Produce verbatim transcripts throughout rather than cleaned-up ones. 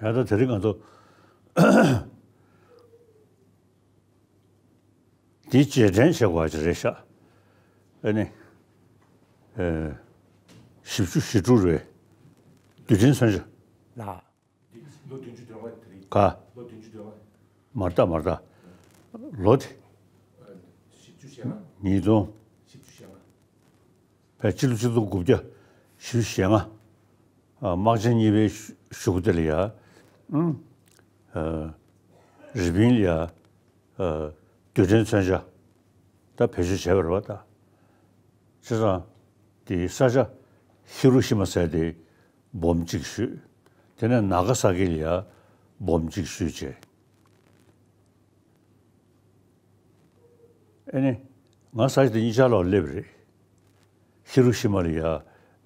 ཡང་ད་དེ་རིང་ང་ཚོ་འདི་རྗེས་དྲན་བྱེད་དགོས་པ་ཅིག་རེད་ཤག་ཨ་ནི། ཨེ། བཞི་བཅུ་ཞེ་དྲུག་རེད། རྡུལ་ཕྲན་མཚོན་ཆ། ལགས། འདི་ལོ་བདུན་ཅུ་དོན་ལྔ་དེ་རིང་། ག་ལོ་བདུན་ཅུ་དོན་ལྔ། མ་རེད་ད། མ་རེད་ད། ལོ་དེ། ཨ། བཞི་བཅུ་ཞེ་ལྔ། ཉིས་སྟོང་། བཞི་བཅུ་ཞེ་ལྔ། བས་སྤྱི་ལོ་ཆིག་སྟོང་དགུ་བརྒྱ་བཞི་བཅུ་ཞེ་ལྔ། ཨ། དམག་ཆེན་གཉིས་པའི་གཞུག་གུ་དེ་ལ་ཡ། ཨུམ། ཨ། རི་པིན་ལ་ཡ། ཨ། རྡུལ་ཕྲན་མཚོན་ཆ་ད་བེད་སྤྱོད་བྱས་པ་རེད་པ་ད། བྱས་ཙང་དེའི་ས་ཆ་ཧི་རུ་ཤི་མ་ཟེར་དེ་སྦོམ་གཅིག་གཞུས། དེ་ནས་ན་ག་ས་ཀི་ལ་ཡ་སྦོམ་གཅིག་གཞུས་བྱས། ཨེ་ནི། ང་ས་ཆ་དེ་གཉིས་ཆར་ལ་སླེབས་རེད། ཧི་རུ་ཤི་མ་ལ་ཡ་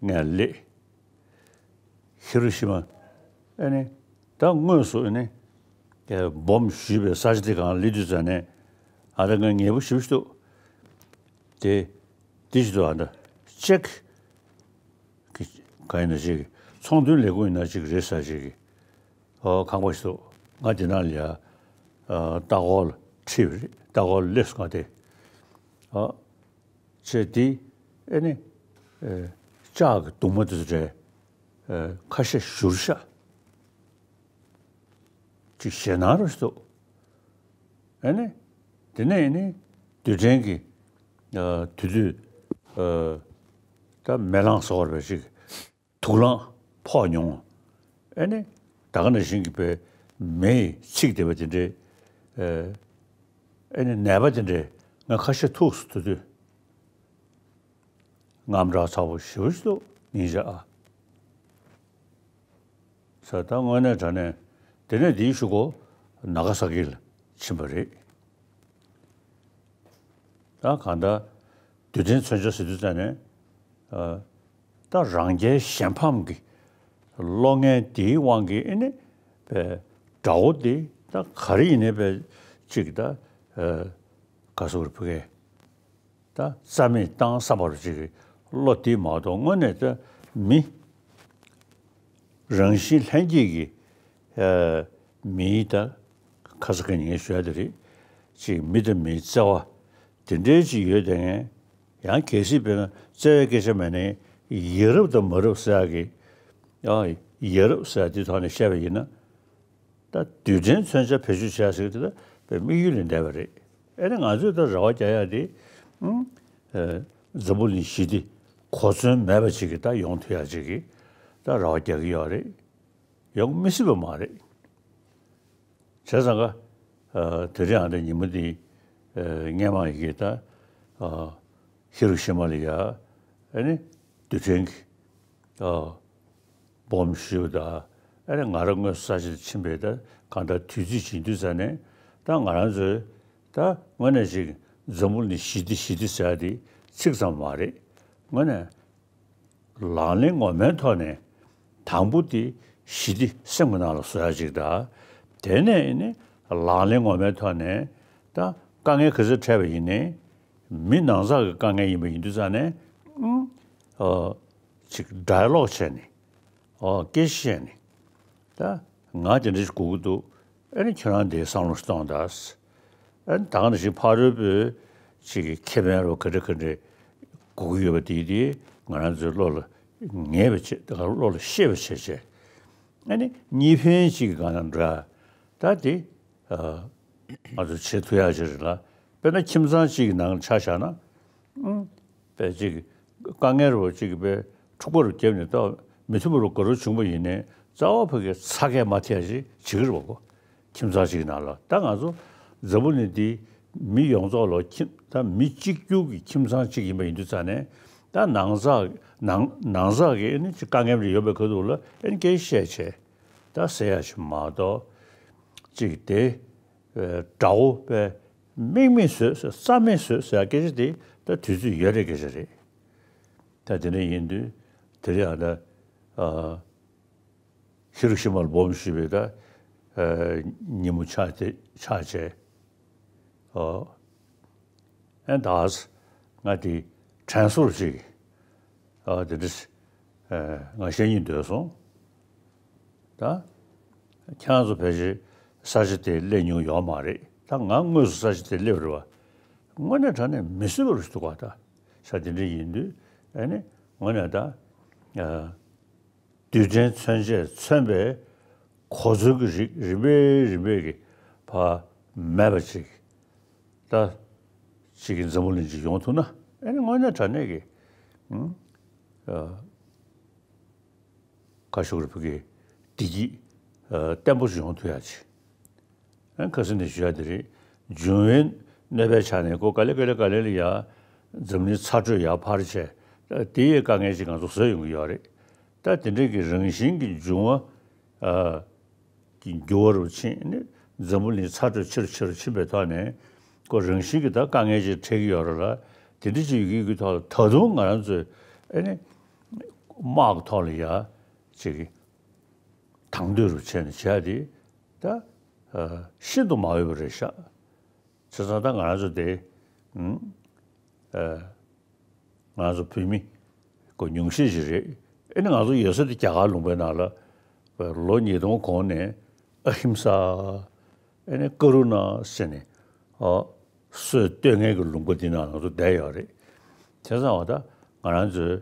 ངས་སླེབས། ཧི་རུ་ཤི་མ། ཨེ་ནི། ད་དངོས་སུ་ཨེ་ནི། སྦོམ་གཞུས་པའི་ས་ཆ་དེ་སྒང་སླེབས་དུས་ཙ་ནས། ཨ། ད་ངས་ངལ་པོ་ཞེ་པོ་ཞིག་འདུག་དེ། དེ་ཞིག་འདུག་ཨ། ད་ཅེག་གི་ག་ཡིན་ན་ཅིག་ཚོང་དོན་ལས་ཁུངས་ཡིན་ན་ཅིག་རེད་ཟེར་ཅིག་ཨོ། ཁང་པ་ཞིག་འདུག་ང་དེ་ནང་ལ་ཡ། ཨ། ལྟ་སྐོར་ལ་ཁྲིད་པ་རེད། ལྟ་སྐོར་ལ་སླེབས་སོང་ང་དེ། ཨ། བྱས་དེ། ཨེ་ནི། ཨེ། ལྕགས་ཀྱི་གདུང་མ་དེ་ཚོ་རེད། ཨེ། ཁ་ཤས་བཞུར་ཤག་ཅིག་ཞེད་སྣང་རོ་ཞིག་འདུག་ཨེ་ནི། དེ་ནས་ཨེ་ནི། རྡུལ་ཕྲན་གྱི། ཨ། དེ་དུས། ཨ། ད་མེ་གླང་ཟེར་བ་རེད་པ་ཅིག་དུག་རླངས་ཕོག་མྱོང་། ཨེ་ནི། ད་ག་ནང་བཞིན་གྱི་པའི་མེ་ཡིས་ཚིག་བསྡད་པ་དེ་འདྲའི། ཨེ། ཨེ་ནི་ནད་པ་དེ་འདྲའི་ང་ཁ་ཤས་ཐུག་སོང་། དེ་དུས་དངངས་སྐྲག་ཚ་པོ་ཞེ་པོ་ཞིག་འདུག་སྙིང་རྗེ་ཨ། ས་ད་དངོས་གནས་དྲང་གནས། དེ་ནས་དེའི་གཞུག་གུ་ན་ག་ས་ཀི་ལ་ཕྱིན་པ་རེད། ད་གང་ལྟར་རྡུལ་ཕྲན་མཚོན་ཆ་ཟེར་དུས་ཙ་ནས། ཨ། ད་རང་རྒྱལ་གཞན་ཕམ་གྱི་བློ་ངན་དེའི་དབང་གིས་ཨེ་ནི། པའི་དགྲ་བོ་དེ་ད་ག་རེ་ཡིན་ནའི་པའི་ཅིག་ད། ཨ། ག་ཟེར་དགོས་རེད། ཕ་གིའི་ད་རྩ་མེད་བཏང་བསམ་པ་རུ་ཅིག་གི་བློ་དེ་མ་གཏོགས་དངོས་གནས་ད་མི་རང་བཞིན་ལྷན་སྐྱེས་ཀྱི། ཨ། མིའི་ད་ཁ་ས་ཁ་ཉིན་ངས་ཞུ་ཡ་དེ་རེད། ཅིག་མི་དང་མིའི་བརྩེ་བ་དེ་འདྲའི་ཅིག་ཡོད་དེ། ངས་ཡང་གལ་སྲིད་དཔེར་ན་བརྩེ་བའི་སྐད་ཆ་མེད་ནའི་ཡ་རབས་དང་མ་རབས་ཟེར་ཡ་གི། ཨ། ཡ་རབས་ཟེར་ཡ་དེ་ཐོག་ནས་བཤད་པ་ཡིན་ན། ད་རྡུལ་ཕྲན་མཚོན་ཆ་བེད་སྤྱོད་བྱས་ཟེར་དེ་ད་དཔེ་དམིགས་ཡུལ་ལས་འདས་པ་རེད། ཨེ་ནི་ང་ཚོས་ད་རེ་བ་རྒྱག་ཡ་དེ། ཨུམ། ཨེ། འཛམ་བུ་གླིང་ཞི་བདེ་གོ་མཚོན་མེད་པ་ཅིག་གི་ད་ཡོང་ཐུབ་ཡ་ཅིག་གི་ད་རེ་བ་རྒྱག་གི་ཡོད་རེད། ཡོང་མི་སྲིད་པ་མ་རེད། བྱས་ཙང་ཀ། ཨ། དེ་རིང་ཨ་ད་ཉིན་མོ་འདི། ཨ། སྔས་མ་ཡི་གེ་ད། ཨ། ཧི་རུ་ཤི་མ་ལ་ཡ། ཨེ་ནི། རྡུལ་ཕྲན་གྱི། ཨ། སྦོམ་གཞུས་དང་། ཨེ་ནི་ང་རང་དངོས་སུ་ས་ཆ་དེ་ཕྱིན་པའི་ད་གང་ལྟར་དུས་ཚིགས་ཅིག་ཡིན་དུས་ཙ་ནས། ད་ང་རང་ཚོའི་ད་དངོས་གནས་ཅིག་འཛམ་བུ་གླིང་ཞི་བདེ་ཞི་བདེ་ཟེར་ཡ་དེ་ཚིག་ཙམ་མ་རེད། དངོས་གནས་ལག་ལེན་ངོ་མའི་ཐོག་ནས་དང་པོ་དེ་ཞི་བདེ་སེམས་ཀྱི་ནང་ལ་བཟོ་ཡ་ཅིག་དང་། དེ་ནས་ཨེ་ནི་ལག་ལེན་ངོ་མའི་ཐོག་ནས་ད་དཀའ་ངལ་ག་ཚོད་འཕྲད་པ་ཡིན་ནའི། མི་ནང་ཚགས་ཀྱི་དཀའ་ངལ་ཡིན་པ་ཡིན་དུས་ཙ་ནས། ཨུམ། ཨོ། ཅིག་ཌའི་ལོག་བྱས་ནས། ཨོ། སྐད་ཆ་བཤད་ནས། ད་ང་དེ་འདྲ་ཞིག་དགོས་ཀྱི་འདུག་ཨེ་ནི་ཁྱོད་རང་དེའི་བསམ་བློ་ཞིག་གཏོང་དང་། ཨེ་ནི་ད་ག་ནང་བཞིན་ཕ་རོལ་པོའི་ཅིག་ཁེ་ཕན་རོ་ག་འདྲ་ག་འདྲ་དགོས་ཀྱི་ཡོད་པ་དེ་དེ་ང་རང་ཚོའི་བློ་ལ་ངེས་པ་བྱེད། ད་ག་བློ་ལ་ཤེས་པ་བྱེད་བྱས། ཨེ་ནི་གཉིས་ཕན་ཅིག་གི་སྒང་ལ་འགྲོ་ཡ། ད་དེ། ཨ། ང་ཚོ་བྱེད་ཐུབ་ཡག་ཅིག་རེད་ལ། དཔེར་ན་ཁྱིམ་ཚང་གཅིག་གི་ནང་ལ་ཆ་བཞག་ན། ཨུམ། དཔེ་ཅིག་དཀའ་ངལ་རུ་ཅིག་དཔེ་འཁྲུག་པ་རུ་བརྒྱབ་ནས་ད་མི་མཐུན་པ་རུ་ག་རུ་བྱུང་བ་ཡིན་ནའི་རྩ་བ་ཕ་གིའི་ཚ་གས་མ་ཐེག་ཅིག་བྱེད་ཀྱི་རེད་པ་གོ། ཁྱིམ་ཚང་གཅིག་གི་ནང་ལ་ད་ང་ཚོ་འཛམ་བུ་གླིང་འདི་མི་ཡོངས་རྫོགས་ལ་ཁྱིམ་ད་མི་གཅིག་གྱུར་གྱི་ཁྱིམ་ཚང་གཅིག་ཡིན་པ་ཡིན་དུས་ཙ་ནས། ད་ནང་ཚགས་ནང་ནང་ཚགས་ཀྱི་ཨེ་ནི་ཅིག་དཀའ་ངལ་རེ་ཡོད་པའི་ཁ་ཐུག་ལ་ཨེ་ནི་སྐད་ཆ་བཤད་བྱས། ད་ཟེར་ཡ་ཞིག་མ་གཏོགས། ཅིག་དེ། ཨེ། དགྲ་བོ་དཔེ་མིག་མིག་བཟོས་རྩ་མེད་བཟོས་ཟེར་ཡ་སྐད་ཆ་དེ་ད་དུས་ཚོད་ཡོལ་བའི་སྐད་ཆ་རེད། ད་དེ་འདྲ་ཡིན་དུས་དེ་རིང་ཨ་ད། ཨ། ཧི་རུ་ཤི་མ་ལ་སྦོམ་གཞུས་པའི་ད། ཨ། ཉིན་མོ་ཆགས་ཏེ་ཆགས་བྱས། ཨོ། ཨེ་ད་ང་དེ་དྲན་གསོ་ཅིག་ཨ། དེ་འདྲ། ཨ། ང་བཤད་སྙིང་འདོད་སོང་། ད། ཁྱེད་རང་ཚོ་ཕལ་ཆེར་ས་ཆ་དེ་སླེབས་མྱོང་ཡོད་མ་རེད། ད་ང་དངོས་སུ་ས་ཆ་དེ་སླེབས་རེད་བ། དངོས་གནས་དྲང་གནས་མི་བཟོད་པ་རུ་ཞིག་འདུག་ག་ད་ས་དེ་འདྲ་ཡིན་དུས་ཨ་ནི་དངོས་གནས་ད་ཨ་རྡུལ་ཕྲན་མཚོན་ཆས་མཚོན་པའི་གོ་མཚོན་གྱི་རིགས་རིམ་པས་རིམ་པས་ཀྱི་ཕར་མེད་པ་ཅིག་ད་ཅིག་གི་འཛམ་བུ་གླིང་ཅིག་ཡོང་ཐུབ་ན་ཨ་ནི་དངོས་གནས་དྲང་གནས་ཀྱི་ཨ། ཁ་ཤོག་རི་བུ་གའི་བདེ་སྐྱིད་བརྟན་པོ་ཞིག་ཡོང་ཐུབ་ཡ་ཆེ། ཁ་སང་ནས་ཞུ་ཡ་དེ་རེད། འབྱུང་བའི་གནོད་པའི་ཆ་ནས་ཁོ་ག་ལེ་ག་ལེ་ག་ལེ་ལ་ཡ་འཛམ་གླིང་ཚ་དྲོད་ཡར་འཕར་བྱས་དེ་ཡི་དཀའ་ངལ་ཅིག་ང་ཚོ་བཟོས་ཡོང་གི་ཡོད་རེད། ད་དེ་འདྲའི་གི་རང་བཞིན་གྱི་འབྱུང་བ་གི་འགྱུར་བ་རུ་ཕྱིན་ནས་འཛམ་བུ་གླིང་ཚ་དྲོད་ཆེ་རུ་ཆེ་རུ་ཕྱིན་པའི་ཐོག་ནས་ཁོ་རང་བཞིན་གྱི་ད་དཀའ་ངལ་ཅིག་འཕྲད་ཀྱི་ཡོད་རེད་ལ། དེ་འདྲ་ཅིག་ཡོད་ཀྱི་ཡོད་ཀྱི་ཐོག་ལ་ད་དུང་ང་རང་ཚོས་ཨ་ནི། དམག་གི་ཐོག་ལ་ཡ་ཅིག་དང་དོད་རུ་བྱས་ནས་བྱས་ཏེ་ད་ཤིན་ཏུ་མ་འོས་པ་རེད་ཤག་བྱས་ཙང་ད་ང་རང་ཚོ་དེ་ང་རང་ཚོ་བོད་མི་ཀོ་ཉུང་ཤས་ཤིག་རེད། ཨེ་ནི་ང་ཚོ་ཡོད་ས་དེ་རྒྱ་གར་ལུང་པའི་ནང་ལ་ལོ་ཉིས་སྟོང་གོང་ནས་ཨ་ཧིམ་ས་ཨེ་ནི་ཀ་རུ་ན་ཟེར་ནས་ཨ། སྲོལ་གཏོད་མཁན་གྱི་ལུང་པ་འདི་ནང་ང་ཚོ་བསྡད་ཡོད་རེད། བྱས་ཙང་བ་ད་ང་རང་ཚོའི་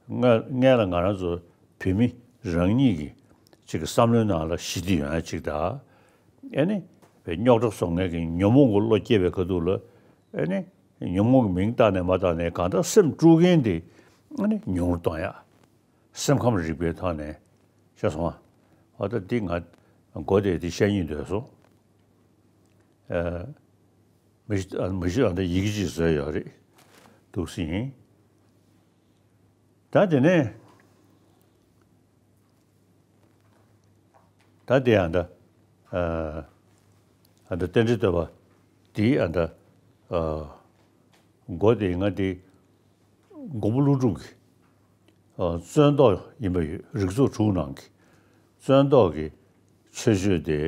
སྔ་སྔས་ལ་ང་རང་ཚོ་བོད་མི་རང་ཉིད་ཀྱི་ཅིག་གི་བསམ་བློའི་ནང་ལ་ཞི་བདེ་ཡོང་ཡ་ཅིག་དང་། ཨེ་ནི་རྙོག་དྲ་བཟོ་མཁན་གྱི་ཉོན་མོངས་ཀྱི་བློ་སྐྱེས་པའི་ཁ་ཐུག་ལ་ཨེ་ནི་ཉོན་མོངས་ཀྱི་མིང་བཏགས་ནས་མ་བཏགས་ནས་གང་ལྟར་སེམས་དཀྲུག་མཁན་དེ་ཨེ་ནི་ཉུང་རུ་གཏོང་ཡ། སེམས་ཁམས་རིག་པའི་ཐོག་ནས་ཤེས་སོང་ཨ། ད་འདི་ང་མགོ་དེ་འདི་བཤད་སྙིང་འདོད་སོང་། མི་ཤི་མི་ཤི་ཨ་འདི་ཡི་གེ་གཅིག་བཟོས་ཡོད་རེད་འདུག་སེ་ཡིན། ད་དེ་ནས་ད་དེ་ཨ་འདི་ཨ་འདི་རྟེན་འབྲེལ་བསྟོད་པ་འདི་ཨ་འདི་མགོ་དེ་ང་འདི་མགོན་པོ་ཀླུ་སྒྲུབ་ཀྱི་བརྩོན་ཏོག་ཡིན་པ་ཡོད། རིགས་ཚོགས་དྲུག་ནང་གི་བརྩོན་ཏོག་གི་མཆོད་བརྗོད་དེ།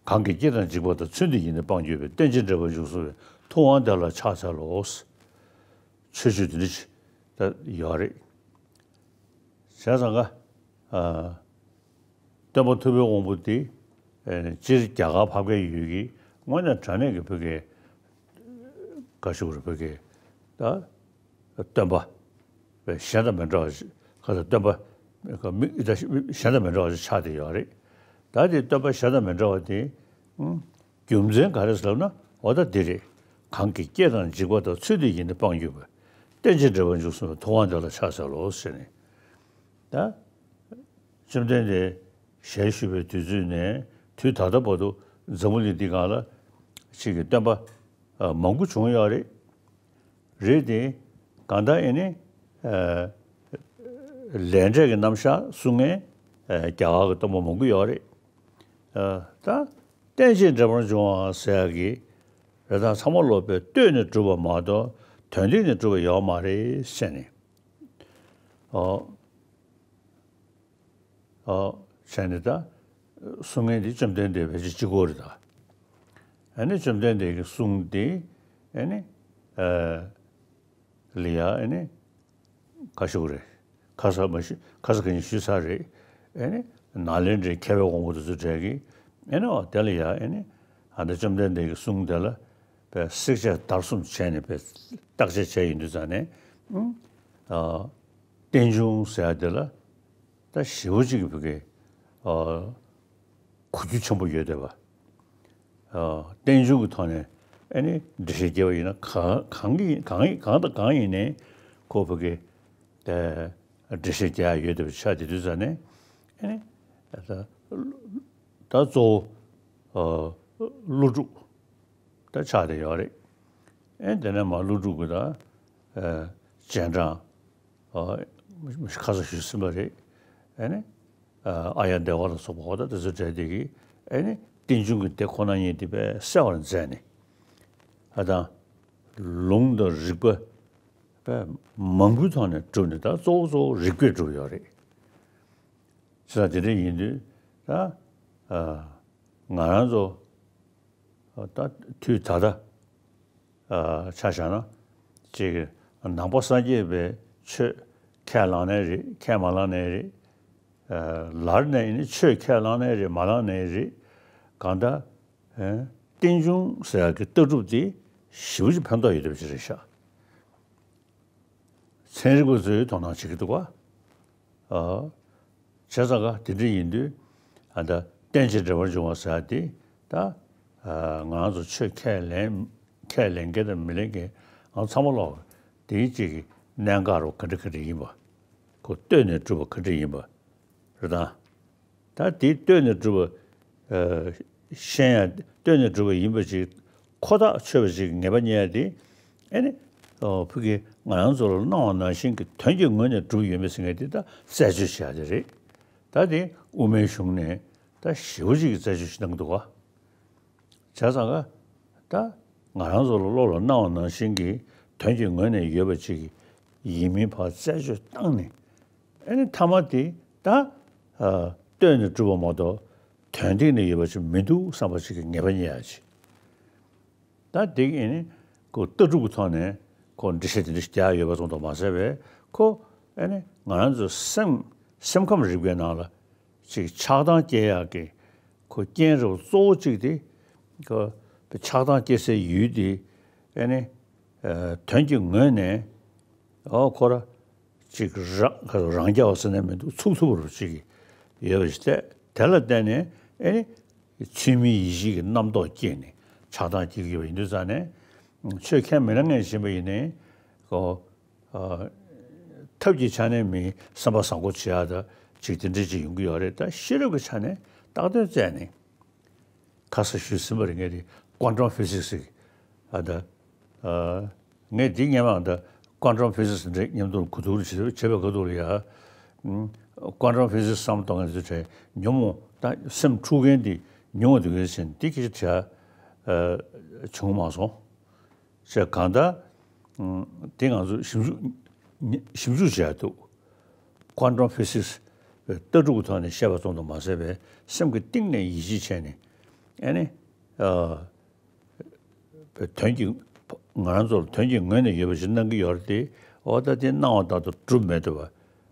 གང་གི་སྐྱེ་དང་འཇིག་པ་དང་ཚུལ་འདི་ཡིས་ནི་སྤང་གྱུར་པའི། རྟེན་ཅིང་འབྲེལ་པར་འཇུག་གསུང་བའི། ཐུབ་དབང་དེ་ལ་ཕྱག་འཚལ་ལོ། མཆོད་བརྗོད་འདི་འདྲ་ཞིག་ད་ཡོད་རེད། བྱས་ཙང་ཀ་སྟོན་པ་ཐུབ་པའི་དབང་པོ་འདི་སྤྱིར་རྒྱ་གར་ཕབ་མཁན་ཡོད་ཀྱི་དངོས་གནས་དྲང་གནས་ཀྱི་བོད་སྐད་ག་ཞུ་རེད་བོད་སྐད་ད། སྟོན་པ། གཞན་དང་མི་འདྲ་བ་ཞིག་ཁ་ཚ་སྟོན་པ། མི་གཞན་དང་མི་འདྲ་བ་ཞིག་ཆགས་བསྡད་ཡོད་རེད། ད་དེ་སྟོན་པ་གཞན་དང་མི་འདྲ་བ་དེ། རྒྱུ་མཚན་ག་རེ་ཟེར་ལབ་ན་འོ་ད་འདི་རེད། གང་གི་སྐྱེ་དང་འཇིག་པ་དང་ཚུལ་འདི་ཡིས་ནི་སྤང་གྱུར་པའི། རྟེན་ཅིང་འབྲེལ་པར་འཇུག་གསུང་བའི། ཐུབ་དབང་དེ་ལ་ཕྱག་འཚལ་ལོ་ཟེར་ནས། ད། བཅོམ་ལྡན་འདས་ཞལ་བཞུགས་པའི་དུས་ཚོད་ནས་དུས་ད་ལྟ་བར་དུ་འཛམ་བུ་གླིང་འདི་སྒང་ལ་ཅིག་གི་སྟོན་པ་མང་པོ་བྱུང་ཡོད་རེད། རེད་དེ། གང་ལྟར་ཨེ་ནི་ལས་འབྲས་ཀྱི་རྣམ་གཞག་གསུང་མཁན་རྒྱ་གར་གྱི་སྟོན་པ་མང་པོ་ཡོད་རེད། ད་རྟེན་ཅིང་འབྲེལ་པར་འབྱུང་བ་ཟེར་ཡག་གི་རེད་ད་ཚང་མ་ལོག་པའི་ལྟོས་ནས་གྲུབ་པ་མ་གཏོགས་དོན་སྟེང་ནས་གྲུབ་པ་ཡོད་མ་རེད་ཟེར་ནས། ཨོ། ཨོ། བྱས་ནས་ད། གསུང་མཁན་འདི་བཅོམ་ལྡན་འདས་ཕལ་ཆེར་གཅིག་པོ་རེད་ད། ཨ་ནི་བཅོམ་ལྡན་འདས་ཀྱི་གསུང་འདི་ཨ་ནི། ཨ། ལ་ཡ་ཨ་ནི། ག་ཞུ་གི་རེད། ཁ་ས་མ་ཞུ་ཁ་ས་ག་ཉིན་ཞུས་ཚར་རེད། ཨ་ནི། ནཱ་ལེནྡྲའི་མཁས་པའི་དབང་པོ་དེ་ཚོ་གྲས་ཀྱིས་ཨ་ནི་འོ་དེ་ལ་ཡ་ཨ་ནི། ཨ་ནི་བཅོམ་ལྡན་འདས་ཀྱི་གསུང་དེ་ལ་པའི་བསྲེག་བཅད་བརྡར་གསུམ་བྱས་ནས་པའི་བརྟག་དཔྱད་བྱས་ཡིན་དུས་ཙང་ནས། ཨ། རྟེན་འབྱུང་ཟེར་ཡ་དེ་ལ། ད་ཞེ་པོ་ཅིག་གི་བུ་གའི་གོ་རྒྱུ་ཆེན་པོ་ཡོད་བསྡད་པ། རྟེན་འབྱུང་གི་ཐོག་ནས་ཨ་ནི་འགྲེལ་བཤད་རྒྱབ་པ་ཡིན་ན་གང་གང་གི་གང་གང་དང་གང་ཡིན་ནའི་ཁོ་བུ་གའི་འགྲེལ་བཤད་རྒྱག་ཡ་ཡོད་བསྡད་པ་ཆགས་བསྡད་དུས་ཙང་ནས་ཨ་ནི་ད་གཙོ་བོ་ཀླུ་སྒྲུབ། ད་ཆགས་བསྡད་ཡོད་རེད། ཨེ་དེ་ནས་མ་ཀླུ་སྒྲུབ་ཀྱི་ད་ཨེ་རྗེས་འབྲང་ཨ་ཁ་ས་ཞུས་ཟིན་པ་རེད། ཨེ་ནི་ཨ་ཡ་བདེ་བ་ལ་སོགས་པ་འོ་ད་དེ་ཚོ་གྲས་དེ་གིས་ཨེ་ནི་རྟེན་འབྱུང་གི་དེ་ཁོ་ན་ཉིད་དེ་དཔེ་གསལ་བར་མཛད་ནས་ཨ་དང་ལུང་དང་རིགས་པ་དཔེ་མང་པོའི་ཐོག་ནས་གྲུབ་ནས་ད་གཙོ་བོ་གཙོ་བོ་རིགས་པས་གྲུབ་ཡོད་རེད། ཅེས་དེ་འདྲ་ཡིན་དུས་ད་ཨ་ང་རང་ཚོ། ད་དུས་ད་ལྟ་ཆ་བཞག་ན་ཅིག་ནང་པ་སངས་རྒྱས་པའི་ཆོས་ཁས་བླངས་ནའི་རེད་ཁས་མ་བླངས་ནའི་རེད། ལར་ནས་ནི་ཆོས་ཁས་བླངས་ནའི་རེད་མ་བླངས་ནའི་རེད། གང་ལྟར་རྟེན་འབྱུང་ཟེར་ཡག་གི་ལྟ་གྲུབ་དེ་ཞེ་པོ་ཅིག་ཕན་ཐོགས་ཡོད་བསྡད་པ་ཅིག་རེད་ཤག་ཚན་རིག་པ་ཚོས་དོ་སྣང་བྱེད་ཀྱི་འདུག་ག་ཨ། བྱས་ཙང་ག་དེ་འདྲ་ཡིན་དུས་ཨ་ད་རྟེན་ཅིང་འབྲེལ་བར་འབྱུང་བ་ཟེར་ཡག་དེ་ད་ང་རང་ཚོ་ཆོས་ཁས་ལེན་ཁས་ལེན་མཁན་དང་མི་ལེན་མཁན་ང་ཚང་མ་ལོག་དེའི་གཅིག་གི་གནད་འགག་རུ་ག་འདྲ་ག་འདྲ་ཡིན་པ་ཁོ་ལྟོས་ནས་གྲུབ་པ་ག་འདྲ་ཡིན་པ་རེད་དང་། ད་དེ་ལྟོས་ནས་གྲུབ་པ་ཤེས་ཡ་ལྟོས་ནས་གྲུབ་པ་ཡིན་པ་ཅིག་ཁོ་ཐག་ཆོད་པ་ཅིག་ངེས་པ་རྙེད་ཡ་དེ་ཨེ་ནི་ཕུགས་ཀྱི་ང་རང་ཚོ་ལ་སྣང་བ་ནང་བཞིན་གྱི་དོན་གྱི་ངོས་ནས་གྲུབ་ཡོད་མེད་ཟེར་མཁན་དེ་ད་རྩད་གཅོད་བྱེད་ཡ་དེ་རེད། ད་དེ་དབུ་མའི་གཞུང་ནས་ད་ཞེ་པོ་ཅིག་གི་རྩད་གཅོད་བྱེད་གནང་གི་འདུག་ག་བྱས་ཙང་ག་ད་ང་རང་ཚོ་ལ་བློ་ལ་སྣང་བ་ནང་བཞིན་གྱི་དོན་གྱི་ངོས་ནས་ཡོད་པ་ཅིག་ཡིན་མིན་ཕར་རྩད་གཅོད་བཏང་ནས་ཨེ་ནི་མཐའ་མ་དེ་ད་ལྟོས་ནས་གྲུབ་པ་མ་གཏོགས་དོན་སྟེང་ནས་ཡོད་པ་ཅིག་མི་འདུག་བསམ་པ་ཅིག་གི་ངེས་པ་རྙེད་ཡ་ཅིག་ད་དེ་གི་ཨེ་ནི་ཁོ་ལྟ་གྲུབ་ཀྱི་ཐོག་ནས་ཁོ་འགྲེལ་བཤད་དེ་འདྲ་ཞིག་རྒྱག་ཡོད་པ་ཙམ་དུ་མ་ཟད་པས་ཁོ་ཨེ་ནི་ང་རང་ཚོའི་སེམས་སེམས་ཁམས་རིག་པའི་ནང་ལ་ཅིག་ཆགས་སྡང་སྐྱེ་ཡག་གི་ཁོ་རྐྱེན་རེ་བ་གཙོ་བོ་གཅིག་དེ་ཁོ་ཆགས་སྡང་སྐྱེ་སའི་ཡུལ་དེ་ཨེ་ནི་དོན་གྱི་ངོས་ནས་ཨོ་ཁོ་ར་ཅིག་རང་རང་རྐྱ་བ་ཟེར་ནས་མི་འདུག་ཚུགས་ཐུབ་པ་ཅིག་ཡོད་པ་ཞིག་སྟེ་དེ་ལ་བརྟེན་ནས་ཨེ་ནི་ཚུལ་མིན་ཡིད་བྱེད་ཀྱི་རྣམ་རྟོག་སྐྱེས་ནས་ཆགས་སྡང་སྐྱེ་གི་ཡོད་པ་ཡིན་དུས་ཙང་ནས་ཆོས་ཁས་མི་ལེན་མཁན་ཞིག་ཡིན་པ་ཡིན་ནའི་ཁོ་ཐབས་ཀྱི་ཆ་ནས་མི་སེམས་པ་བཟང་པོ་བྱེད་ཡག་ད་ཅིག་དེ་འདྲ་ཅིག་ཡོང་གི་ཡོད་རེད། ད་ཤེས་རབ་ཀྱི་ཆ་ནས་བཏགས་དོན་བཙལ་ནས་ཁ་ས་ཞུས་ཟིན་པ་རེད། ངས་དེ་quantum physics་ཟེར་ཨ་ད་ངས་འདི་སྔོན་མ་ད་quantum physics་འདྲ་མཉམ་དུ་གོ་བསྡུར་བྱེད་བྱེད་པའི་སྐབས་དུ་ལ་ཡ་quantum physics་བསམ་གཏོང་མཁན་ཚོའི་གྲས་ཉོན་མོངས་ད་སེམས་འཁྲུག་མཁན་འདི་ཉུང་བ་འདུག་གས་ཟེར་འདི་སྐད་ཆ་དྲིས་བྱུང་མ་སོང་། ཞེས་གང་ལྟར། དེ་ང་ཚོ་ཞིབ་འཇུག་ཞིབ་འཇུག་བྱས་འདུག quantum physics་ལྟ་གྲུབ་ཀྱི་ཐོག་ནས་བཤད་པ་ཙམ་དུ་མ་ཟད་པའི་སེམས་ཀྱི་གཏིང་ནས་ཡིད་ཆེས་བྱས་ནས་ཨ་ནི་དོན་གྱི་ང་རང་ཚོར་དོན་གྱི་ངོས་ནས་ཡོད་པ་ཞིག་སྣང་གི་ཡོད་རེད་དེ། འོ་ད་དེ་སྣང་བ་ལྟར་དུ་གྲུབ་མེད་འདུག་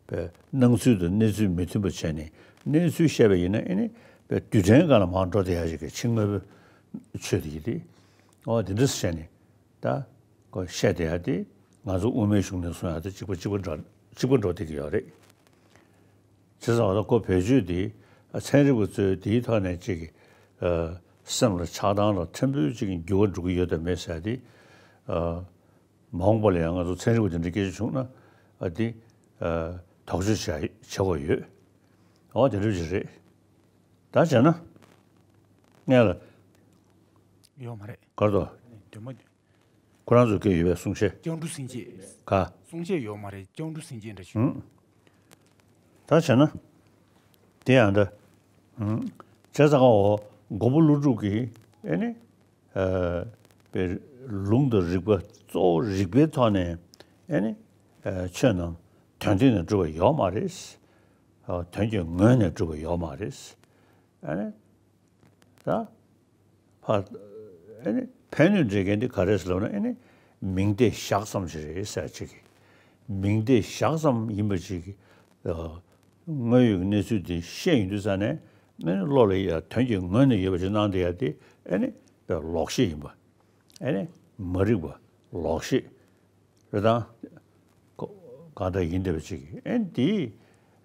པ་སྣང་ཚུལ་དང་གནས་ཚུལ་མི་མཐུན་པ་བྱས་ནས་གནས་ཚུལ་བཤད་པ་ཡིན་ན་ཨ་ནི་རྡུལ་ཕྲན་སྒང་ལ་མར་འགྲོ་བསྡད་ཡ་ཞིག་གི་ཕྱི་དངོས་པོའི་ཆོས་དེ་ཡིན་ཏེ། འོ་དེ་འདྲ་བྱས་ནས། ད་ཁོ་བཤད་བསྡད་ཡ་དེ་ང་ཚོ་དབུ་མའི་གཞུང་ནས་གསུང་ཡ་དེ་གཅིག་པ་གཅིག་པ་འགྲོ་གཅིག་པ་འགྲོ་བསྡད་ཀྱི་ཡོད་རེད། བྱས་ཙང་ད་ཁོ་བེད་སྤྱོད་དེ་ཚན་རིག་པ་ཚོས་དེའི་ཐོག་ནས་ཅིག་སེམས་ལ་ཆགས་སྡང་ལ་ཕྲན་བུ་ཅིག་འགྱུར་བ་འགྲོ་གི་ཡོད་དམ་མེད་ཟེར་ཡ་དེ་མ་འོངས་པ་ལ་ཡང་ང་ཚོ་ཚན་རིག་པ་དེ་འདྲ་སྐད་ཆ་བྱུང་ན་ཨ་དེ་དོགས་གཅོད་བྱ་བྱེད་དགོས་ཡོད། འོ་དེ་འདྲ་ཅིག་རེད། ད་བྱས་ན་ངས་ལ་ཡོད་མ་རེད། གར་དོ། དེ་མ་ཁོ་རང་ཚོ་སྐད་ཡོད་པའི་གསུང་བཤད། སྐྱབས་འགྲོ་སེང་གེ། ག་གསུང་བཤད་ཡོད་མ་རེད། སྐྱབས་འགྲོ་སེང་གེ་འདྲ་ཞིག་ཧུམ། ད་བྱས་ན། དེ་ཡང་འདྲ། ཧུམ། བྱས་ཙང་ཨོ་མགོན་པོ་ཀླུ་སྒྲུབ་ཀྱིས་ཨེ་ནི། ཨ། པའི་ལུང་དང་རིགས་པ་གཙོ་བོ་རིགས་པའི་ཐོག་ནས་ཨེ་ནི། ཨ། ཆོས་རྣམས་དོན་སྟེང་ནས་གྲུབ་པ་ཡོད་མ་རེད། ཨ། དོན་གྱི་ངོས་ནས་གྲུབ་པ་ཡོད་མ་རེད། ཨེ་ནི། ད། ཕ། ཨེ་ནི་ཕན་གནོད་འབྲེལ་མཁན་འདི་ག་རེ་ཟེར་ལབ་ན་ཨེ་ནི་མིང་བརྡས་བཞག་ཙམ་ཞིག་རེད་ཟེར་ཅིག་མིང་བརྡས་བཞག་ཙམ་ཡིན་པ་ཅིག་ཨ། དངོས་ཡོད་ཀྱི་གནས་ཚུལ་འདི་ཤེས་ཡོང་དུས་ཙ་ནས་ཨེ་ནི་བློ་ལ་ཡ་དོན་གྱི་ངོས་ནས་ཡོད་པ་ཅིག་སྣང་བསྡད་ཡ་དེ་ཨེ་ནི་ལོག་ཤེས་ཡིན་པ། ཨེ་ནི་མ་རིག་པ་ལོག་ཤེས་རེད་དང་། གང་ལྟར་ཡིན་བསྡད་པ་ཅིག་ཨེ་ནི་དེ་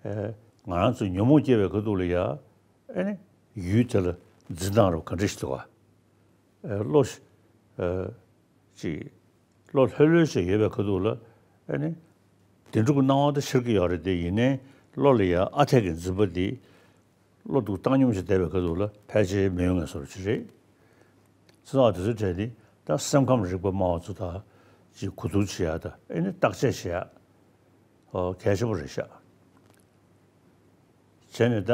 ཨེ་ང་རང་ཚོ་ཉོན་མོངས་སྐྱེ་བའི་ཁ་ཐུག་ལ་ཡ། ཨེ་ནི། ཡུལ་དེ་ལ་འཛིན་སྟངས་རུ་ག་འདྲ་ཞིག་འདུག་ག་ཨེ་བློ་ཞིག་ཨེ་ཅིག་བློ་ལྷོད་ལྷོད་ཞིག་ཡོད་པའི་ཁ་ཐུག་ལ་ཨེ་ནི། དེ་འདྲ་གི་སྣང་བ་དེ་ཤར་གྱི་ཡོད་རེད་དེ་ཡིན་ནའི་བློ་ལ་ཡ་ཨ་འཐས་ཀྱི་འཛིན་པ་དེ་བློ་འདུག་བཏང་སྙོམས་ཤིག་བསྡད་པའི་ཁ་ཐུག་ལ་ཕལ་ཆེར་མི་ཡོང་ངེས་བཟོ་འདྲ་ཅིག་རེད། ཚེ་དང་དེ་ཚོའི་གྲས་དེ་ད་སེམས་ཁམས་རིག་པ་སྨྲ་བ་ཚོ་དང་ཅིག་གོ་བསྡུར་བྱེད་ཡ་ད་ཨེ་ནི་བརྟག་དཔྱད་བྱེད་ཡ། ཨོ་གལ་ཆེན་པོ་རེད་ཤག་བྱས་ནས་ད་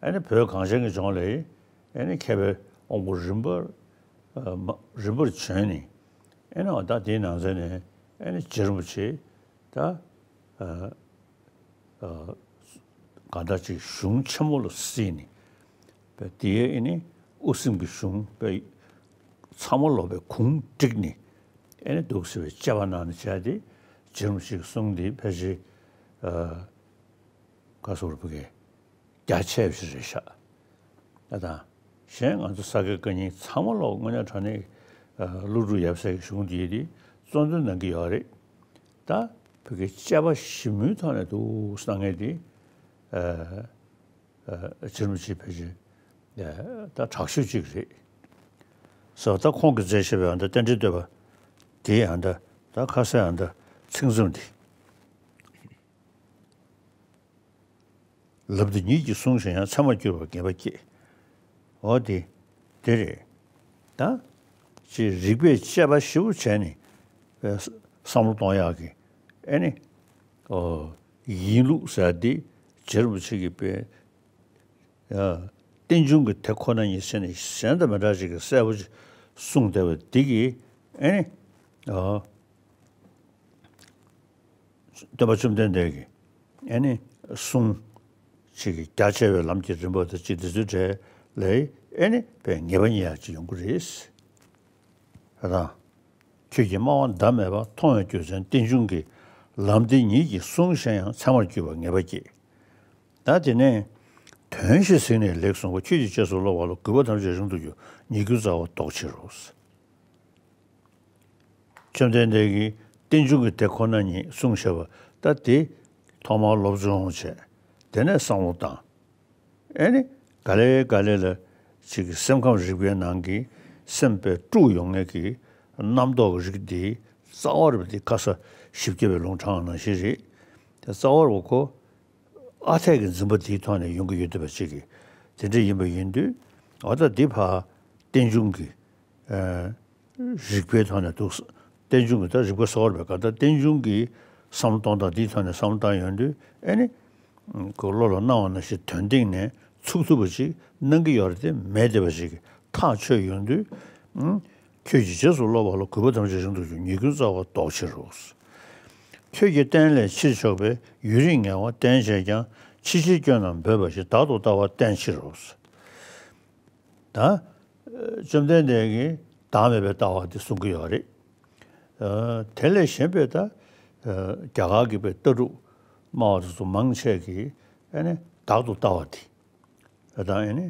ཨ་ནི་བོད་གངས་ཅན་གྱི་ལྗོངས་ལ་ཨ་ནི་མཁས་པའི་དབང་པོ་རིམ་པར་ཨ་མ་རིམ་པར་བྱོན་ནས་ཨ་ནི་འོ་ད་དེའི་ནང་ཚན་ནས་ཨ་ནི་རྗེ་རིན་པོ་ཆེ་ད་ཨ་ཨ་གང་ལྟར་ཅིག་གཞུང་ཆེན་མོ་ལ་བརྩིས་ནས་པའི་དེའི་ཨ་ནི་དབུ་སེམས་ཀྱི་གཞུང་པའི་ཚང་མ་ལོག་པའི་གུང་བསྒྲིགས་ནས་ཨ་ནི་འདུག་ཟེར་བའི་དཔྱད་པ་གནང་ནས་བྱས་ཏེ་རྗེ་རིན་པོ་ཆེའི་གསུང་འདི་ཕལ་ཆེར་ཨ། བཀའ་ཟུར་བུ་གས། རྒྱ་ཆེ་བ་ཞིག་རེད་ཤག་ཨ་དང་། གཞན་ང་ཚོ་ས་དགེ་བཀའ་རྙིང་ཚང་མ་ལོག་དངོས་གནས་དྲང་གནས་ཀླུ་སྒྲུབ་ཡབ་སྲས་ཀྱི་གཞུང་འདི་དེ་གཙོ་འདོན་གནང་གི་ཡོད་རེད། ད་བོད་ཀྱི་དཔྱད་པ་ཞིབ་མོའི་ཐོག་ནས་འདུག་གསུང་མཁན་དེ། རྗེ་རིན་པོ་ཆེ་ཕལ་ཆེར་ད་དྲག་ཤོས་གཅིག་རེད། ཟེར་བ་ད་ཁོང་གིས་མཛད་བཞག་པའི་ཨ་ད་རྟེན་འབྲེལ་བསྟོད་པ་དེ་ཨ་ད་ད་ཁ་སང་ཨ་ད་ཚིག་མཛོད་འདི། ལམ་འདི་ཉིད་ཀྱིས་བསྲུང་བྱ་ཡང་། མཚན་མར་གྱུར་པ་ངེས་པ་སྐྱེས། འོ་དེ་དེ་རེད། ད་ཅི་རིགས་པས་དཔྱད་པ་ཞིབ་པོ་བྱས་ནས་བསམ་བློ་གཏོང་ཡག་གི་ཨེ་ནི། ཨོ། ཡིན་ལུགས་ཟེར་འདི་རྗེ་རིན་པོ་ཆེ་གིས་དཔེ། ཡ། རྟེན་འབྱུང་གི་དེ་ཁོ་ན་ཉིད་ཟེར་ནས་གཞན་དང་མི་འདྲ་ཞིག་གི་གསལ་པོ་ཅིག་གསུངས་བསྡད་པ་འདི་གིས་ཨེ་ནི། ཨོ། སྟོན་པ་བཅོམ་ལྡན་འདས་ཀྱིས་ཨེ་ནི་གསུང་ཅིག་གི་རྒྱ་ཆེ་བའི་ལམ་གྱི་རིམ་པ་དང་ཅིག་འདི་ཚོའི་གྲས་ལས་ཨེ་ནི་དཔེ་ངེས་པ་རྙེད་ཡག་ཅིག་ཡོང་གི་རེད། ད་ཁྱོད་ཀྱིས་སྨྲ་བ་ཟླ་མེད་པ། མཐོང་བའི་རྒྱུ་མཚན་རྟེན་འབྱུང་གི། ལམ་འདི་ཉིད་ཀྱིས་བསྲུང་བྱ་ཡང་། མཚན་མར་གྱུར་པ་ངེས་པ་སྐྱེས། ད་དེ་ནས་དོན་བཞི་གཟིགས་ནས་ལེགས་གསུངས་པ། ཆོས་ཀྱི་རྗེས་སུ་སློབ་པ་ལ། གུས་པ་ཐམས་ཅད་རིང་དུ་གྱུར། ཉེས་ཀུན་རྩ་བ་ཟློག་ཕྱིར་རོ། བཅོམ་ལྡན་འདས་ཀྱིས་རྟེན་འབྱུང་གི་དེ་ཁོ་ན་ཉིད་གསུངས་བཞག་པ་ད་དེ་ཐོག་མར་སློབ་སྦྱོང་བྱས། དེ་ནས་བསམ་བློ་བཏང་། ཨེ་ནི། ག་ལེ་ག་ལེ་ལ་ཅིག་གི་སེམས་ཁམས་རིག་པའི་ནང་གི་སེམས་དཔེ་དཀྲུག་ཡོང་མཁན་གྱི་རྣམ་རྟོག་གི་རིགས་འདི་རྩ་བ་རེད་པ། འདི་ཁ་ས་བཞི་བརྒྱ་པའི་ལུང་དྲངས་ནང་བཞིན་རེད། དེ་རྩ་བ་རེད་པ་ཁོ། ཨ་འཐས་ཀྱི་འཛིན་པ་འདིའི་ཐོག་ནས་ཡོང་གི་ཡོད་བསྡད་པ་ཅིག་གི་དེ་འདྲ་ཡིན་པ་ཡིན་དུས། འོ་ད་འདི་ཕར་རྟེན་འབྱུང་གི། ཨ། རིག་པའི་ཐོག་ནས་འདུག་རྟེན་འབྱུང་གི་ད་རིག་པ་གསལ་བར་བའི་ག་ད་རྟེན་འབྱུང་གི་བསམ་བློ་གཏོང་སྟངས་འདིའི་ཐོག་ནས་བསམ་བློ་བཏང་ཡོང་དུས་ཨེ་ནི། ཁོ་བློ་ལ་སྣང་བ་ནང་བཞིན་དོན་སྟེང་ནས་ཚུགས་ཐུབ་པ་ཅིག་གནང་གི་ཡོད་རེད་དེ་མེད་བསྡད་པ་ཞིག་ཐག་ཆོད་ཡོང་དུས། ཁྱོད་ཀྱི་རྗེས་སུ་སློབ་པ་ལ། གུས་པ་ཐམས་ཅད་རིང་དུ་གྱུར། ཉེས་ཀུན་རྩ་བ་ཟློག་ཕྱིར་རོ། ཁྱོད་ཀྱི་བསྟན་ལས་ཕྱིར་ཕྱོགས་པའི། ཡུན་རིང་ངལ་བ་བསྟེན་བྱས་ཀྱང་། ཕྱི་ཕྱིར་སྐྱོན་རྣམས་འབོད་པ་ཞིག་བདག་ཏུ་ལྟ་བ་བསྟེན་ཕྱིར་རོ། ད། བཅོམ་ལྡན་འདས་ཀྱིས་བདག་མེད་པའི་ལྟ་བ་འདི་གསུང་གི་ཡོད་རེད། དེ་ལས་གཞན་པའི་ད། རྒྱ་གར་གྱི་པའི་ལྟ་གྲུབ་སྨྲ་བ་དེ་ཚོ་མང་ཆེ་གིས་ཨེ་ནི་བདག་ཏུ་ལྟ་བ་འདི། ད་ཨེ་ནི།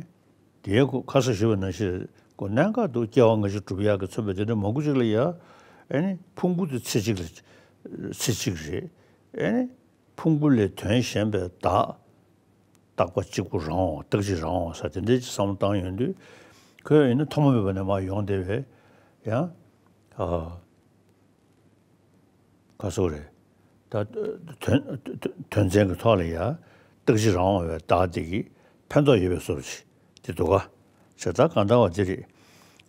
དེའི་ཁོ་ཁ་སང་ཞུས་པ་ནང་བཞིན་ཁོ་གནད་འགག་འདུག་སྐྱེ་བ་སྔ་ཕྱི་སྒྲུབ་ཡག་གི་མཚོན་པའི་དེ་འདྲ་མང་པོ་ཅིག་ལ་ཡ། ཨེ་ནི་ཕུང་པོ་དེ་ཚེ་གཅིག་ལ། ཚེ་གཅིག་རེད། ཨེ་ནི། ཕུང་པོ་ལས་དོན་གཞན་པའི་བདག་རྟག་པ་གཅིག་པུ་རང་དབང་། རྟག་གཅིག་རང་དབང་ཟེར་དེ་འདྲའི་བསམ་བློ་བཏང་ཡོང་དུས། ཁོས་ཡིན་ན་ཐོག་མ་མེད་པ་ནས་མར་ཡོང་བསྡད་པའི་ཡང་། ཨ། ག་སོགས་རེད། ད་དོན་དོན་ཚན་གྱི་ཐོག་ལ་ཡང་རྟག་གཅིག་རང་དབང་བའི་བདག་དེ་གིས་ཕན་ཐོགས་ཡོད་པའི་བཟོ་འདྲ་ཞིག་དེ་འདུག་ག་ཟེར་ད་གང་ལྟར་བ་དེ་རེད།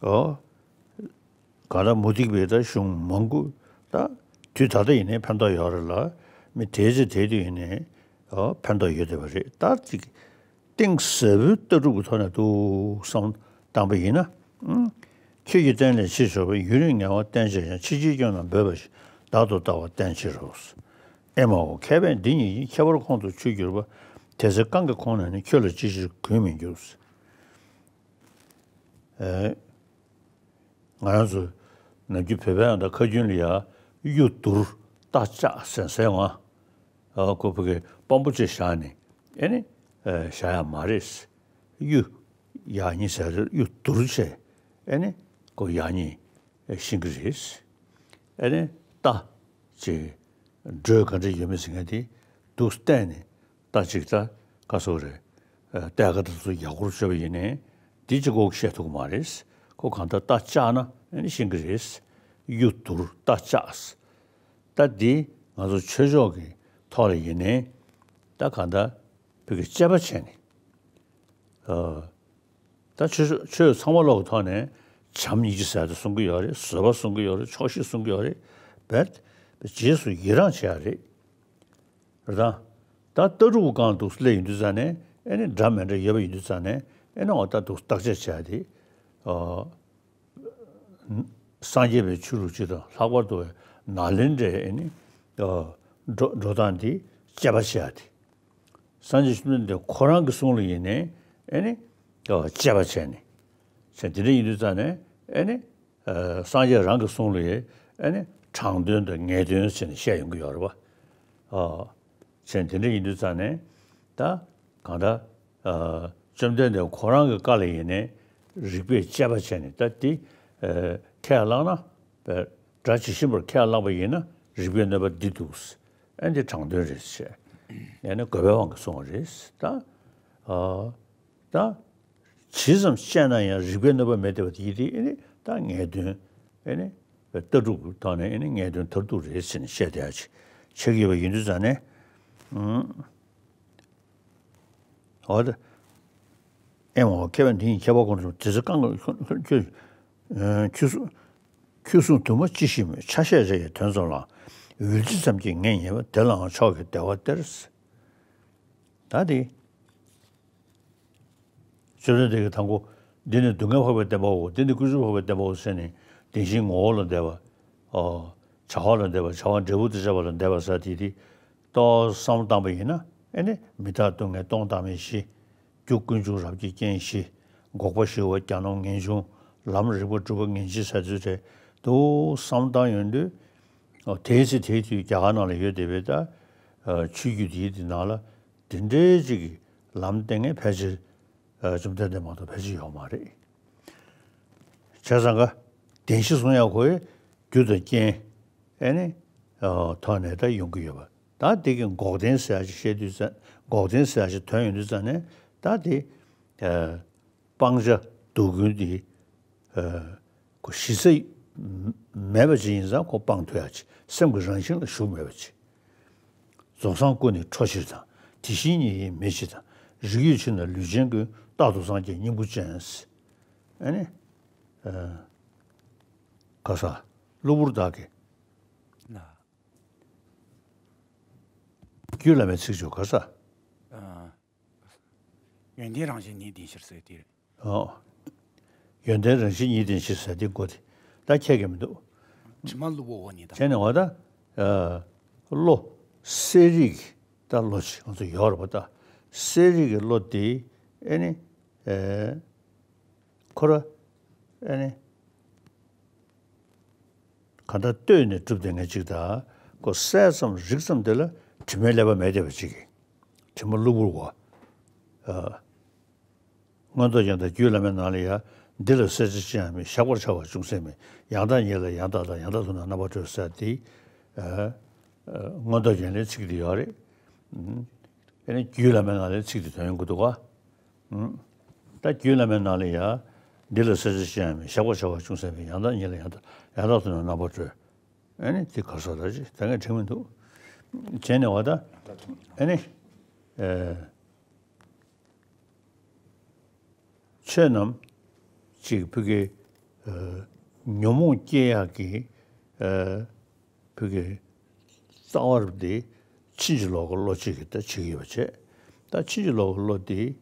ཨོ། གང་ལྟར་མུ་སྟེགས་པའི་ད་གཞུང་མང་པོ་ད་དུས་ད་ལྟ་ཡིན་ནའི་ཕན་ཐོགས་ཡོད་རེད་ལ། མི་དེའི་ཚེ་དེའི་དུས་ཡིན་ནའི་ཨོ་ཕན་ཐོགས་ཡོད་བསྡད་པ་རེད། ད་ཅིག་གཏིང་ཟབ་པོའི་ལྟ་གྲུབ་ཀྱི་ཐོག་ནས་འདུག་བསམ་བཏང་པ་ཡིན་ན། ཨང་། ཁྱོད་ཀྱི་བསྟན་ལས་ཕྱིར་ཕྱོགས་པའི། ཡུན་རིང་ངལ་བ་བསྟེན་བྱས་ཀྱང་། ཕྱི་ཕྱིར་སྐྱོན་རྣམས་འབོད་པ་ཞིག་བདག་ཏུ་ལྟ་བ་བསྟེན་ཕྱིར་རོ། ཨེ་མའོ། མཁས་པས་འདི་ཉིད་ཀྱི། ཁྱད་པར་ཁོང་དུ་ཆུད་གྱུར་པ། དེ་ཚེ་རྐང་གི་ཁོང་ན་ནི། ཁྱོད་ལ་ཅི་ཕྱིར་གུས་མི་འགྱུར། ཨེ། ང་རང་ཚོ་ནམ་རྒྱུན་བོད་པའི་ཨ་ད་ཁ་རྒྱུན་ལ་ཡ་གཡུ་བསྡུར་རྟ་ལྕག་ཟེར་ཟེར་ཡོང་ང་། ཨ་ཁོ་ཕ་གི་དཔང་པོ་ཅིག་བཞག་ནས་ཨེ་ནི་ཨ་བཞག་ཡ་མ་རེད། གཡུ་ཡག་ཉེས་ཟེར་གཡུ་བསྡུར་བྱས་ཨེ་ནི་ཁོ་ཡག་ཉེས་ཤེས་ཀྱི་རེད། ཨེ་ནི་རྟ་ཅིག་འགྲོས་ག་འདྲ་ཡོད་མེད་ཟེར་མཁན་དེ་འདུག་བལྟས་ནས། ད་ཅིག་ད་ག་སོགས་རེད། ཨ་རྟ་ཁ་ད་ཚོ་ཡག་པོ་བྱས་པ་ཡིན་ནའི་འདི་ཅིག་ཁོ་བཤད་ཐུབ་ཀྱི་མ་རེད། ཁོ་གང་ལྟར་རྟ་བཅག་ན་ཨ་ནི་ཤེས་ཀྱི་རེད། གཡུ་བསྡུར་རྟ་བཅག་ད་འདི་ང་ཚོ་ཆོས་ཕྱོགས་ཀྱི་ཐོག་ལ་ཡིན་ནའི་ད་གང་ལྟར་བོད་ཀྱི་དཔྱད་པ་བྱས་ནས། ཨ། ད་ཆོས་ཆོས་ཚང་མ་ལོག་གི་ཐོག་ནས་བྱམས་སྙིང་རྗེ་ཟེར་ཡ་དེ་གསུང་གི་ཡོད་རེད། བཟོད་པ་གསུང་གི་ཡོད་རེད། ཆོག་ཤེས་གསུང་གི་ཡོད་རེད། བས་རྗེས་སུ་ཡི་རང་བྱེད་ཡ་རེད། རེད་དང་། ད་ལྟ་གྲུབ་སྒང་དུ་སླེབས་ཡོང་དུས་ཙང་ནས་ཨེ་ནི་འདྲ་མི་འདྲ་ཡོད་པ་ཡིན་དུས་ཙང་ནས་ཨེ་ནི་འོ་ད་འདུག་བརྟག་དཔྱད་བྱེད་ཡ་དེ། ཨ། སངས་རྒྱས་པའི་ཆོས་ལུགས་སྤྱི་དང་ལྷག་པར་དུ་ནཱ་ལེནྡྲའི་ཨེ་ནི། ཨ། འགྲོ་འགྲོ་སྟངས་དེ་དཔྱད་པ་བྱེད་ཡ་དེ། སངས་རྒྱས་བཅོམ་ལྡན་འདས་ཁོ་རང་གི་གསུང་ལ་ཡིན་ནའི་ཨེ་ནི། ཨ། དཔྱད་པ་བྱས་ནས། བྱས་དེ་འདྲ་ཡིན་དུས་ཙང་ནས་ཨེ་ནི། ཨ། སངས་རྒྱས་རང་གི་གསུང་ལ་ཡིན་ཨེ་ནི་དྲང་དོན་དང་ངེས་དོན་བྱས་ནས་བཤད་ཡོང་གི་ཡོད་རེད་པ། ཨ། བྱས་དེ་འདྲ་ཡིན་དུས་ཙང་ནས་ད་གང་ལྟར་ ཨ། བཅོམ་ལྡན་འདས་ཁོ་རང་གི་བཀའ་ལ་ཡིན་ནའི་རིགས་པས་དཔྱད་པ་བྱས་ནས་ད་འདི་ཨ་ཁས་བླངས་ན། སྒྲ་ཇི་བཞིན་པར་ཁས་བླངས་པ་ཡིན་ན་རིགས་པའི་གནོད་པ་འདི་འདུག་ཨ་འདི་དྲང་དོན་རེད་ཟེར། ཡང་ན་དགོས་པའི་དབང་གིས་གསུངས་པ་རེད། ད་ཨ་ད་ཇི་ཙམ་དཔྱད་ན་ཡང་རིགས་པའི་གནོད་པ་མེད་བསྡད་པ་དེ་ཡིན་དེ། ཨ་ནི་ད་ངེས་དོན། ཨ་ནི་ལྟ་གྲུབ་ཀྱི་ཐོག་ནས་ཨ་ནི་ངེས་དོན་མཐར་ཐུག་རེད་ཟེར་ནས་བཤད་བསྡད་ཡ་ཆེ་ཆེ་གི་ཡོད་པ་ཡིན་དུས་ཙང་ནས། ཨུམ། འོ་ད། ཨེ་མ་ཧོ། མཁས་པ་འདི་ཉིད་ཁྱད་པར་ཀུན་ཏུ་དེ་ཚེ་རྐང་ཁྱོད་ཁྱོད་ཁྱོད་གསུང་ཁྱོད་གསུང་དུ་མ་ཅི་ཞིག་མོད། ཆ་ཤས་རེ་ཡི་དོན་ཙམ་ལའང་། འོལ་ཚིག་ཙམ་གྱིས་ངེས་ཉེས་པ། དེ་ལའང་མཆོག་གི་བདེ་བ་སྟེར། ད་དེ། བཅོམ་ལྡན་འདས་ཀྱིས་དང་པོ་འདི་ནི་སྡུག་བསྔལ་འཕགས་པའི་བདེན་པའོ། འདི་ནི་ཀུན་འབྱུང་འཕགས་པའི་བདེན་པའོ་ཟེར་ནས་བདེན་བཞིའི་ངོ་བོ་ལ་བསྡད་པ། ཨོ། བྱ་བ་ལ་བསྡད་པ། བྱ་བ་འབྲས་བུ་དང་བཅས་པ་ལ་བསྡད་པ་ཟེར་དེ་དེ་ཏོག་བསམ་བློ་བཏང་པ་ཡིན་ན། ཨེ་ནི་མི་རྟག་སྡུག་བསྔལ་སྟོང་བདག་མེད་བཞི། རྒྱུ་ཀུན་འབྱུང་རབ་ཀྱི་རྐྱེན་བཞི། འགོག་པ་ཞི་བ་གྱ་ནོམ་ངེས་འབྱུང་། ལམ་རིག་པ་སྒྲུབ་པ་ངེས་འབྱིན་ཟེར་ཚུལ་རེད་འདུག་བསམ་བློ་བཏང་ཡོང་དུས། ཨོ། དེའི་ཚེ་དེའི་དུས་རྒྱ་གར་ནང་ལ་ཡོད་བསྡད་པའི་ད་ཨ་ཆོས་བརྒྱུད་དེའི་དེ་ནང་ལ། དེ་འདྲའི་ཅིག་གི་ལམ་སྟེང་ནས་ཕལ་ཆེར་ཨ་བཅོམ་ལྡན་འདས་མ་གཏོགས་ཕལ་ཆེར་ཡོད་མ་རེད། བྱས་ཙང་ཀ་བདེན་བཞི་གསུང་ཡག་ཁོ་རྒྱུ་དང་རྐྱེན། ཨེ་ནི་ཨ་ཐོག་ནས་ད་ཡོང་གི་ཡོད་པ། ད་དེ་གི་འགོག་བདེན་ཟེར་ཡག་ཅིག་བཤད་དུས་ཙང་། འགོག་བདེན་ཟེར་ཡག་ཅིག་དོན་ཡོང་དུས་ཙང་ནས། ད་དེ་ཨ་སྤང་བྱ་སྡུག་ཀུན་དེ་ཨ་ཁོ་གཞི་རྩ་མེད་པ་ཅིག་ཡིན་ཙང་ཁོ་སྤང་ཐུབ་ཡག་ཅིག་སེམས་ཀྱི་རང་བཞིན་ལ་ཞུགས་མེད་པ་ཅིག་རྫོགས་སངས་སྐུ་ནི་འཕྲོ་ཕྱིར་དང་། དེ་བཞིན་ཉིད་ཡིན་མེད་ཕྱིར་དང་། རིགས་ཡོད་ཕྱིར་ན་ལུས་ཅན་ཀུན། རྟག་ཏུ་སངས་རྒྱས་སྙིང་པོ་ཅན། ཨ་ནི་ཨ་ག་ས་གློ་བུར་བདག་གིས། ལ། རྒྱུད་བླ་མའི་ཚིག་བརྗོད་ག་ས། ཨ། ཡོན་ཏན་རང་བཞིན་ཉིད་བདེན་ཕྱིར་ཟེར་དེ་རེད། ཨོ། ཡོན་ཏན་རང་བཞིན་ཉིད་བདེན་ཕྱིར་ཟེར་དེ་མགོ་དེ་ད་ཁྱད་ཀྱི་མི་འདུག་དྲི་མ་གློ་བུར་བ་ནི་དང་། བྱས་ནས་འོ་ད། ཨ། བློ། གསལ་རིག་གི་ད་བློ་ཅིག་ང་ཚོ་ཡོད་རེད་པ། ད་གསལ་རིག་གི་བློ་དེ་ཨེ་ནི་ཨེ་ཁོ་ར་ཨེ་ནི། གང་ལྟར་ལྟོས་ནས་གྲུབ་བསྡད་མཁན་ཅིག་དང་། ཁོ་གསལ་ཙམ་རིག་ཙམ་དེ་ལ་དྲི་མའི་ཀླད་པ་མེད་བསྡད་པ་ཅིག་གིས། དྲི་མ་གློ་བུར་བ། ཨ། མངོན་རྟོགས་རྒྱན་དང་རྒྱུད་བླ་མའི་ནང་ལ་ཡང་། འདི་ལ་གསལ་བྱེད་ཅི་ཡང་མེད། གཞག་པར་བྱ་བ་ཅུང་ཟད་མེད། ཡང་དག་ཉིད་ལ་ཡང་དག་དང་། ཡང་དག་ཏུ་ན་རྣམ་པར་གྲོལ་ཟེར་དེ། ཨ། མངོན་རྟོགས་རྒྱན་ལས་ཚིག་དེ་ཡོད་རེད། ཨ་ནི་རྒྱུད་བླ་མའི་ནང་ལས་ཚིག་དེ་ཐོན་ཡོང་གི་འདུག་ག་ད་རྒྱུད་བླ་མའི་ནང་ལ་ཡང་། འདི་ལ་གསལ་བྱེད་ཅི་ཡང་མེད། གཞག་པར་བྱ་བ་ཅུང་ཟད་མེད། ཡང་དག་ཉིད་ལ་ཡང་དག་ཡང་དག་ཏུ་ན་རྣམ་པར་གྲོལ། ཨ་ནི་དེ་ག་ས་ད་ཅི་ད་ངས་དྲན་མི་འདུག་བྱས་ནས་བ་ད། ཨ་ནི་ཨེ། ཆོས་རྣམས་ཅིག་ཕ་གི་ཨ་ཉོན་མོངས་སྐྱེ་ཡག་གི་ཨ་ཕ་གི་རྩ་བ་རུ་དེ་ཕྱིན་ཅི་ལོག་གི་བློ་གཅིག་གིས་ད་བྱེད་ཀྱི་ཡོད་པ་བྱས། ད་ཕྱིན་ཅི་ལོག་གི་བློ་དེ་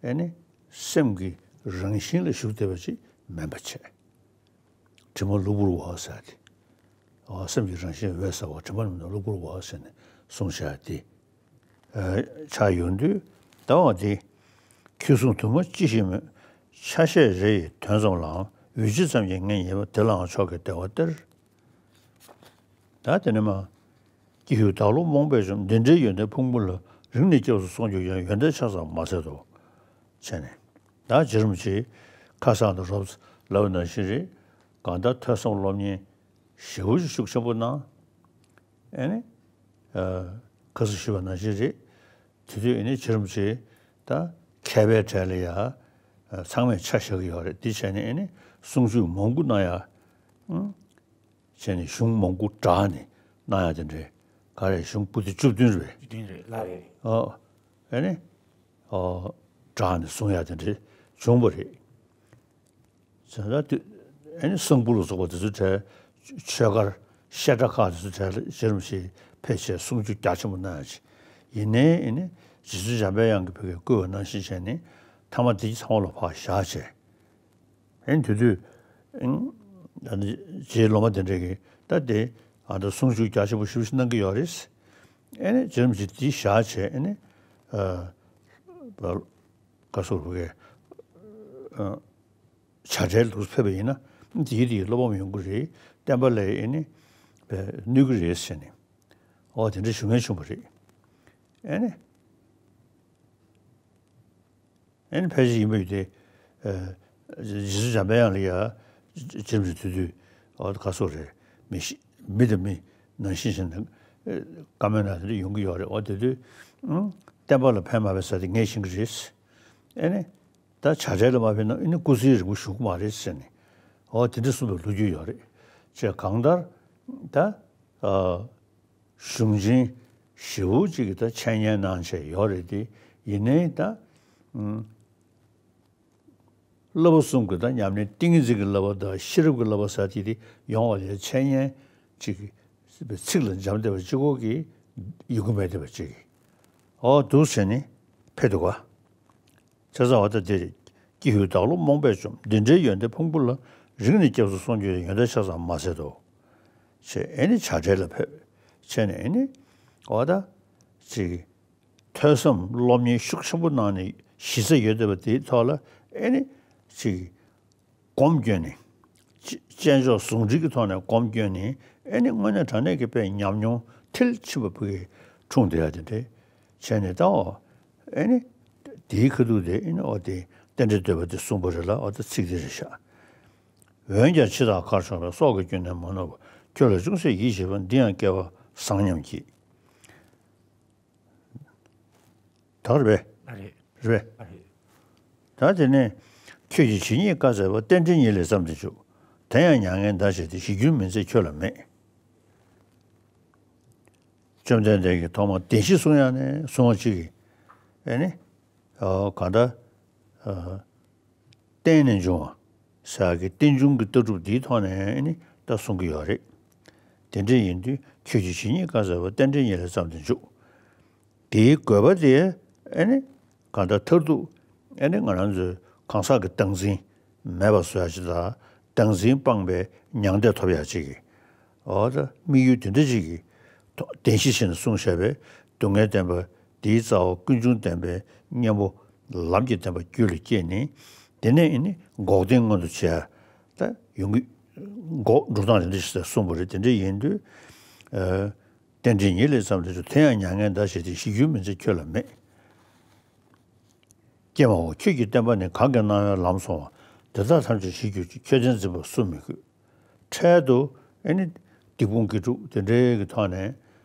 ཨེ་ནི་སེམས་ཀྱི་རང་བཞིན་ལ་ཞུགས་བསྡད་པ་ཅིག་མིན་པ་བྱས། དྲི་མ་གློ་བུར་བ་ཟེར་ཏེ། ཨ་སེམས་ཀྱི་རང་བཞིན་འོད་གསལ་བ། དྲི་མ་རྣམས་ནི་གློ་བུར་བ་ཟེར་ནས་གསུངས་བཞག་སྟེ། ཨ་ཆགས་ཡོང་དུས་ད་འོ་དེ། ཁྱོད་གསུང་དུ་མ་ཅི་ཞིག་སྨོས། ཆ་ཤས་རེ་ཡི་དོན་ཙམ་ལའང་། འོལ་ཚིག་ཙམ་གྱིས་ངེས་ཉེས་པ། དེ་ལའང་མཆོག་གི་བདེ་བ་སྟེར། ད་དེ་ནས་མ། ཀྱི་ཧུད་བདག་བློ་རྨོངས་པས་བཅོམ། འདི་འདྲའི་ཡོན་ཏན་ཕུང་པོ་ལ། རིང་ནས་སྐྱབས་སུ་སོང་གྱུར་ཀྱང་། ཡོན་ཏན་ཆ་ཙམ་མ་ཟད་དོ། བྱས་ནས། ད་རྗེ་རིན་པོ་ཆེས་ཁ་སང་དུ་རོབ་ལབ་པ་ནང་བཞིན་རེད། གང་ལྟར་ཐོས་བསམ་སློབ་གཉེར་ཞེ་པོ་ཅིག་ཤུགས་ཆེན་པོ་གནང་། ཨེ་ནི། ཨ་ཁ་སང་ཞུས་པ་ནང་བཞིན་རེད། དེ་དུས་ཨེ་ནི་རྗེ་རིན་པོ་ཆེས་ད་མཁས་པའི་གྲས་ལ་ཡ་ཚང་མས་ཆ་བཞག་གི་ཡོད་རེད། དེ་བྱས་ནས་ཨེ་ནི་གསུང་ཆོས་མང་པོ་གནང་ཡ། ཨང་། བྱས་ནས་གཞུང་མང་པོ་བསྒྲགས་ནས་གནང་ཡ་དེ་འདྲའི་ག་རེ་གཞུང་པོ་ཏི་བཅུ་བདུན་རེད། བདུན་རེད་ལ་རེད། ཨོ། ཨེ་ནི། ཨོ། བསྒྲགས་ནས་གསུང་ཡ་དེ་འདྲའི་བྱུང་བ་རེད། བྱས་ཙང་དུས་ཨེ་ནི་གསང་ཕུ་ལ་སོགས་པ་དེ་ཚོའི་གྲས། ཆོས་སྒར་བཤད་གྲྭ་ཁག་དེ་ཚོའི་གྲས་ལ་རྗེ་རིན་པོ་ཆེས་ཕལ་ཆེར་གསུང་ཆོས་རྒྱ་ཆེན་པོ་གནང་ཡ་ཅིག་ཡིན་ནའི། ཨེ་ནི་རྗེ་བཙུན་འཇམ་དཔལ་དབྱངས་ཀྱིས་ཕ་གིར་བསྐུལ་བ་ནང་བཞིན་བྱས་ནས་མཐའ་མ་དེ་ཚང་མ་ལ་ཕར་བཞག་བྱས། ཨེ་ནི་དེ་དུས་ཨེ་ནི་ད་ནི་རྗེའི་སློབ་མ་དེ་འདྲས་ཀྱིས་ད་དེ་ཨ་ད་གསུང་ཆོས་རྒྱ་ཆེན་པོ་ཞེ་པོ་ཅིག་གནང་གི་ཡོད་རེད། ཨེ་ནི་རྗེ་རིན་པོ་ཆེས་དེ་བཞག་བྱས། ཨེ་ནི་ཨ་བཀའ་ཟུར་བུ་གའི་ཨ་བྱ་བྲལ་དུ་ཕེབས་པ་ཡིན་ན། དེའི་དེའི་བློ་ཕམ་ཡོང་གི་རེད། བསྟན་པ་ལ་ཨེ་ནི་གནོད་ཀྱི་རེད་ཟེར་ནས། ཨོ་དེ་འདྲ་ཞུ་མཁན་བྱུང་བ་རེད། ཨེ་ནི། ཨེ་ནི་ཕལ་ཆེར་ཡིན་པ་ཡིན་ཏེ། རྗེ་བཙུན་འཇམ་པའི་དབྱངས་ལ་ཡ། ཅིག་འགྲོ་དུས་དུས། འོ་ད་ག་སོགས་རེད། མི་ཤི། མི་དང་མི་ནང་བཞིན་བྱས་ནས། བཀའ་མོལ་གནང་དེ་འདྲ་ཡོང་གི་ཡོད་རེད། འོ་དེ་དུས། ཨང་། བསྟན་པ་ལ་ཕན་མ་ཕན་ཟེར་དེ་ངས་ཤེས་ཀྱི་རེད། ཨེ་ནི། ད་བྱ་བྲལ་ལ་མ་ཕན་ན་ཨེ་ནི་སྐུ་ཚེ་རིང་པོ་བཞུགས་ཀྱི་མ་རེད་ཟེར་ནས། འོ་དེ་འདྲ་གསུངས་པའི་ལོ་རྒྱུས་ཡོད་རེད། ཅེས་གང་ལྟར། ད། ཨ། གཞུང་ཆེན་ཞེ་པོ་ཅིག་གི་ད་འཆད་ཉན་གནང་བྱས་ཡོད་རེད་དེ། ཡིན་ནའི་ད། ཨུམ། བསླབ་པ་གསུམ་གྱི་ད་ཉམས་ལེན་ཏིང་ངེ་འཛིན་གྱི་བསླབ་པ་དང་ཤེས་རབ་ཀྱི་བསླབ་པ་ཟེར་དེ་དེ་ཡོང་བ་ལས་འཆད་ཉན་ཅིག་གི་ཚིག་ལ་འཇམ་བསྡད་པ་གཅིག་པོ་གིས་ཡོང་གི་མེད་བསྡད་པ་ཅིག་གིས། འོ་འདུག་བྱས་ནས་ཕེབས་འདུག་ག། བྱས་ཙང་འོ་ད་འདིར། ཀྱེ་ཧུད་བདག་བློ་རྨོངས་པས་བཅོམ། འདི་འདྲའི་ཡོན་ཏན་ཕུང་པོ་ལ། རིང་ནས་སྐྱབས་སུ་སོང་གྱུར་ཡང་། ཡོན་ཏན་ཆ་ཚང་མ་ཟད་དོ། ཞེས་ཨེ་ནི་བྱ་བྲལ་ལ་ཕེབས་བྱས་ནས་ཨེ་ནི། འོ་ད། ཅིག་ཐོས་བསམ་སློབ་གཉེར་ཤུགས་ཆེན་པོ་གནང་ནས་གཞི་རྩ་ཡོད་བསྡད་པ་དེའི་ཐོག་ལ་ཨེ་ནི། ཅིག་སྒོམ་བསྐྱོན་ནས། ཅི། དཔྱད་འཇོག་ཟུང་འབྲེལ་གྱི་ཐོག་ནས་སྒོམ་བསྐྱོན་ནས་ཨེ་ནི་དངོས་གནས་དྲང་གནས་ཀྱི་དཔེ་ཉམས་མྱོང་མཐིལ་ཕྱིན་པ་ཕ་གིར་འཁྲུངས་བསྡད་ཡ་དེ་འདྲས་བྱས་ནས་ད། འོ་ཨེ་ནི་དེའི་ཁ་ཐུག་དེ་ཨེ་ནི་འོ་དེ་རྟེན་འབྲེལ་བསྟོད་པ་དེ་གསུངས་པ་རེད་ལ། འོ་ད་ཚིག་དེ་རེད་ཤག། འོན་ཀྱང་འཆི་བདག་ཁར་བྱུང་བས། སྲོག་གི་སྐྱོན་ནི་མ་ནོར་བར། ཁྱོད་ལ་ཅུང་ཟད་ཡིད་ཆེས་པ། འདི་ཡང་སྐལ་བ་བཟང་སྙམ་བགྱིད། ད་རེད་པས། ཨ་རེད། རེད་པས། ཨ་རེད། ད་དེ་ནས། ཁྱོད་ཀྱིས་ཇི་སྙེད་བཀའ་སྩལ་པ། རྟེན་འབྲེལ་ཉིད་ལས་བརྩམས་ཏེ་འཇུག། དེ་ཡང་མྱ་ངན་འདའ་བྱེད་དེ། ཞི་འགྱུར་མི་མཛད་ཁྱོད་ལ་མེད། བཅོམ་ལྡན་འདས་ཀྱིས་ཐོག་མར་བདེན་བཞི་གསུང་ཡ་ནས་གསུང་བ་གཅིག་གིས། ཨེ་ནི། ཨ། གང་ལྟར། ཨ། རྟེན་ནས་འབྱུང་བ་ཟེར་ཡག་གི་རྟེན་འབྱུང་གི་ལྟ་གྲུབ་འདིའི་ཐོག་ནས་ནི་ད་གསུང་གི་ཡོད་རེད། དེ་འདྲ་ཡིན་དུས་ཁྱོད་ཀྱིས་ཇི་སྙེད་བཀའ་སྩལ་པ། རྟེན་འབྲེལ་ཉིད་ལས་བརྩམས་ཏེ་འཇུག། དེའི་དགོས་པ་དེ་ཨེ་ནི་གང་ལྟར་མཐར་ཐུག་ཨེ་ནི་ང་རང་ཚོའི་གང་ཟག་གི་བདག་འཛིན་མེད་པ་བཟོ་ཡག་ཅིག་དང་། བདག་འཛིན་སྤངས་པའི་མྱང་འདས་ཐོབ་ཡག་ཅིག་གི། འོ་ད་དམིགས་ཡུལ་དེ་འདྲ་ཅིག་གི་ཐོག་བདེན་བཞི་བྱས་ནས་གསུངས་བཞག་པས། སྡུག་བསྔལ་བདེན་པ་འདིའི་རྩ་བ་ཀུན་འབྱུང་བདེན་པའི་གཉེན་པོ་ལམ་གྱི་བདེན་པ་རྒྱུད་ལ་སྐྱེས་ནས། དེ་ནས་ཨེ་ནི་འགོག་བདེན་མངོན་དུ་བྱས། ད་ཡོང་གི། འགོག་འགྲོ་སྟངས་དེ་འདྲ་ཞིག་གསུངས་པ་རེད། དེ་འདྲ་ཡིན་དུས། ཨ། རྟེན་འབྲེལ་ཉིད་ལས་བརྩམས་ཏེ་འཇུག། དེ་ཡང་མྱ་ངན་འདའ་བྱེད་དེ། ཞི་འགྱུར་མི་མཛད་ཁྱོད་ལ་མེད། ཀྱེ་མ་འོ། ཁྱོད་ཀྱི་བསྟན་པ་ནི། གང་གིས་གནང་བའི་ལམ་བཟུང་བ། དེ་དག་ཐམས་ཅད་ཞི་གྱུར་ཅིག། ཁྱོད་བདེན་འཛིན་པ་སུ་མི་དགོས། འཕྲལ་དུ་ཨེ་ནི་སྡིག་སྤོང་དགེ་སྒྲུབ་དེ་འདྲའི་གི་ཐོག་ནས།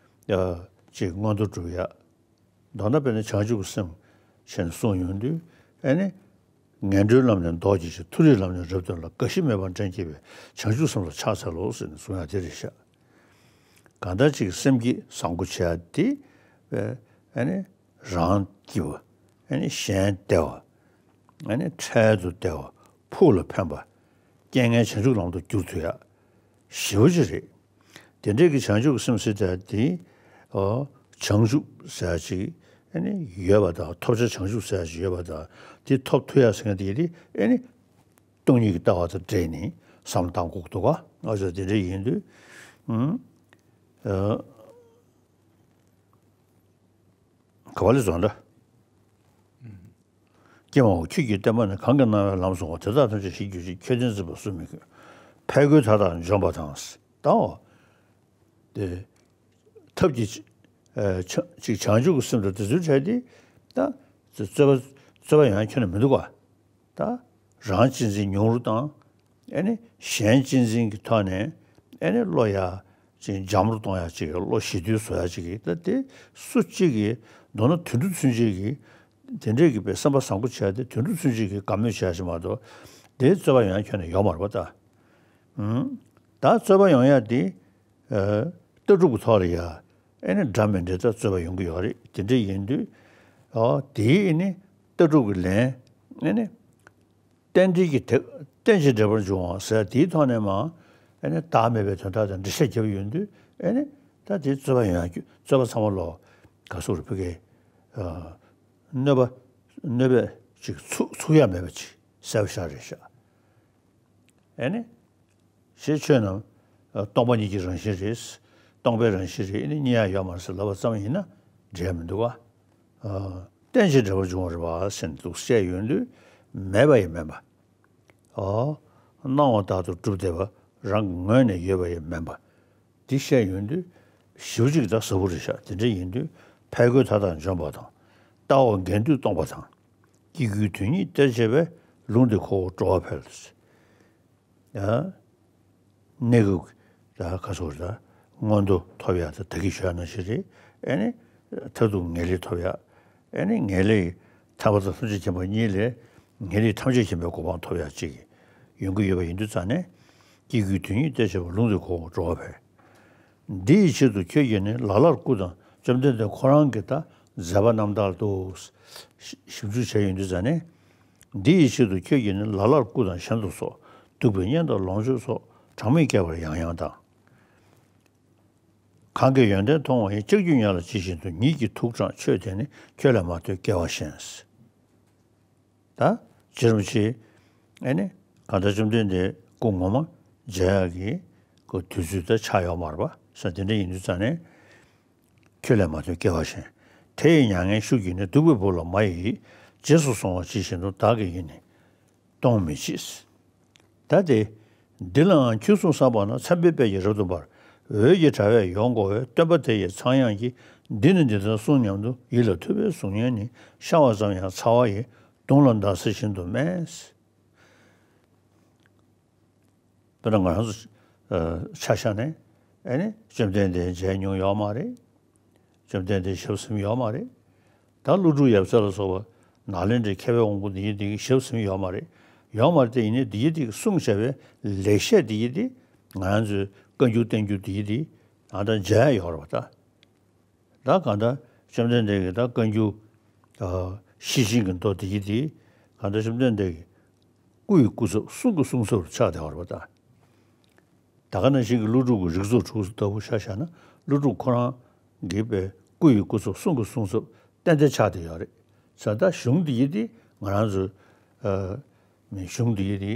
ཨ། ཅིག་མངོན་མཐོ་སྒྲུབ་ཡ། མདོར་ན་དཔེར་ན་བྱང་ཆུབ་ཀྱི་སེམས་བྱས་ནས་གསུངས་ཡོང་དུས་ཨེ་ནི། ངན་འགྲོའི་ལམ་ནས་ལྡོག་བྱེད་ཅིང་། མཐོ་རིས་ལམ་ནས་རབ་སྟོན་ལ། རྒ་ཤི་མེད་པར་འདྲེན་བགྱིད་པའི། བྱང་ཆུབ་སེམས་ལ་ཕྱག་འཚལ་ལོ་ཟེར་ནས་གསུང་ཡ་དེ་རེད་ཤག། གང་ལྟར་ཅིག་སེམས་བསྐྱེད་བཟང་པོ་བྱེད་ཡ་དེ། ཨེ་ནི། རང་སྐྱིད་པ། ཨེ་ནི་གཞན་བདེ་བ། ཨེ་ནི་འཕྲལ་དུ་བདེ་བ། ཕུགས་ལ་ཕན་པ། རྐྱེན་ངན་བྱང་ཆུབ་ལམ་དུ་བསྒྱུར་ཐུབ་ཡ། ཞེ་པོ་ཅིག་རེད། དེ་འདྲའི་གི་བྱང་ཆུབ་ཀྱི་སེམས་ཟེར་ཡ་དེ། ཨོ། བྱང་ཆུབ་ཟེར་ཡ་ཅིག་ཨེ་ནི་ཡོད་པ་དང་། ཐོབ་བྱ་བྱང་ཆུབ་ཟེར་ཡ་ཅིག་ཡོད་པ་དང་། དེ་ཐོབ་ཐུབ་ཡ་ཟེར་མཁན་དེ་དེ་ཨེ་ནི། སྟོང་ཉིད་ཀྱི་ལྟ་བ་དང་འབྲེལ་ནས་བསམ་བློ་བཏང་དགོས་འདུག་ག། ང་ཚོ་དེ་འདྲ་ཡིན་དུས། ཨུམ། ཨ། ག་པ་ལས་བཟོ་འདྲ། ཀྱེ་མ་འོ། ཁྱོད་ཀྱི་བསྟན་པ་ནི། གང་གིས་གནང་བའི་ལམ་བཟུང་བ། དེ་དག་ཐམས་ཅད་ཞི་གྱུར་ཅིག། ཁྱོད་བདེན་འཛིན་པ་སུ་མི་དགོས། ཕས་རྒོལ་མཐའ་དག་འཇོམས་པ་དང་། ད་འོ། དེ། ཐབས་ཀྱི། ཨ། བྱང་ཅིག་བྱང་ཆུབ་ཀྱི་སེམས་དང་དེ་ཚོའི་གྲས་དེ། ད། རྩོད་པ། རྩོད་པ་ཡོང་ཡ་ཁྱོན་ནས་མི་འདུག་ག། ད། རང་གཅེས་འཛིན་ཉུང་རུ་བཏང་། ཨེ་ནི་གཞན་གཅེས་འཛིན་གྱི་ཐོག་ནས་ཨེ་ནི་བློ་ཡ་ཅིག་འཇམ་རུ་གཏོང་ཡ་ཅིག། བློ་ཞི་དུལ་བཟོ་ཡ་ཅིག་གི། ད་དེ་སུ་གཅིག་གིས་མདོར་ན་དུད་འགྲོ་ཚུན་ཆད་ཀྱིས་དེ་འདྲས་ཀྱི་པའི་བསམ་པ་བཟང་པོ་བྱས་ཏེ་དུད་འགྲོ་ཚུན་ཆད་ཀྱིས་དགའ་མོས་བྱེད་ཡ་ཞིག་མ་གཏོགས། དེའི་རྩོད་པ་ཡོང་ཡ་ཁྱོན་ནས་ཡོད་མ་རེད་པ་ད། ཨུམ། ད་རྩོད་པ་ཡོང་ཡ་དེ། ཨ། ལྟ་གྲུབ་ཀྱི་ཐོག་ལ་ཡ། ཨེ་ནི་འདྲ་མི་འདྲ་ད་རྩོད་པ་ཡོང་གི་ཡོད་རེད། དེ་འདྲ་ཡིན་དུས། ཨོ། དེའི་ཨེ་ནི་ལྟ་གྲུབ་ཀྱི་ལན། ཨེ་ནི། རྟེན་འབྲེལ་གྱི་དེ། རྟེན་ཅིང་འབྲེལ་པར་འབྱུང་བ་ཟེར་དེའི་ཐོག་ནས་མ། ཨེ་ནི་བདག་མེད་པའི་དོན་དག་དང་འགྲེལ་བཤད་བརྒྱབ་ཡོང་དུས། ཨེ་ནི་ད་དེའི་རྩོད་པ་ཡོང་ཡ། རྩོད་པ་ཚང་མ་ལོག་ག་སོགས་རུ་ཕ་གིའི། ཨ། གནོད་པ། གནོད་པ་ཅིག་ཚུགས་ཚུགས་ཡ་མེད་པ་ཅིག་གསལ་པོ་ཤར་རེད་ཤག། ཨེ་ནི། ཞེས་ཆོས་རྣམས། ཨ། སྟོང་པ་ཉིད་ཀྱི་རང་བཞིན་རེད། སྟོང་པའི་རང་བཞིན་རེད། ཨེ་ནི་རྙེད་ཡ་ཡོད་མ་རེད་ཟེར་ལབ་པ་ཙམ་ཡིན་ན་འགྲིག་ཡ་མི་འདུག་ག། ཨ། རྟེན་ཅིང་འབྲེལ་པར་འབྱུང་བ་རེད་པ་ཟེར་འདུག་བཤད་ཡོང་དུས་མེད་པ་ཡང་མིན་པ། ཨོ། སྣང་བ་ལྟར་དུ་གྲུབ་བསྡད་པ་རང་གི་ངོས་ནས་ཡོད་པ་ཡང་མིན་པ། འདི་བཤད་ཡོང་དུས་ཞེ་པོ་ཅིག་ད་ཟབ་པོ་རེད་ཤག། དེ་འདྲ་ཡིན་དུས་ཕས་རྒོལ་མཐའ་དག་འཇོམས་པ་དང་། ལྟ་བ་འགལ་འདུས་སྟོང་པ་དང་། སྐྱེ་དགུའི་དོན་ཉིད་གཏེར་བྱེད་པའི། ལུང་འདི་གོ་བར་འགྲོ་བ་འཕེལ། ཡ། གནས་སྐབས་ཀྱི་ད་ག་ཟེར་དགོས་རེད། ད་མངོན་མཐོ་ཐོབ་ཡག་ད་ད་གིན་ཞུས་ནང་བཞིན་རེད། ཨེ་ནི་མཐར་ཐུག་ངེས་ལེགས་ཐོབ་ཡག་ཨེ་ནི་ངེས་ལེགས་ཐར་པ་དང་ཐམས་ཅད་མཁྱེན་པ་གཉིས་ལས་ངེས་ལེགས་ཐམས་ཅད་མཁྱེན་པའི་གོ་འཕང་ཐོབ་ཡག་ཅིག་ཡོང་གི་ཡོད་པ་ཡིན་དུས་ཙང་ནས། སྐྱེ་དགུའི་དོན་ཉིད་གཏེར་བྱེད་པ། ལུང་འདི་གོ་བར་འགྲོ་བ་འཕེལ། འདི་ཡི་ཆེད་དུ་ཁྱོད་ཀྱིས་ནི། ལ་ལར་སྐུ་དང་བཅོམ་ལྡན་འདས་ཁོ་རང་གི་ད་མཛད་པ་རྣམ་ཐར་དུ་ཞིབ་འཇུག་བྱས་ཡོང་དུས་ཙང་ནས། འདི་ཡི་ཆེད་དུ་ཁྱོད་ཀྱིས་ནི། ལ་ལར་སྐུ་དང་ཞལ་དུ་སོགས། གདུག་པའི་གཉེན་དང་ལོངས་སྤྱོད་སོགས། གྲངས་མེད་བསྐལ་པར་ཡང་ཡང་དང་། གང་གིས་ཡོན་ཏན་མཐོང་བ་ཡི། ལྕགས་ཀྱུ་ཉ་ལ་ཇི་བཞིན་དུ། ཉིད་ཀྱི་ཐུགས་དྲངས་མཆོད་དེ་ནི། ཁྱོད་ལས་མ་ཐོས་སྐལ་བ་གཞན། ད་རྗེ་རིན་པོ་ཆེ་ཨེ་ནི་གང་ལྟར་བཅོམ་ལྡན་འདས་སྐུ་ངོ་མ་མཇལ་ཡག་གི་སྐུ་དུས་ཚོད་ད་ཆགས་ཡོད་མ་རེད་པ། ས་དེ་འདྲ་ཡིན་དུས་ཙང་ནས། ཁྱོད་ལས་མ་ཐོས་སྐལ་བ་གཞན། དེ་ཡི་མྱ་ངན་ཤུགས་ཀྱིས་ནི། གདུག་པའི་བུ་ལ་མ་ཡི་ཡིད། རྗེས་སུ་སོང་བ་ཇི་བཞིན་དུ། བདག་གི་ཡིད་ནི་གཏོང་མི་བྱེད། ད་དེ། འདི་ལའང་ཁྱོད་གསུངས་བསམ་པ་ན། མཚན་དཔེའི་དཔལ་གྱིས་རབ་ཏུ་འབར། འོད་ཀྱི་དྲ་བས་ཡོངས་བསྐོར་བའི། སྟོན་པ་དེ་ཡི་ཚངས་དབྱངས་ཀྱིས། འདི་ནི་འདི་ལྟར་གསུངས་སྙམ་དུ། ཡིད་ལ་ཐུབ་པའི་གཟུགས་བརྙན་ནི། ཤར་བ་ཙམ་ཡང་ཚ་བ་ཡི། གདོང་ལ་ཟླ་ཟེར་བཞིན་དུ་མེད། དཔེར་ན་ང་རང་ཚོ་ཨ་ཆ་བཞག་ནས་ཨེ་ནི་བཅོམ་ལྡན་འདས་མཇལ་མྱོང་ཡོད་མ་རེད། བཅོམ་ལྡན་འདས་ཞབས་ཟིན་ཡོད་མ་རེད། ད་ཀླུ་སྒྲུབ་ཡབ་སྲས་ལ་སོགས་པ་ནཱ་ལེནྡྲའི་མཁས་པའི་དབང་པོ་འདི་ཡི་འདི་གི་ཞབས་ཟིན་ཡོད་མ་རེད། ཡོད་མ་རེད་དེ་ཡིན་ནའི་འདི་ཡི་འདི་གི་གསུངས་བཞག་པའི་ལེགས་བཤད་འདི་ཡི་འདི་ང་རང་ཚོའི་བཀའ་འགྱུར་བསྟན་འགྱུར་འདི་ཡི་འདི་ང་ད་མཇལ་ཡོད་རེད་པ་ད། ད་གང་ལྟར་བཅོམ་ལྡན་འདས་ཀྱི་ད་བཀའ་འགྱུར་ཨ་ཤེར་ཕྱིན་གྱི་མདོ་འདི་ཡི་འདི་གང་ལྟར་བཅོམ་ལྡན་འདས་ཀྱི་སྐུ་ཡི་སྐུ་ཚབ་གསུང་གི་གསུང་ཚབ་ཆགས་བསྡད་པ་རེད་པ་ད། ད་ག་ནང་བཞིན་གྱི་ཀླུ་སྒྲུབ་ཀྱི་རིགས་ཚོགས་དྲུག་ལྟ་བུ་ཆ་བཞག་ན། ཀླུ་སྒྲུབ་ཁོ་རང་གི་པའི་སྐུ་ཡི་སྐུ་ཚབ་གསུང་གི་གསུང་ཚབ་ཏན་ཏན་ཆགས་བསྡད་ཡོད་རེད། ས་ད་གཞུང་འདི་ཡི་འདི་ང་རང་ཚོའི་ཨ་གཞུང་འདི་ཡི་འདི་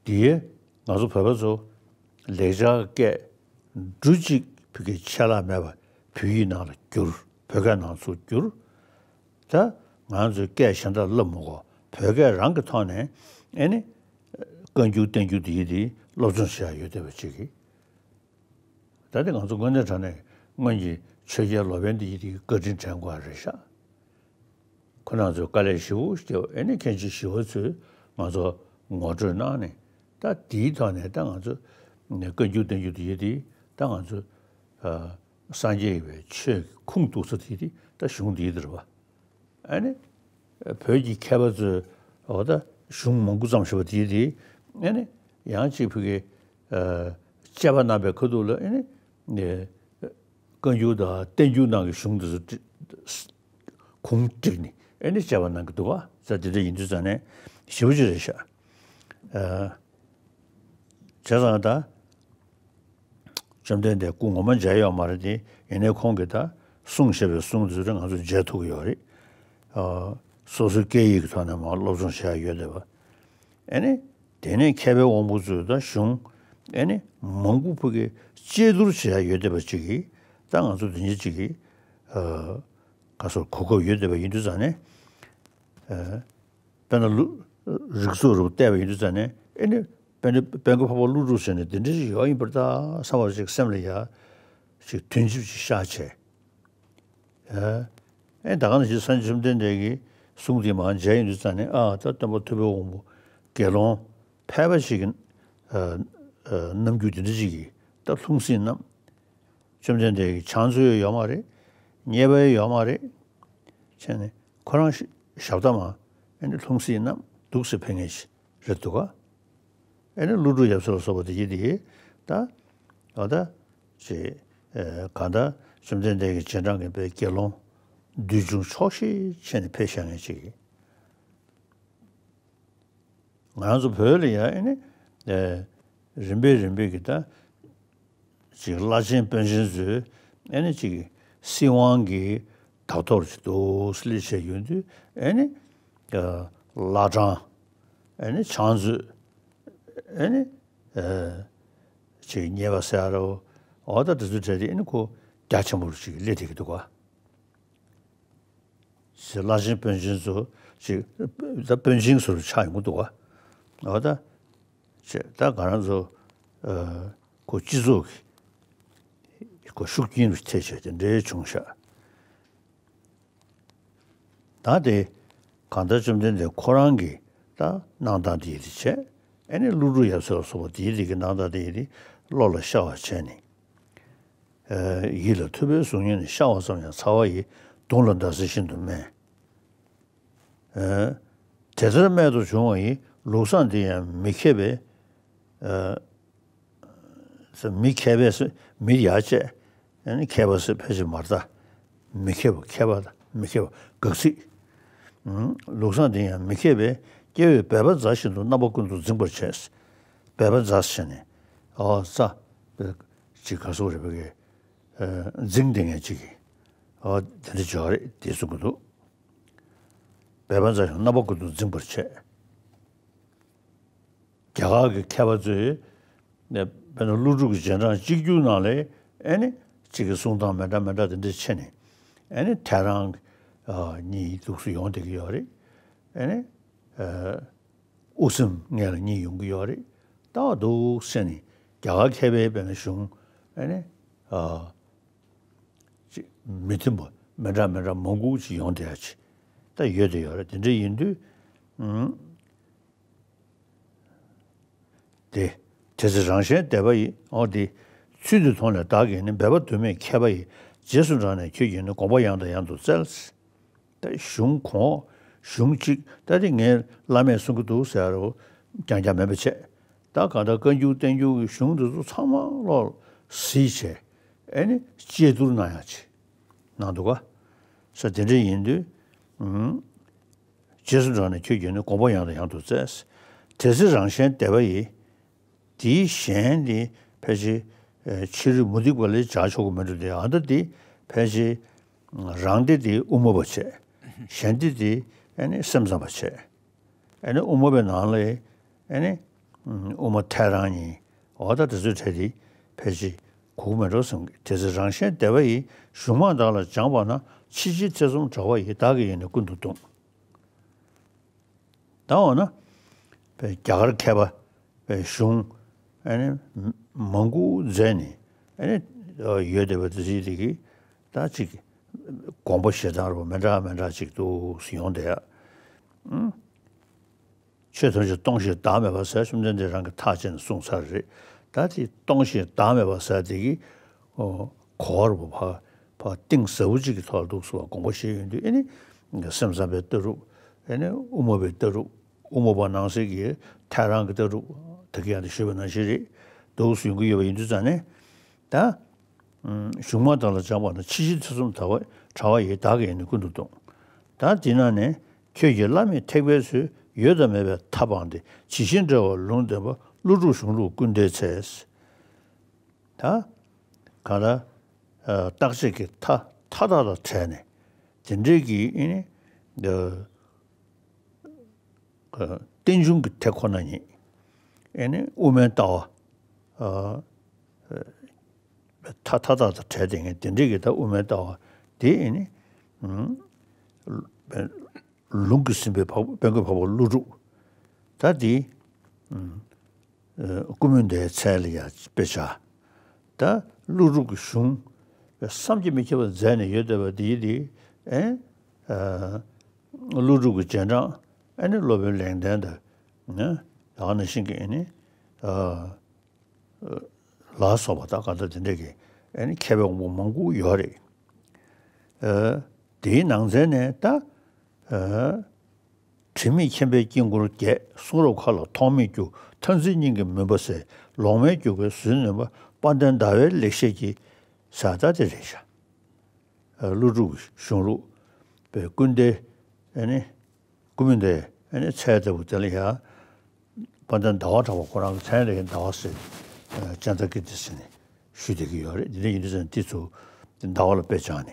འདིའི་ང་ཚོ་བོད་པ་ཚོ་ལེགས་སྦྱར་སྐད་འབྲུ་གཅིག་བོད་སྐད་ཆད་ལྷག་མེད་པ་བོད་ཡིག་ནང་ལ་བསྒྱུར། བོད་སྐད་ནང་ཚུར་བསྒྱུར། ད་ང་ཚོས་སྐད་གཞན་དག་བསླབ་མི་དགོས། བོད་སྐད་རང་གི་ཐོག་ནས་ཨེ་ནི་བཀའ་འགྱུར་བསྟན་འགྱུར་འདི་ཡི་འདི་སློབ་སྦྱོང་བྱེད་ཡ་ཡོད་བསྡད་པ་ཅིག་གིས། ད་ལྟ་ང་ཚོ་དངོས་གནས་དྲང་གནས་སྔོན་གྱི་ཆོས་རྒྱལ་ལོ་པཎ་འདི་ཡི་འདི་བཀའ་དྲིན་དྲན་དགོས་པ་རེད་ཤག་ཁོ་རང་ཚོས་དཀའ་ལས་ཞེ་པོ་བརྒྱབ། ཨེ་ནི་མཁན་ཆེན་ཞི་བ་འཚོས་ང་ཚོ་ངོ་སྤྲོད་གནང་ནས། ད་དེའི་ཐོག་ནས་ད་ང་ཚོ་བཀའ་འགྱུར་བསྟན་འགྱུར་འདི་ཡི་འདི་ད་ང་ཚོ་ཨ་སངས་རྒྱས་པའི་ཆོས་ཀྱི་ཁུངས་གཏུགས་ས་དེ་དེ་ད་གཞུང་འདི་ཡི་འདི་རེད་པ། ཨ་ནི་བོད་ཀྱི་མཁས་པ་ཚོས་འོ་ད་གཞུང་མང་པོ་བརྩམས་བཞག་པ་དེ་དེ་ཨ་ནི་ཡང་གཅིག་བོད་ཀྱི་ཨ་དཔྱད་པ་གནང་པའི་ཁ་ཐུག་ལ་ཨ་ནི་བཀའ་འགྱུར་དང་བསྟན་འགྱུར་ནང་གི་གཞུང་འདི་ཚོ་ཁུངས་བསྒྲིགས་ནས་ཨ་ནི་དཔྱད་པ་གནང་གི་འདུག་ག་ས་དེ་འདྲ་ཡིན་དུས་ཙང་ནས་ཞེ་པོ་ཅིག་རེད་ཤག་ཨ་བྱས་ཙང་ད། བཅོམ་ལྡན་འདས་སྐུ་ངོ་མ་མཇལ་ཡོད་མ་རེད་དེ། ཡིན་ནའི་ཁོང་གིས་ད་གསུངས་བཞག་པའི་གསུང་དེ་ཚོ་ང་ཚོས་མཇལ་ཐུབ་ཀྱི་ཡོད་རེད། ཨ་སོ་སོའི་སྐད་ཡིག་གི་ཐོག་ནས་མར་སློབ་སྦྱོང་བྱེད་ཡ་ཡོད་བསྡད་པ། ཨ་ནི་དེ་ནས་མཁས་པའི་དབང་པོ་ཚོས་ད་གཞུང་ཨ་ནི་མང་པོ་ཕུག་གི་དཔྱད་བསྡུར་བྱེད་ཡ་ཡོད་བསྡད་པ་ཅིག་གིས། ད་ང་ཚོ་དེ་འདྲ་ཅིག་གིས་ཨ་ག་སོར་གོ་སྐབས་ཡོད་བསྡད་པ་ཡིན་དུས་ཙང་ནས། ཨ། དཔེར་ན་ཀླུ་རིགས་ཚོགས་རུ་བལྟས་པ་ཡིན་དུས་ཙང་ནས་ཨེ་ནི་དཔེར་ན་དཔལ་མགོན་འཕགས་པ་ཀླུ་སྒྲུབ་ཟེར་ནས་འདི་འདྲ་ཞིག་ཡོད་ཡིན་པར་ད་བསམ་པ་ཅིག་སེམས་ལ་ཡ་ཅིག་དོན་གཅིག་ཅིག་ཤར་བྱས། ཨེ་ཨེ་ད་ག་ནང་བཞིན་སངས་རྒྱས་བཅོམ་ལྡན་འདས་ཀྱི་གསུང་དེ་མར་མཇལ་ཡིན་དུས་ཙང་ནས། ཨ་ད་སྟོན་པ་ཐུབ་པའི་དབང་པོ་དགེ་སློང་ཕལ་པ་ཞིག་གི་ཨ་ཨ་རྣམ་འགྱུར་འདི་འདྲ་ཅིག་གིས་ད་ལྷུང་བཟེད་བསྣམས། བཅོམ་ལྡན་འདས་ཀྱི་ཕྱག་མཛོད་ཡོད་མ་རེད། མཉེས་པ་ཡོད་མ་རེད། བྱས་ནས་ཁོ་རང་ཞབས་ཞབས་ཐ་མ་ཨེ་ནི་ལྷུང་བཟེད་བསྣམས་འདུག་སེ་ཕེབས་མཁན་ཞིག་རེད་འདུག་ག་ཨེ་ནི་ཀླུ་སྒྲུབ་ཡབ་སྲས་ལ་སོགས་པ་དེ་ཡི་དེ་ད་འོ་ད་ཅེ་ཨེ་གང་ལྟར་བཅོམ་ལྡན་འདས་ཀྱི་རྗེས་འབྲང་གི་དཔེ་དགེ་སློང་འདུལ་བྱུང་ཆོག་ཤེས་བྱས་ནས་ཕེབས་བཞག་མཁན་ཅིག་ང་རང་ཚོ་བོད་ལ་ཡང་ཨེ་ནི་ཨེ་རིམ་པས་རིམ་པས་ཀྱི་ད་ཅིག་བླ་ཆེན་དཔོན་ཆེན་ཚོས་ཨེ་ནི་ཅིག་སྲིད་དབང་གི་བདག་ཐོབ་ཅིག་འདུག་སེ་སླེབས་བྱས་ཡོང་དུས། ཨེ་ནི་ཨ་བླ་བྲང་ཨེ་ནི་ཕྱག་མཛོད་ཨེ་ནི་ཨ་ཅིག་མཉེས་པ་ཟེར་རོ། འོ་ད་དེ་ཚོའི་གྲས་དེ་ཨེ་ནི་ཁོ་རྒྱ་ཆེན་པོ་ཅིག་སླེབས་བསྡད་ཀྱི་འདུག་ག་ཞེས་བླ་ཆེན་དཔོན་ཆེན་ཚོ་ཅིག་ད་དཔོན་ཆེན་ཚོར་ཆགས་ཡོང་གི་འདུག་ག་འོ་ད་ཅེས་ད་ང་རང་ཚོ་ཨ་ཁོ་སྤྱི་ཚོགས་ཀྱི་ཁོ་ཤུགས་རྐྱེན་རུ་ཐེབས་བྱས་དེ་འདྲའི་བྱུང་ཤག་ད་དེ་ གང་ལྟར་བཅོམ་ལྡན་འདས་ཁོ་རང་གི་ད་གནང་སྟངས་དེ་ཡི་དེ་བྱས། ཨ་ནི་ཀླུ་སྒྲུབ་ཡབ་སྲས་ལ་སོགས་པ་དེའི་རིགས་ཀྱི་གནང་སྟངས་དེ་ཡི་དེ་བློ་ལ་ཤར་བ་བྱས་ནས། ཨ། ཡིད་ལ་ཐུབ་པའི་གཟུགས་བརྙན་ནི། ཤར་བ་ཙམ་ཡང་ཚ་བ་ཡིས། གདུང་ལ་ཟླ་ཟེར་བཞིན་དུ་སྨྲས། ཨ། དེ་ལྟར་སྨྲས་པ་བྱུང་བ་ཡིས། ལུགས་བཟང་འདི་ཡང་མི་མཁས་པས། ཨ། མི་མཁས་པས་ཟེར། མི་ཡར་བཅད། ཨ་ནི་མཁས་པ་ཟེར་ཕལ་ཆེར་མ་རེད་ད། མི་མཁས་པ། མཁས་པ་དང་མི་མཁས་པ་དགག་ཚིག། ཨུམ། ལུགས་བཟང་འདི་ཡང་མི་མཁས་པས། སྐྱེ་བོས་འབད་པ་མཛའ་བཞིན་དུ། རྣམ་པ་ཀུན་ཏུ་འཛིང་བར་བྱེད། འབད་པ་མཛའ་བྱས་ནས། ཨོ་ཙ། ཅིག་ག་སོགས་རེད་པ་གི། ཨ། འཛིང་བསྡད་མཁན་ཅིག་གིས། ཨོ་དེ་འདྲ་བྱས་རེད་དེ་གསུང་གི་འདུག། འབད་པ་མཛའ་བཞིན་དུ། རྣམ་པ་ཀུན་ཏུ་འཛིང་བར་བྱེད། རྒྱ་གར་གྱི་མཁས་པ་ཚོས་དཔེར་ན་ཀླུ་སྒྲུབ་ཀྱི་རྗེས་འབྲང་གཅིག་གྱུར་ནང་ལ་ཨེ་ནི་གཅིག་གི་གསུང་སྟངས་མི་འདྲ་མི་འདྲ་དེ་འདྲ་ཕྱེ་ནས། ཨེ་ནི་ཐལ་རང་གཉིས་འདུག་སེ་ཡོང་བསྡད་ཀྱི་ཡོད་རེད། ཨེ་ནི་དབུ་སེམས་ངེས་ལ་གཉིས་ཡོང་གི་ཡོད་རེད། ད་འདུག་སེ་ནི་རྒྱ་གར་མཁས་པའི་དཔེར་ན་གཞུང་ཨེ་ནི་ཅིག་མི་མཐུན་པ་མི་འདྲ་མི་འདྲ་མང་པོ་ཅིག་ཡོང་བསྡད་ཡ་ཅིག་ད་ཡོད་དེ་ཡོད་རེད། དེ་འདྲ་ཡིན་དུས། ཨུམ། དེ། དེ་ཚེ་རང་གཞན་བདེ་བ་ཡི། འོ་དེ། ཚུལ་འདི་མཐོང་ནས་བདག་གིས་ནི། འབད་པ་དུ་མས་མཁས་པ་ཡི། རྗེས་སུ་འབྲངས་ནས་ཁྱོད་ཀྱིས་ནི། དགོངས་པ་ཡང་དང་ཡང་དུ་བཙལ། ད་གཞུང་གོང་། གཞུང་གཅིག་ད་དེ་ངའི་བླ་མས་གསུང་གི་འདུག་ཟེར་རོ་རྐྱང་རྐྱང་མེད་པ་བྱས། ད་གང་ལྟར་བཀའ་འགྱུར་བསྟན་འགྱུར་གྱི་གཞུང་འདི་ཚོ་ཚང་མ་བློར་གཟིགས་བྱས། ཨེ་ནི་དཔྱད་བསྡུར་གནང་ཡ་ཅིག་གནང་འདུག་ག་ས། དེ་འདྲ་ཡིན་དུས། ཨུམ། རྗེས་སུ་འབྲངས་ནས་ཁྱོད་ཀྱིས་ནི། དགོངས་པ་ཡང་དང་ཡང་དུ་བཙལ། དེ་ཚེ་རང་གཞན་བདེ་བ་ཡི། དེའི་གཞན་དེ་ཕལ་ཆེར་ཨེ་ཕྱི་རོལ་མུ་སྟེགས་པ་ལས་བྱ་ཆོག་གི་མི་འདུག་སྟེ། ཨ་ད་དེ་ཕལ་ཆེར་རང་སྡེ་དེ་དབུ་མ་པ་བྱས། གཞན་སྡེ་དེ་ཨ་ནི་སེམས་ཙམ་པ་བྱས། ཨ་ནི་དབུ་མ་པའི་ནང་ལ་ཨ་ནི་དབུ་མ་ཐལ་རང་གཉིས། འོ་ད་དེ་ཚོའི་གྲས་དེ་ཕལ་ཆེར་གོ་གི་མེད་འགྲོ་བསམ་གི། དེ་ཚེ་རང་གཞན་བདེ་བ་ཡི། གཞུང་མང་བདག་ལ་སྦྱངས་པ་ན། ཕྱི་ཕྱིར་ཐེ་ཚོམ་དྲག་པ་ཡིས། བདག་གིས་ཡིན་ནི་ཀུན་ཏུ་བརྡུང་། ད་འོ་ན། པའི་རྒྱ་གར་མཁས་པ་པའི་གཞུང་ཨ་ནི་མང་པོ་མཛད་ནས་ཨ་ནི་ཡོད་བསྡད་པ་དེ་ཚོའི་རིགས་ཀྱི་ད་ཅིག་དགོངས་པ་བཞེས་སྟངས་རོ་མི་འདྲ་མི་འདྲ་ཅིག་འདུག་སེ་ཡོང་བསྡད་ཡ། ཨུམ། ཆོས་ཐམས་ཅད་སྟོང་ཞིང་བདག་མེད་པ་ཟེར་བཅོམ་ལྡན་འདས་རང་གིས་ཐག་བཅད་ནས་གསུངས་ཚར་རེད། ད་དེ་སྟོང་ཞིང་བདག་མེད་པ་ཟེར་དེ་གི་ཨོ་གོ་བ་རུ་ཕར་ཕར་གཏིང་ཟབ་པོ་ཅིག་གི་ཐོག་ལ་འདུག་སེ་དགོངས་པ་བཞེས་ཡོང་དུས། ཨེ་ནི་སེམས་ཙམ་པའི་ལྟ་གྲུབ། ཨེ་ནི་དབུ་མ་པའི་ལྟ་གྲུབ། དབུ་མ་པ་ནང་གསེས་ཀྱི་ཐལ་རང་གི་ལྟ་གྲུབ་དེ་ག་ཡང་དེ་ཞུས་པ་ནང་བཞིན་རེད། འདུག་སེ་ཡོང་གི་ཡོད་པ་ཡིན་དུས་ཙང་ནས་ད། གཞུང་མང་བདག་ལ་སྦྱངས་པ་ན། ཕྱི་ཕྱིར་ཐེ་ཚོམ་དྲག་པ་དྲག་པ་ཡིས། བདག་གིས་ཡིན་ནི་ཀུན་ཏུ་བརྡུང་། ད་འདི་ན་ནི་ཁྱོད་ཀྱིས་བླ་མེད་ཐེག་པའི་ཚུལ། ཡོད་དང་མེད་པའི་མཐའ་སྤངས་ཏེ། ཇི་བཞིན་འགྲེལ་བར་ལུང་བསྟན་པ། ཀླུ་སྒྲུབ་གཞུང་ལུགས་ཀུན་ལྡན་ཚད། ད་ག་ལ་རྟག་ཆད་ཀྱི་མཐའ་མཐའ་དག་དང་བྲལ་ནས་དེ་འདྲའི་གི་ཨེ་ནི་འདི། རྟེན་འབྱུང་གི་དེ་ཁོ་ན་ཉིད། ཨེ་ནི་དབུ་མའི་ལྟ་བ། ཨ། མཐའ་མཐའ་དག་དང་བྲལ་ཏེ་ངས་དེ་འདྲའི་གི་ད་དབུ་མའི་ལྟ་བ་དེ་ཨེ་ནི། ཨུམ། ལུང་གིས་ཟིན་པའི་འཕགས་དཔལ་མགོན་འཕགས་པ་ཀླུ་སྒྲུབ། ད་དེ། ཨུམ། ཨ། ཀུ་མུད་དའི་ཚལ་ལ་ཡང་དཔེ་བཞག། ད་ཀླུ་སྒྲུབ་ཀྱི་གཞུང་བསམ་གྱིས་མི་ཁྱབ་པ་མཛད་ནས་ཡོད་བསྡད་པ་དེ་དེ་ཨེ། ཨ། ཀླུ་སྒྲུབ་ཀྱི་རྗེས་འབྲང་ཨ་ནི་སློབ་དཔོན་ལེགས་ལྡན་དང་། ཨ། ད་ག་ནང་བཞིན་གྱི་ཨ་ནི། ཨ། ལ་སོགས་པ་ད་ག་ད་དེ་འདྲ་གི་ཨ་ནི་མཁས་པའི་དབང་པོ་མང་པོ་ཡོད་རེད། ཨ། དེའི་ནང་ཚན་ནས་ད། ཨ། དྲི་མེད་མཁྱེན་པའི་དཀྱིལ་འཁོར་བརྒྱད། གསུང་རབ་མཁའ་ལ་ཐོགས་མེད་རྒྱུ། ཐབས་འཛིན་སྙིང་གི་མུན་པ་སེལ། ལོག་སྨྲའི་རྒྱུ་སྐར་ཟིལ་གནོན་པ། དཔལ་ལྡན་ཟླ་བའི་ལེགས་བཤད་ཀྱི། ས་ད་དེ་རེད་ཤག། ཨ། ཀླུ་སྒྲུབ་གཞུང་ལུགས་པའི་ཀུན་ལྡན་ཨ་ནི། ཀུ་མུད་དའི་ཨ་ནི་ཚལ་ལྟ་བུ་དེ་ལ་ཡང་། དཔལ་ལྡན་ཟླ་བ་གྲགས་པ་ཁོ་རང་གི་མཚན་རེད། ཟླ་བ་ཟེར། ཨ། ཙནྡ་ཀིརྟི་ཟེར་ནས་ཞུས་བསྡད་ཀྱི་ཡོད་རེད། འདི་འདྲ་ཡིན་དུས་ཙང་དེ་ཚོ་ཟླ་བ་ལ་དཔེ་བྱས་ནས་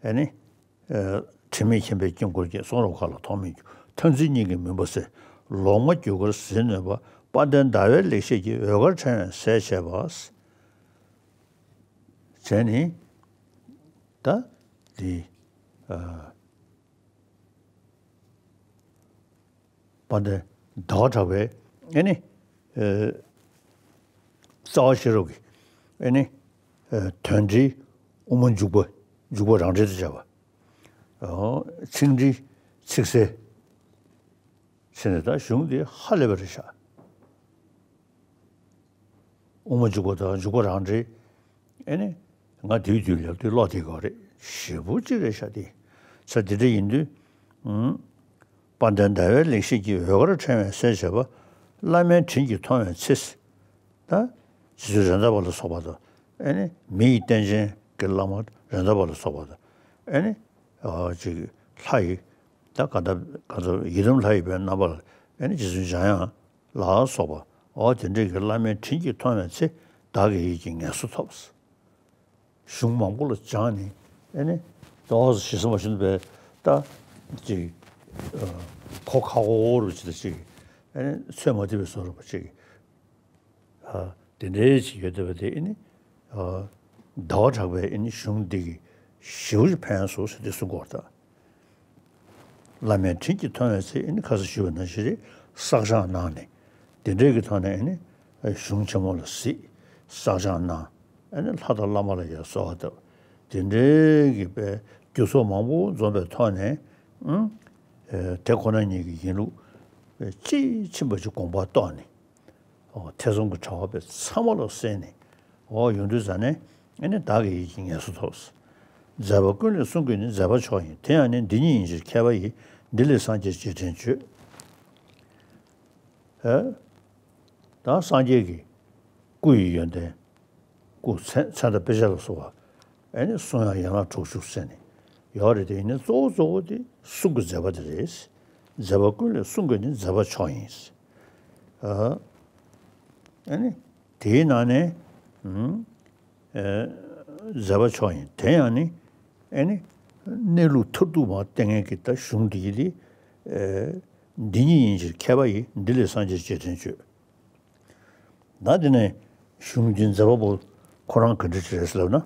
ཨ་ནི། ཨ། དྲི་མེད་མཁྱེན་པའི་དཀྱིལ་འཁོར་བརྒྱད། གསུང་རབ་མཁའ་ལ་ཐོགས་མེད་རྒྱུ། ཐབས་འཛིན་སྙིང་གི་མུན་པ་སེལ། ལོག་སྨྲ་རྒྱུ་སྐར་ཟིལ་གནོན་པ། དཔལ་ལྡན་ཟླ་བའི་ལེགས་བཤད་ཀྱི། འོད་དཀར་ཕྲེང་བས་གསལ་བྱེད་པ། བྱས་ནས་ད་འདི། ཨ། དཔལ་ལྡན་ཟླ་བ་གྲགས་པའི་ཨེ་ནི། ཨ། རྩ་བ་ཤེས་རབ་ཀྱི་ཨེ་ནི། ཨ། དོན་འགྲེལ་དབུ་མ་འཇུག་པ། འཇུག་པ་རང་འགྲེལ་དུ་བྱ་བ། ཨོ། ཚིག་འགྲེལ་ཚིག་གསལ། ཟེར་ནས་ད་གཞུང་འདི་ཧ་ལས་པ་རེད་ཤག་དབུ་མ་འཇུག་པ་དང་འཇུག་པ་རང་འགྲེལ། ཨེ་ནི། ང་དེའི་དུས་ལ་དུས་ཀློག་དེ་ག་རེད། ཞེ་པོ་ཅིག་རེད་ཤག་དེ། ས་དེ་འདྲ་ཡིན་དུས། ཨུམ། དཔལ་ལྡན་ཟླ་བའི་ལེགས་བཤད་ཀྱི་འོད་དཀར་ཕྲེང་བའི་གསལ་བྱེད་པ། བླ་མའི་དྲིན་གྱིས་མཐོང་བའི་ཚེ། ད། རྗེ་བཙུན་རེད་མདའ་བ་ལ་སོགས་པ་དང་། ཨེ་ནི། མི་ཡི་རྟེན་ཅན་གྱི་བླ་མ་རེད་མདའ་བ་ལ་སོགས་པ་དང་། ཨེ་ནི། ཨ་ཅིག་ལྷ་ཡི། ད་ག་ད་ག་ཚོད་ཡི་དམ་ལྷ་ཡི་བའི་རྣམ་པ་ལ། ཨེ་ནི། རྗེ་བཙུན་འཇམ་དབྱངས་ལ་སོགས་པ། འོ་དེ་འདྲས་ཀྱི་བླ་མའི་དྲིན་གྱིས་མཐོང་བའི་ཚེ། བདག་གི་ཡིད་ཀྱིས་ངལ་གསོ་ཐོབ། གཞུང་མང་པོ་ལ་སྦྱངས་ནས། ཨེ་ནི། ཏོག་ཙམ་ཞེ་ས་མ་ཞུ་ན་བས་ད་ཅིག་ཨ། གོ་ཁ་ཁོ་རུ་ཅི་ད་ཅིག་ཨེ་ནི། ཚོད་མ་ཐིག་པའི་བཟོ་འདྲ་པོ་ཅིག་ཨ། དེ་འདྲའི་ཅིག་ཡོད་བསྡད་པ་དེ། ཨེ་ནི། ཨ། ཟླ་བ་གྲགས་པས། ཨེ་ནི། གཞུང་འདི་གིས་ཞེ་པོ་ཅིག་ཕན་སོང་ཟེར་ཏེ་གསུང་གི་ཡོད་རེད་ད། བླ་མའི་དྲིན་གྱིས་མཐོང་བའི་ཚེ། ཨེ་ནི། ཁ་སང་ཞུས་པ་ནང་བཞིན་རེད། བསགས་སྦྱང་གནང་ནས། དེ་འདྲའི་གི་ཐོག་ནས། ཨེ་ནི། གཞུང་ཆེན་མོ་ལ་གཟིགས། བསགས་སྦྱང་གནང་། ཨེ་ནི། ལྷ་དང་བླ་མ་ལ་ཡང་གསོལ་བ་བཏབ། དེ་འདྲའི་གི་པའི་རྒྱུ་ཚོགས་མང་པོ་འཛོམས་པའི་ཐོག་ནས། ཨང་། ཨེ། དེ་ཁོ་ན་ཉིད་ཀྱི་ཡིན་ལུགས་དཔྱིས་ཕྱིན་པ་ཅིག་དགོངས་པ་རྟོགས་ནས། ཨོ། ཐེ་ཚོམ་གྱི་དྲ་བ་པའི་ཚང་མ་ལོག་བསལ་ནས། ཨོ། ཡོང་དུས་ཙ་ནས། ཨེ་ནི། བདག་གི་ཡིད་ཀྱིས་ངལ་གསོ་ཐོབ། མཛད་པ་ཀུན་ལས་གསུང་གི་ནི། མཛད་པ་མཆོག་ཡིན་དེ་ཡང་ནི། འདི་ཉིད་ཡིན་ཕྱིར་མཁས་པ་ཡིས། འདི་ལས་སངས་རྒྱས་རྗེས་དྲན་བྱོས། ཨེ། ད་སངས་རྒྱས་ཀྱི་སྐུ་ཡི་ཡོན་ཏན། སྐུ་མཚན་མཚན་དང་དཔེ་བྱད་ལ་སོགས་པ། ཨེ་ནི། གསུང་ཡང་ཡན་ལག་དྲུག་ཅུ་གསན་ནས་ཡོད་རེད་དེ། ཡིན་ནའི་གཙོ་བོ་གཙོ་བོ་དེ་གསུང་གི་མཛད་པ་དེ་རེད། མཛད་པ་ཀུན་ལས་གསུང་གི་ནི། མཛད་པ་མཆོག་ཡིན། ཨ། ཨེ་ནི། དེའི་ནང་ནས། ཨུམ། ཨེ། མཛད་པ་མཆོག་ཡིན་དེ་ཡང་ནི། ཨེ་ནི། གནས་ལུགས་མཐར་ཐུག་མ་བསྟན་མཁན་གྱི་ད་གཞུང་འདི་ཡི་དེ། ཨེ། འདི་ཉིད་ཡིན་ཕྱིར་མཁས་པ་ཡིས། འདི་ལས་སངས་རྒྱས་རྗེས་དྲན་བྱོས། ད་དེ་ནས་གཞུང་འདིའི་མཛད་པ་པོ་ཁོ་རང་ག་འདྲ་ཅིག་རེད་ཟེར་ལབ་ན།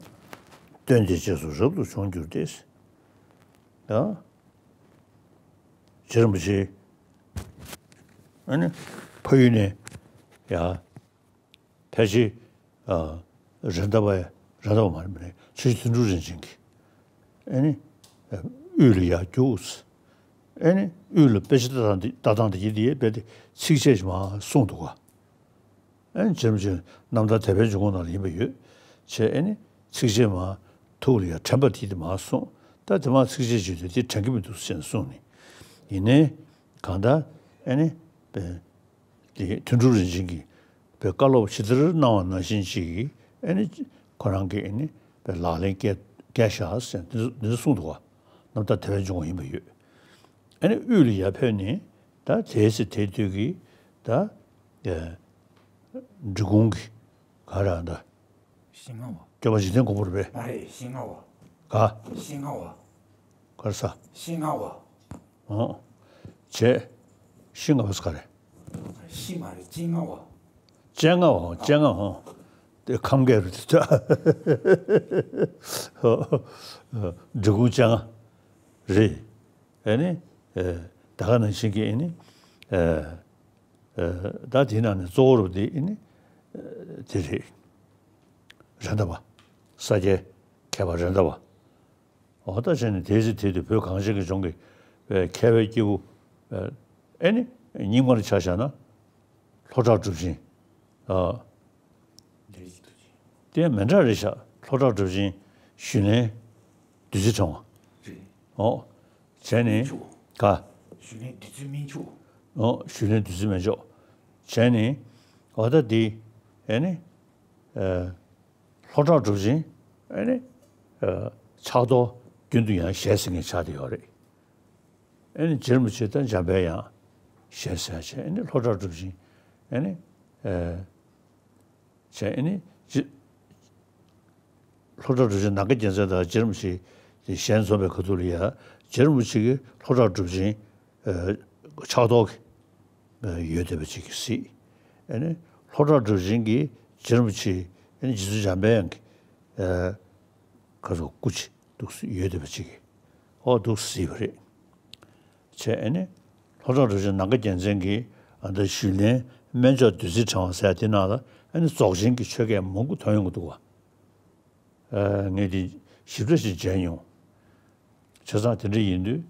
སྟོན་ཏེ་རྗེས་སུ་རབ་ཏུ་བྱུང་གྱུར་ཏེ། ཡ། རྗེ་རིན་པོ་ཆེ། ཨ་ནི། ཕ་ཡུལ་ནས། ཡ། ཕལ་ཆེར། ཨ། རེད་མདའ་བ། རེད་མདའ་བ་མ་རེད། མ་རེད། ཆུ་བཞི་དོན་གྲུབ་རིན་ཆེན་གྱིས། ཨེ་ནི། དབུས་ལ་ཡར་རྒྱུགས། ཨེ་ནི། དབུས་ལ་དཔེ་ཆ་ལྟ་སྟངས་འདི། ལྟ་སྟངས་འདི་གི་འདི་རྦད་དེ་ཚིགས་བཅད་ཅིག་མར་གསུངས་འདུག་ག་ཨེ་ནི། རྗེ་རིན་པོ་ཆེ་རྣམ་ཐར་དད་པའི་འབྱུང་ཁུངས་ནང་ལ་ཡིན་པ་ཡོད། བྱས། ཨེ་ནི། ཚིགས་བཅད་མར་ཐུགས་ལ་ཡར་དྲན་པ་དེ་དེ་མར་གསུངས། ད་དེ་མར་ཚིགས་བཅད་ཅིག་ཡོད་དེ། དེ་དྲན་གྱི་མི་འདུག་ཟེར་ནས་གསུངས་ནས། ཡིན་ནའི་གང་ལྟར། ཨེ་ནི། དེ་དོན་གྲུབ་རིན་ཆེན་གྱིས་པའི་བཀའ་སློབ་ཇི་ལྟར་གནང་བ་ནང་བཞིན་ཅིག་གིས། ཨེ་ནི། ཁོ་རང་གིས། ཨེ་ནི། པའི་ལག་ལེན་བཀལ། བཀལ་བཞག་ཟེར་འདི་ཚོ་གསུངས་འདུག་ག་རྣམ་ཐར་དད་པའི་འབྱུང་ཁུངས་ཡིན་པ་ཡོད། ཨེ་ནི། དབུས་ལ་ཡར་ཕེབས་ནས། ད་དེའི་ཚེ་དེའི་དུས་ཀྱི། ད། ཨེ། འབྲི་གུང་གི། ག་རེ་ད། ཤིང་ང་བ། སྐྱོབ་པ་འཇིག་རྟེན་མགོན་པོ་རེད་པས། མ་རེད། ཤིང་ང་བ། ག་ཤིང་ང་བ། ག་རེ་ཟ། ཤིང་ང་བ། ཨོ། བྱས། ཤིང་ང་བ་ཟེར་ག་རེ། ཤིང་མ་རེད། སྤྱན་སྔ་བ། སྤྱན་སྔ་བ། སྤྱན་སྔ་བ། དེ་ཁམས་སྐད་རེད་དེ། འབྲི་གུང་སྤྱན་སྔ་རེད། ཨེ་ནི། ཨེ། ད་ག་ནང་བཞིན་གྱི། ཨེ་ནི། ཨེ། ཨེ། ད་དེའི་ནང་ནས་གཙོ་བོ་རུ་དེ། ཨེ་ནི། ཨེ། དེ་རེད། རེད་མདའ་བ། ས་སྐྱའི་མཁས་པ་རེད་མདའ་བ། འོ། ད་བྱས་ནས་དེའི་ཚེ་དེ་དུས་བོད་གངས་ཅན་གྱི་ལྗོངས་ཀྱི་མཁས་པའི་སྐྱེས་བུ། ཨེ་ནི། རྙིང་མར་ཆ་བཞག་ན། ལྷོ་བྲག་གྲུབ་ཆེན། ཨ། དེ་མི་འདྲ་རེད་ཤག་ལྷོ་བྲག་གྲུབ་ཆེན། ཞུས་ལན་བདུད་རྩི་ཕྲེང་བ། རེད། ཨོ། བྱས་ནས། མན་ཇུ། ག་ཞུས་ལན་བདུད་རྩི་མན་ཇུ། ཨོ། ཞུས་ལན་བདུད་རྩི་མན་ཇུ། བྱས་ནས། འོ། ད་འདི། ཨེ་ནི། ཨེ། ལྷོ་བྲག་གྲུབ་ཆེན། ཨེ་ནི། ཨེ། ཕྱག་རྡོར་རྒྱུན་དུ་ཡང་ཞལ་གཟིགས་མཁན་ཆགས་བསྡད་ཡོད་རེད། ཨེ་ནི། རྗེ་རིན་པོ་ཆེ་དང་འཇམ་དཔལ་དབྱངས་ཞལ་གཟིགས་བྱས། ཨེ་ནི། ལྷོ་བྲག་གྲུབ་ཆེན། ཨེ་ནི། ཨེ། བྱས། ཨེ་ནི། རྗེ། ལྷོ་བྲག་གྲུབ་ཆེན་ནམ་མཁའ་རྒྱལ་མཚན་དང་རྗེ་རིན་པོ་ཆེ་ཞལ་འཛོམས་པའི་ཁ་ཐུག་ལ་ཡ། རྗེ་རིན་པོ་ཆེ་གིས་ལྷོ་བྲག་གྲུབ་ཆེན། ཨེ། ཕྱག་རྡོར་གྱི། ཨེ། ཡོད་བསྡད་པ་ཅིག་གིས་གཟིགས། ཨེ་ནི། ལྷོ་བྲག་གྲུབ་ཆེན་གྱིས་རྗེ་རིན་པོ་ཆེ། ཨེ་ནི། རྗེ་བཙུན་འཇམ་དཔལ་དབྱངས་ཀྱི། ཨེ། ཁ་སོགས་སྐུ་ཅིག་འདུག་སེ་ཡོད་བསྡད་པ་ཅིག་གིས། ཨོ། འདུག་སེ་གཟིགས་པ་རེད། བྱས། ཨེ་ནི། ལྷོ་བྲག་གྲུབ་ཆེན་ནམ་མཁའ་རྒྱལ་མཚན་གྱིས། ཨ། ད་ཞུས་ལན་སྨན་མཆོག་བདུད་རྩི་ཕྲེང་བ་ཟེར་དེ་ནང་ལ། ཨེ་ནི། རྫོགས་ཆེན་གྱི་ཆོས་སྐད་མང་པོ་ཐོན་ཡོང་གི་འདུག་བ། ཨ། ངས་དེ་ཞིབ་ཕྲ་ཞིག་མཇལ་མྱོང་། བྱས་ཙང་དེ་འདྲ་ཡིན་དུས།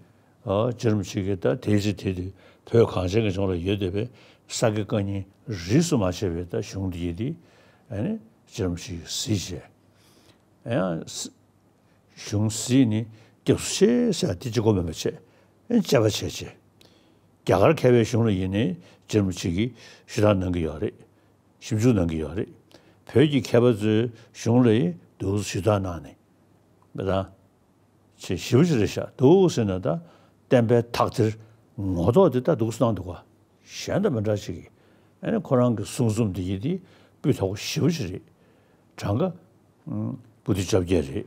ཨ། རྗེ་རིན་པོ་ཆེ་གིས་ད་དེའི་ཚེ་དེ་དུས་བོད་གངས་ཅན་གྱི་ལྗོངས་ལ་ཡོད་བསྡད་པའི་ས་དགེ་བཀའ་རྙིང་རིས་སུ་མ་ཆད་པའི་ད་གཞུང་འདི་ཡི་དེ་ཨ་ནི་རྗེ་རིན་པོ་ཆེ་གིས་གཟིགས་བྱས། ཡང་གཞུང་གཟིགས་ནས་སྐྱབས་སུ་མཆི་ཟེར་དེ་གཅིག་པོ་མིན་པ་བྱས། ཨ་ནི་དཔྱད་པ་བྱས་བྱས། རྒྱ་གར་མཁས་པའི་གཞུང་ལ་ཡིན་ནའི་རྗེ་རིན་པོ་ཆེ་གིས་ཞུ་དག་གནང་གི་ཡོད་རེད། ཞིབ་འཇུག་གནང་གི་ཡོད་རེད། བོད་ཀྱི་མཁས་པ་ཚོའི་གཞུང་ལ་ཡིན་འདུག་ཞུ་དག་གནང་ནས། མི་དང་། ཆེས་ཞེ་པོ་ཅིག་རེད་ཤག་འདུག་ཟེར་ན། ད་བསྟན་པའི་དག་ཐེར་ངོ་ཐོག་དེ་ད་འདུག་སེ་གནང་འདུག་ག་གཞན་དང་མི་འདྲ་ཅིག་གིས་ཨ་ནི་ཁོ་རང་གི་གསུང་རྩོམ་འདི་ཡིན་དེ་སྤུས་དག་པོ་ཞེ་པོ་ཅིག་རེད། གྲངས་ཀ་ཨུམ་པོ་ཏི་བཅོ་བརྒྱད་རེད།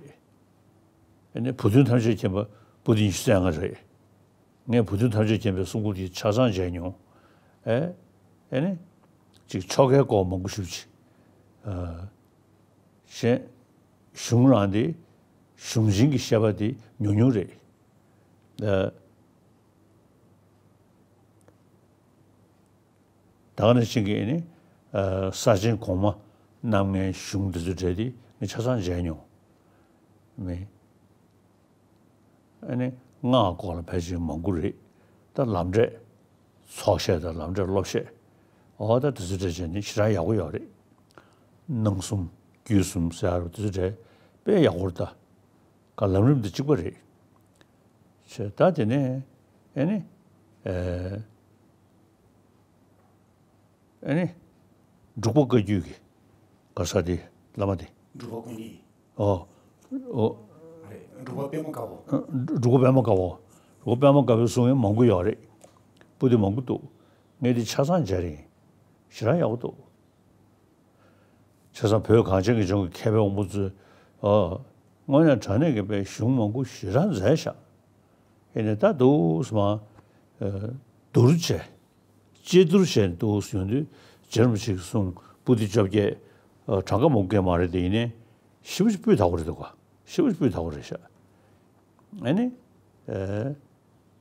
ཨ་ནི་བུ་སྟོན་ཐམས་ཅད་མཁྱེན་པ་པོ་ཏི་ཉི་ཤུ་རྩ་ལྔ་རེད། ངས་བུ་སྟོན་ཐམས་ཅད་མཁྱེན་པའི་གསུང་འབུམ་དེ་ཆ་ཚང་མཇལ་མྱོང་། ཨེ། ཨེ་ནི། ཅིག་ཆོ་གའི་སྐོར་མང་པོ་ཞུ་ཅིག་ཨ། གཞན། གཞུང་རང་དེ། གཞུང་ཆེན་གྱི་བཤད་པ་དེ་ཉུང་ཉུང་རེད། ཨ། ད་ག་ནང་བཞིན་གྱི་ཨེ་ནི། ཨ། ས་ཆེན་གོང་མ་རྣམ་ལྔའི་གཞུང་དེ་ཚོ་གྲས་དེ་ངས་ཆ་ཚང་མཇལ་མྱོང་། མི། ཨ་ནི་སྔགས་སྐོར་ལ་ཕལ་ཆེར་མང་པོ་རེད། ད་ལམ་འབྲས་ཚོགས་བཤད་དང་ལམ་འབྲས་སློབ་བཤད། འོ་ད་དེ་ཚོ་འདྲ་བྱས་ནས་ཞེ་དྲག་ཡག་པོ་ཡོད་རེད། སྣང་གསུམ་རྒྱུད་གསུམ་ཟེར་ཡག་དེ་ཚོ་འདྲ་དཔེ་ཡག་པོ་རེད་ད། ག་ལམ་རིམ་དེ་གཅིག་པ་རེད། བྱས་ད་དེ་ནས་ཨ་ནི། ཨེ། ཨ་ནི། འབྲུག་པ་བཀའ་བརྒྱུད་ཀྱི་ག་ས་དེ་བླ་མ་དེ། འབྲུག་པ་ཀུན་གྱི། ཨོ། ཨོ། རེད། འབྲུག་པ་པདྨ་དཀར་པོ། འབྲུག་པ་པདྨ་དཀར་པོ། འབྲུག་པ་པདྨ་དཀར་པོའི་གསུང་ཡང་མང་པོ་ཡོད་རེད། པོ་ཏི་མང་པོ་འདུག་ངས་དེ་ཆ་ཚང་མཇལ་རེད། ཞེ་དྲག་ཡག་པོ་འདུག་བྱས་ཙང་བོད་གངས་ཅན་གྱི་ལྗོངས་ཀྱི་མཁས་པའི་དབང་པོ་ཚོས། ཨོ། དངོས་གནས་དྲང་གནས་ཀྱི་དཔེ་གཞུང་མང་པོ་ཞེ་དྲག་མཛད་ཤག་ཨེ་ནས་ད་འདུག་སེ་མར། ཨ། བསྡུར་བྱས། དཔྱད་བསྡུར་བྱས་ནས་འདུག་སེ་ཡོང་དུས་རྗེ་རིན་པོ་ཆེ་གི་གསུང་པོ་ཏི་བཅོ་བརྒྱད། ཨ། གྲངས་ཀ་མང་པོ་མ་རེད་དེ་ཡིན་ནའི་ཞེ་པོ་ཅིག་སྤུས་དག་པོ་རེད་འདུག་ག་ཞེ་པོ་ཅིག་སྤུས་དག་པོ་རེད་ཤག་ཨ་ནི། ཨ།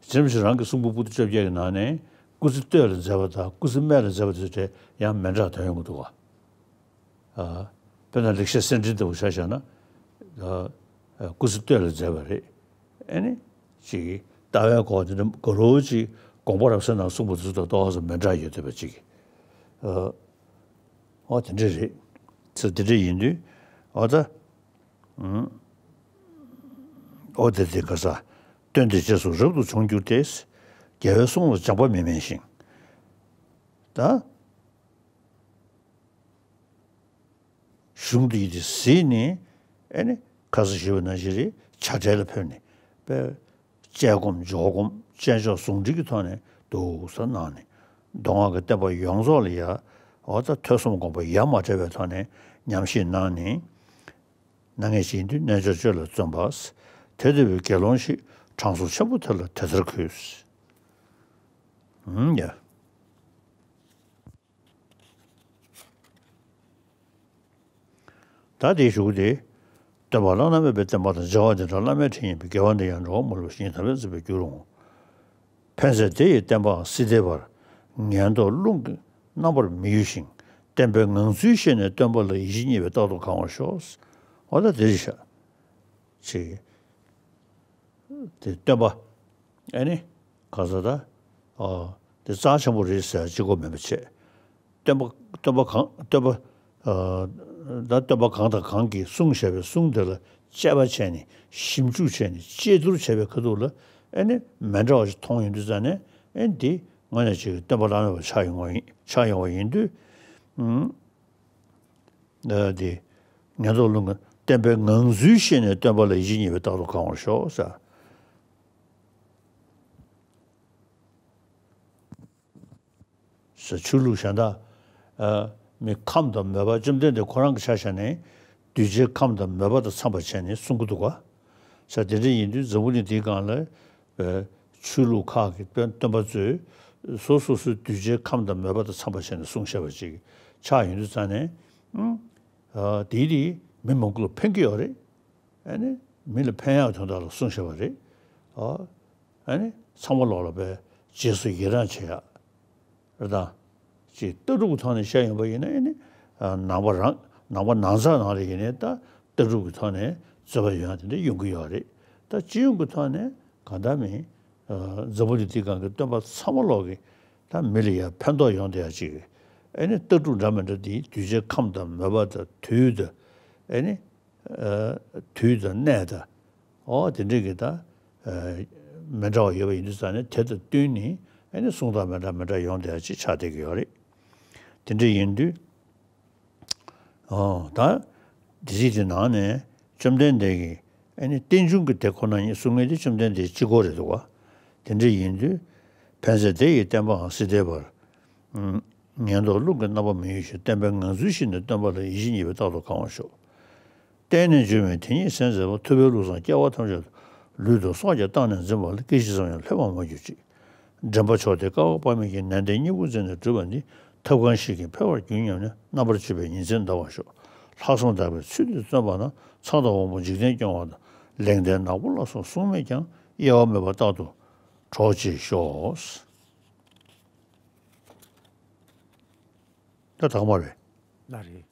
རྗེ་རིན་པོ་ཆེ་རང་གི་གསུང་འབུམ་པོ་ཏི་བཅོ་བརྒྱད་ཀྱི་ནང་ནས་སྐུ་ཚེ་སྟོད་ལ་མཛད་པ་དང་སྐུ་ཚེ་སྨད་ལ་མཛད་པ་དེ་ཚོ་ཡང་མི་འདྲ་དོན་ཡོང་གི་འདུག་ག་ཨ། དཔེར་ན་ལེགས་བཤད་སེང་ཕྲེང་ལྟ་བུ་ཆ་བཞག་ན། ཨ། སྐུ་ཚེ་སྟོད་ལ་མཛད་པ་རེད། ཨེ་ནི། ཅིག་ལྟ་བའི་སྐོར་དེ་འདྲ་ག་རོ་ཅིག་དགོངས་པ་རབ་གསལ་ནང་གསུངས་པ་དེ་ཚོ་དང་ཏོག་ཙམ་མི་འདྲ་ཡོད་བསྡད་པ་ཅིག་ཨ། འོ་དེ་འདྲ་རེད། ཚེ་དེ་འདྲ་ཡིན་དུས་འོ་ད། ཨུམ། འོ་དེ་དེ་ག་ས། སྟོན་དེ་རྗེས་སུ་རབ་ཏུ་བྱུང་གྱུར་ཏེ། རྒྱལ་བའི་གསུང་ལ་སྦྱངས་པ་མི་དམན་ཞིང་། ད། གཞུང་འདི་ཡི་དེ་གཟིགས་ནས་ཨེ་ནི་ཁ་སང་ཞུས་པ་ནང་བཞིན་རེད། བྱ་བྲལ་ལ་ཕེབས་ནས་དཔེ་དཔྱད་སྒོམ་འཇོག་སྒོམ་དཔྱད་འཇོག་ཟུང་འབྲེལ་གྱི་ཐོག་ནས་འདུག་སེ་གནང་ནས་མདོ་སྔགས་ཀྱི་བསྟན་པ་ཡོངས་རྫོགས་ལ་ཡ་འོ་ད་ཐོས་བསམ་སྒོམ་པ་ཡ་མ་བྲལ་བའི་ཐོག་ནས་ཉམས་བཞེས་གནང་ནས་གནང་མཁན་ཞིག་ཡིན་དུས་རྣལ་འབྱོར་སྤྱོད་ལ་བརྩོན་པ། དེ་ལྟ་བུའི་དགེ་སློང་ཞིག་དྲང་སྲོང་ཆེན་པོ་དེ་ལ་དེ་ལྟར་གུས། ཧུམ་ཡ། ད་དེའི་གཞུག་གུ་དེ། སྟོན་པ་བླ་ན་མེད་པའི་བསྟན་པ་དང་བྱ་བ་འདི་འདྲ་བླ་མེད་ཕྲན་ཡིན་པས་དགེ་བ་འདི་ཡང་འགྲོ་བ་མི་སློབ་ཞིང་ཐར་པའི་མཛད་པའི་རྒྱུར་འོང་། ཕན་མཛད་དེ་ཡི་བསྟན་པའང་སྲིད་མཐའི་བར། ངན་རྟོག་རླུང་གིས་རྣམ་པར་མི་གཡོ་ཞིང་། བསྟན་པའི་ངང་ཚུལ་ཤེས་ནས་སྟོན་པ་ལ། ཡིད་ཆེས་རྙེད་པས་རྟག་ཏུ་གང་བར་ཤོག་འོ་ད་དེ་རེད་ཤག་ཅིག་དེ་སྟོན་པ། ཨེ་ནི། ག་ས་ད། ཨ། དེ་རྩ་ཆེན་པོ་རེད་ཟེར་གཅིག་པོ་མིན་པ་བྱས། སྟོན་པ་སྟོན་པ་གང་སྟོན་པ། ཨ། ད་སྟོན་པ་གང་དང་གང་གིས་གསུངས་བཞག་པའི་གསུང་དེ་ལ་དཔྱད་པ་བྱས་ནས་ཞིབ་འཇུག་བྱས་ནས་དཔྱད་བསྡུར་བྱས་པའི་ཁ་ཐུག་ལ་ཨེ་ནི་མི་འདྲ་བ་ཞིག་མཐོང་ཡོང་དུས་ཙང་ནས་ཨེ་འདི་དངོས་གནས་ཅིག་སྟོན་པ་བླ་ན་མེད་པ་ཆགས་ཡོང་བ་ཡིན་ཆགས་ཡོང་བ་ཡིན་དུས། ཨུམ། ཨ། དེ། ངན་རྟོག་རླུང་གིས་བསྟན་པའི་ངང་ཚུལ་ཤེས་ནས་སྟོན་པ་ལ་ཡིད་ཆེས་རྙེད་པས་རྟག་ཏུ་གང་བར་ཤོག་ཟེར། ཟེར་ཆོས་ལུགས་གཞན་དག་ཨ། མི་ཁམས་དང་མོས་པ་བཅོམ་ལྡན་འདས་ཁོ་རང་གི་ཆ་བཞག་ནས་གདུལ་བྱའི་ཁམས་དང་མོས་པ་དང་འཚམས་པར་བྱས་ནས་གསུང་གི་འདུག་ག་ས་དེ་འདྲ་ཡིན་དུས་འཛམ་བུ་གླིང་འདིའི་སྒང་ལ། ཨ། ཆོས་ལུགས་ཁག་གི་སྟོན་སྟོན་པ་ཚོས་སོ་སོ་སོའི་གདུལ་བྱའི་ཁམས་དང་མོས་པ་དང་འཚམས་པ་བྱས་ནས་གསུངས་བཞག་པ་ཅིག་ཆགས་ཡོང་དུས་ཙང་ནས། ཨ། དེའི་རིགས་མི་མང་པོ་ལ་ཕན་གྱི་ཡོད་རེད། ཨ་ནི་མི་ལ་ཕན་ཡག་དོན་དག་ལ་གསུངས་བཞག་པ་རེད། ཨ། ཨ་ནི་ཚང་མ་ལོག་ལ་བས་རྗེས་སུ་ཡི་རང་བྱེད་ཡག་རེད་དང་། ཅིག་ལྟ་གྲུབ་ཀྱི་ཐོག་ནས་བཤད་ཡོང་པ་ཡིན་ན་ཨ་ནི། ཨ། ནང་པ་རང་ནང་པ་ནང་ཚགས་ནང་ལ་ཡིན་ནའི་ད་ལྟ་གྲུབ་ཀྱི་ཐོག་ནས་རྩོད་པ་ཡོང་ཡག་དེ་འདྲ་ཡོང་གི་ཡོད་རེད། ད་སྤྱི་ཡོངས་ཀྱི་ཐོག་ནས་གང་ལྟར་མིན། འཛམ་བུ་གླིང་འདིའི་སྒང་གི་སྟོན་པ་ཚང་མ་ལོག་གི་ད་མི་ལ་ཡང་ཕན་ཐོགས་ཡོང་བསྡད་ཡ་ཅིག་གི་ཨེ་ནི་ལྟ་གྲུབ་འདྲ་མི་འདྲ་འདི་གདུལ་བྱའི་ཁམས་དང་མོས་པ་དང་དུས་དང་ཨེ་ནི་དུས་དང་གནས་དང་། ཨོ་དེ་འདྲས་ཀྱི་ད་མི་འདྲ་བ་ཡོད་པ་ཡིན་དུས་ཙང་ནས་དེ་དང་བསྟུན་ནས་ཨེ་ནི་གསུང་སྟངས་མི་འདྲ་མི་འདྲ་ཡོང་བསྡད་ཡ་ཅིག་ཆགས་བསྡད་ཀྱི་ཡོད་རེད། དེ་འདྲས་ཡིན་དུས། ཨོ། ད། དེ་རྗེས་དེ་ནང་ནས་བཅོམ་ལྡན་འདས་ཀྱིས་ཨ་ནི་རྟེན་འབྱུང་གི་དེ་ཁོ་ན་ཉིད་གསུང་མཁན་དེ་བཅོམ་ལྡན་འདས་གཅིག་པོ་རེད་འདུག་ག། དེ་འདྲ་ཡིན་དུས། ཕན་མཛད་དེ་ཡི་བསྟན་པའང་སྲིད་མཐའི་བར། ངན་རྟོག་རླུང་གི་རྣམ་པ་མི་གཡོ་ཞིང་། བསྟན་པའི་ངང་ཚུལ་ཞིག་ནི་སྟོན་པ་ལ། ཡིད་བཞིན་ཉེ་བའི་རྟག་ཏུ་གང་བར་ཤོག། བརྟེན་ནས་འབྱུང་བའི་དེ་ཉིད་གསན་མཛད་པ། ཐུབ་པའི་བློ་བཟང་སྐྱེ་བ་ཐམས་ཅད་དུ། ལུས་དང་སྲོག་ཀྱང་བཏང་ནས་འཛིན་པ་ལ། སྐད་ཅིག་ཙམ་ཡང་ལྷོད་པར་མ་གྱུར་ཅིག། འདྲེན་པ་མཆོག་དེས་བསྐལ་པ་དཔག་མེད་ཀྱི། ནན་ཏན་སྙིང་པོར་འཛིན་ནས་བསྒྲུབས་པ་ནི། ཐབས་གང་ཞིག་གིས་འཕེལ་བར་འགྱུར་སྙམ་ནས། རྣམ་པར་དཔྱོད་པས་ཉིན་མཚན་འདའ་བར་ཤོག། ལྷག་བསམ་དག་པས་ཚུལ་འདི་བརྩོན་པ་ན། ཚངས་དང་དབང་པོ་འཇིག་རྟེན་སྐྱོང་བ་དང་། ལེགས་ལྡན་ནག་པོ་ལ་སོགས་བསྲུང་མེད་ཀྱང་། གཡེལ་བ་མེད་པར་རྟག་ཏུ་གྲོགས་བྱེད་ཤོག། ད་དང་པོ་རེད། ལགས་རེད།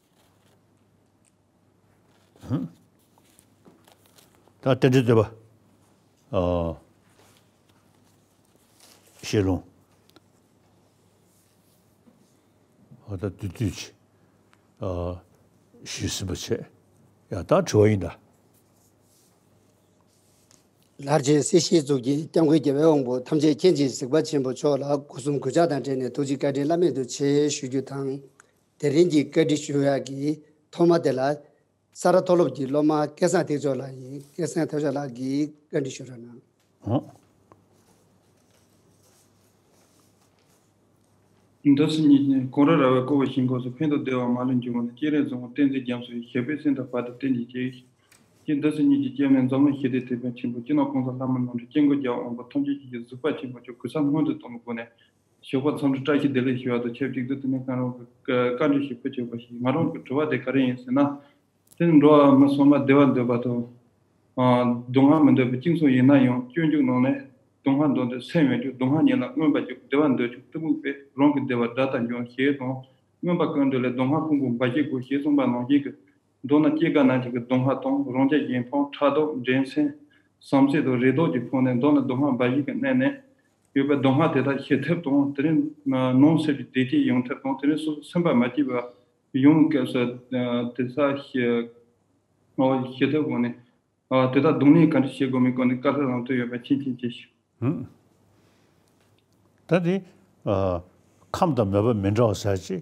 ད་རྟེན་འབྲེལ་བསྟོད་པ། ཨ། ཤེས་ལུང་། ཨ། ད་བསྡུས་བསྡུས་ཀྱིས། ཨ། ཞུས་ཟིན་པ་བྱས། ཡ། ད་དྲི་བ་ཡིན་ད། ལྷར་བཅས་སྲིད་ཞིའི་གཙུག་གི་སྐྱབས་མགོན་རྒྱལ་བའི་དབང་པོ་ཐམས་ཅད་མཁྱེན་ཅིང་གཟིགས་པ་ཆེན་པོ་མཆོག་ལ་སྒོ་གསུམ་གུས་ཕྱག་དང་འབྲེལ་ནས་ཐུགས་རྗེ་བཀའ་དྲིན་བླ་མེད་དུ་ཆེ་ཞུ་རྒྱུ་དང་། དེ་རིང་གི་བཀའ་འདྲི་ཞུ་ཡག་གི་ཐོག་མ་དེ་ལ། ས་རཱ་མཐོ་སློབ་ཀྱི་སློབ་མ་སྐལ་བཟང་ཐེག་མཆོག་ལགས་ཡིན། སྐལ་བཟང་ཐེག་མཆོག་ལགས་ཀྱིས་བཀའ་འདྲི་ཞུ་རོགས་གནང་། ཨོ། འདི་ཚོ་གཉིས་ཀྱིས་གངས་རི་ར་བས་བསྐོར་བའི་ཞིང་ཁམས་སུ། ཕན་དང་བདེ་བ་མ་ལུས་འབྱུང་བ་ནི། སྤྱན་རས་གཟིགས་དབང་བསྟན་འཛིན་རྒྱ་མཚོ་ཡི། ཞབས་པད་སྲིད་མཐའི་བར་དུ་བརྟན་གྱིས་གཤེགས། ཀྱེ་འདི་ཚོ་གཉིས་ཀྱི་སྐྱབས་གནས་འཛམ་གླིང་ཞི་བདེའི་དེད་དཔོན་ཆེན་པོ་སྤྱི་ནོར་༸གོང་ས་ལྷ་མོ་རྣམ་གྲོལ་སྐྱབས་མགོན་རྒྱལ་བའི་དབང་པོ་ཐམས་ཅད་མཁྱེན་ཅིང་གཟིགས་པ་ཆེན་པོ་མཆོག་གུས་ཕྱག་སྔོན་དུ་བཏང་བའི་སྒོ་ནས། ཞོགས་པ་འཚམས་འདྲི་བཀྲ་ཤིས་བདེ་ལེགས་ཞུ་བ་དང་ཆབས་ཅིག་ཏུ། དེ་ནས་སྔ་རོལ་གྱི་བཀའ་འདྲི་ཞིག་ཕུལ་ཆོག་པ་ཞིག། ང་རང་གི་དྲི་བ་དེ་ག་རེ་ཡིན་ཟེར་ན། དེ་ནི་འགྲོ་བ་མི་ཚང་མ་བདེ་བ་འདོད་པ་དང་། ཨ། སྡུག་བསྔལ་མི་འདོད་པའི་སྐྱེ་སོང་ཡིན་ན་ཡང་སྤྱོད་འཇུག་ནང་ནས་སྡུག་བསྔལ་འདོད་དུས་སེམས་ཡོད་རྒྱུ། སྡུག་བསྔལ་ཉིད་ལ་མངོན་པར་རྒྱུག། བདེ་བ་འདོད་ཕྱོགས་གཏི་མུག་པས། རང་གི་བདེ་བ་དགྲ་ལྟར་འཇོམས་ཞེས་དང་། མངོན་པར་ཀུན་ཏུ་ལས། སྡུག་བསྔལ་ཕུང་པོ་འབའ་ཞིག་གོ་ཞེས་གསུངས་པ་ནང་བཞིན་གྱི། མདོར་ན་སྐྱེ་རྒ་ན་འཆི་གི་སྡུག་བསྔལ་དང་། རང་རྒྱལ་གཞན་ཕམ་ཕྲག་དོག་འགྲན་སེམས་བསམ་སེམས་དང་རེ་དོགས་ཀྱི་ཕུང་ནད། མདོར་ན་སྡུག་བསྔལ་འབའ་ཞིག་གིས་མནན་ནས་ཡོད་པའི་སྡུག་བསྔལ་དེ་དག་ཞི་ཐབས་དང་། དེ་རིང་ནང་སེམས་ཀྱི་བདེ་སྐྱིད་ཡོང་ཐབས་དང་། དེ་རིང་སོ་སོ་སེམས་པ་མ་སྐྱིད་པ་ཡོང་སྐབས་སུ་དེ་དག་ཞི་ཞི་ཐབས་སྒོ་ནས། ཨ། དེ་དག་གདོང་ལེན་ག་འདྲ་བྱེད་དགོས་མིན་སྐོར་ནས་བཀའ་སློབ་ལམ་སྟོན་ཡོད་པ་མཁྱེན་མཁྱེན་བྱེད་ཞུ། ཧུམ། ད་དེ། ཨ། ཁམས་དང་མོས་པ་མི་འདྲ་བ་ཟེར་ཅིག།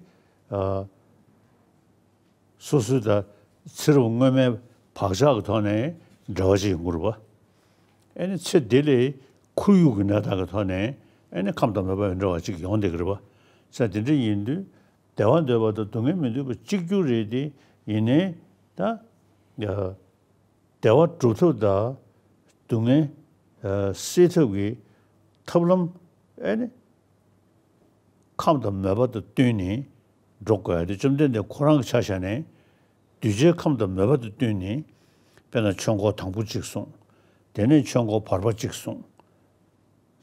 ཨ། སོ་སོའི་ད་ཚེ་རབས་སྔོན་མའི་བག་ཆགས་ཀྱི་ཐོག་ནས་འབྲེལ་བ་ཅིག་ཡོང་གི་རེད་པ། ཨ་ནི་ཚེ་འདི་ལས་ཁོར་ཡུག་གི་གནས་སྟངས་ཀྱི་ཐོག་ནས་ཨ་ནི་ཁམས་དང་མོས་པ་མི་འདྲ་བ་ཅིག་ཡོང་བསྡད་ཀྱི་རེད་པ། ས་དེ་འདྲ་ཡིན་དུས་བདེ་བ་འདོད་པ་དང་སྡུག་བསྔལ་མི་འདོད་པ་གཅིག་གྱུར་རེད་དེ། ཡིན་ནའི་ད། ཡ། བདེ་བ་སྒྲུབ་ཐབས་དང་སྡུག་བསྔལ་སེལ་ཐབས་ཀྱི་ཐབས་ལམ་ཨེ་ནི་ཁམས་དང་མོས་པ་དང་བསྟུན་ནས་འགྲོ་དགོས་ཏེ། བཅོམ་ལྡན་འདས་ཁོ་རང་གི་ཆ་བཞག་ནས་གདུལ་བྱའི་ཁམས་དང་མོས་པ་དང་བསྟུན་ནས། དཔེར་ན་ཆོས་འཁོར་དང་པོ་གཅིག་གསུངས། དེ་ནས་ཆོས་འཁོར་བར་པ་གཅིག་གསུངས།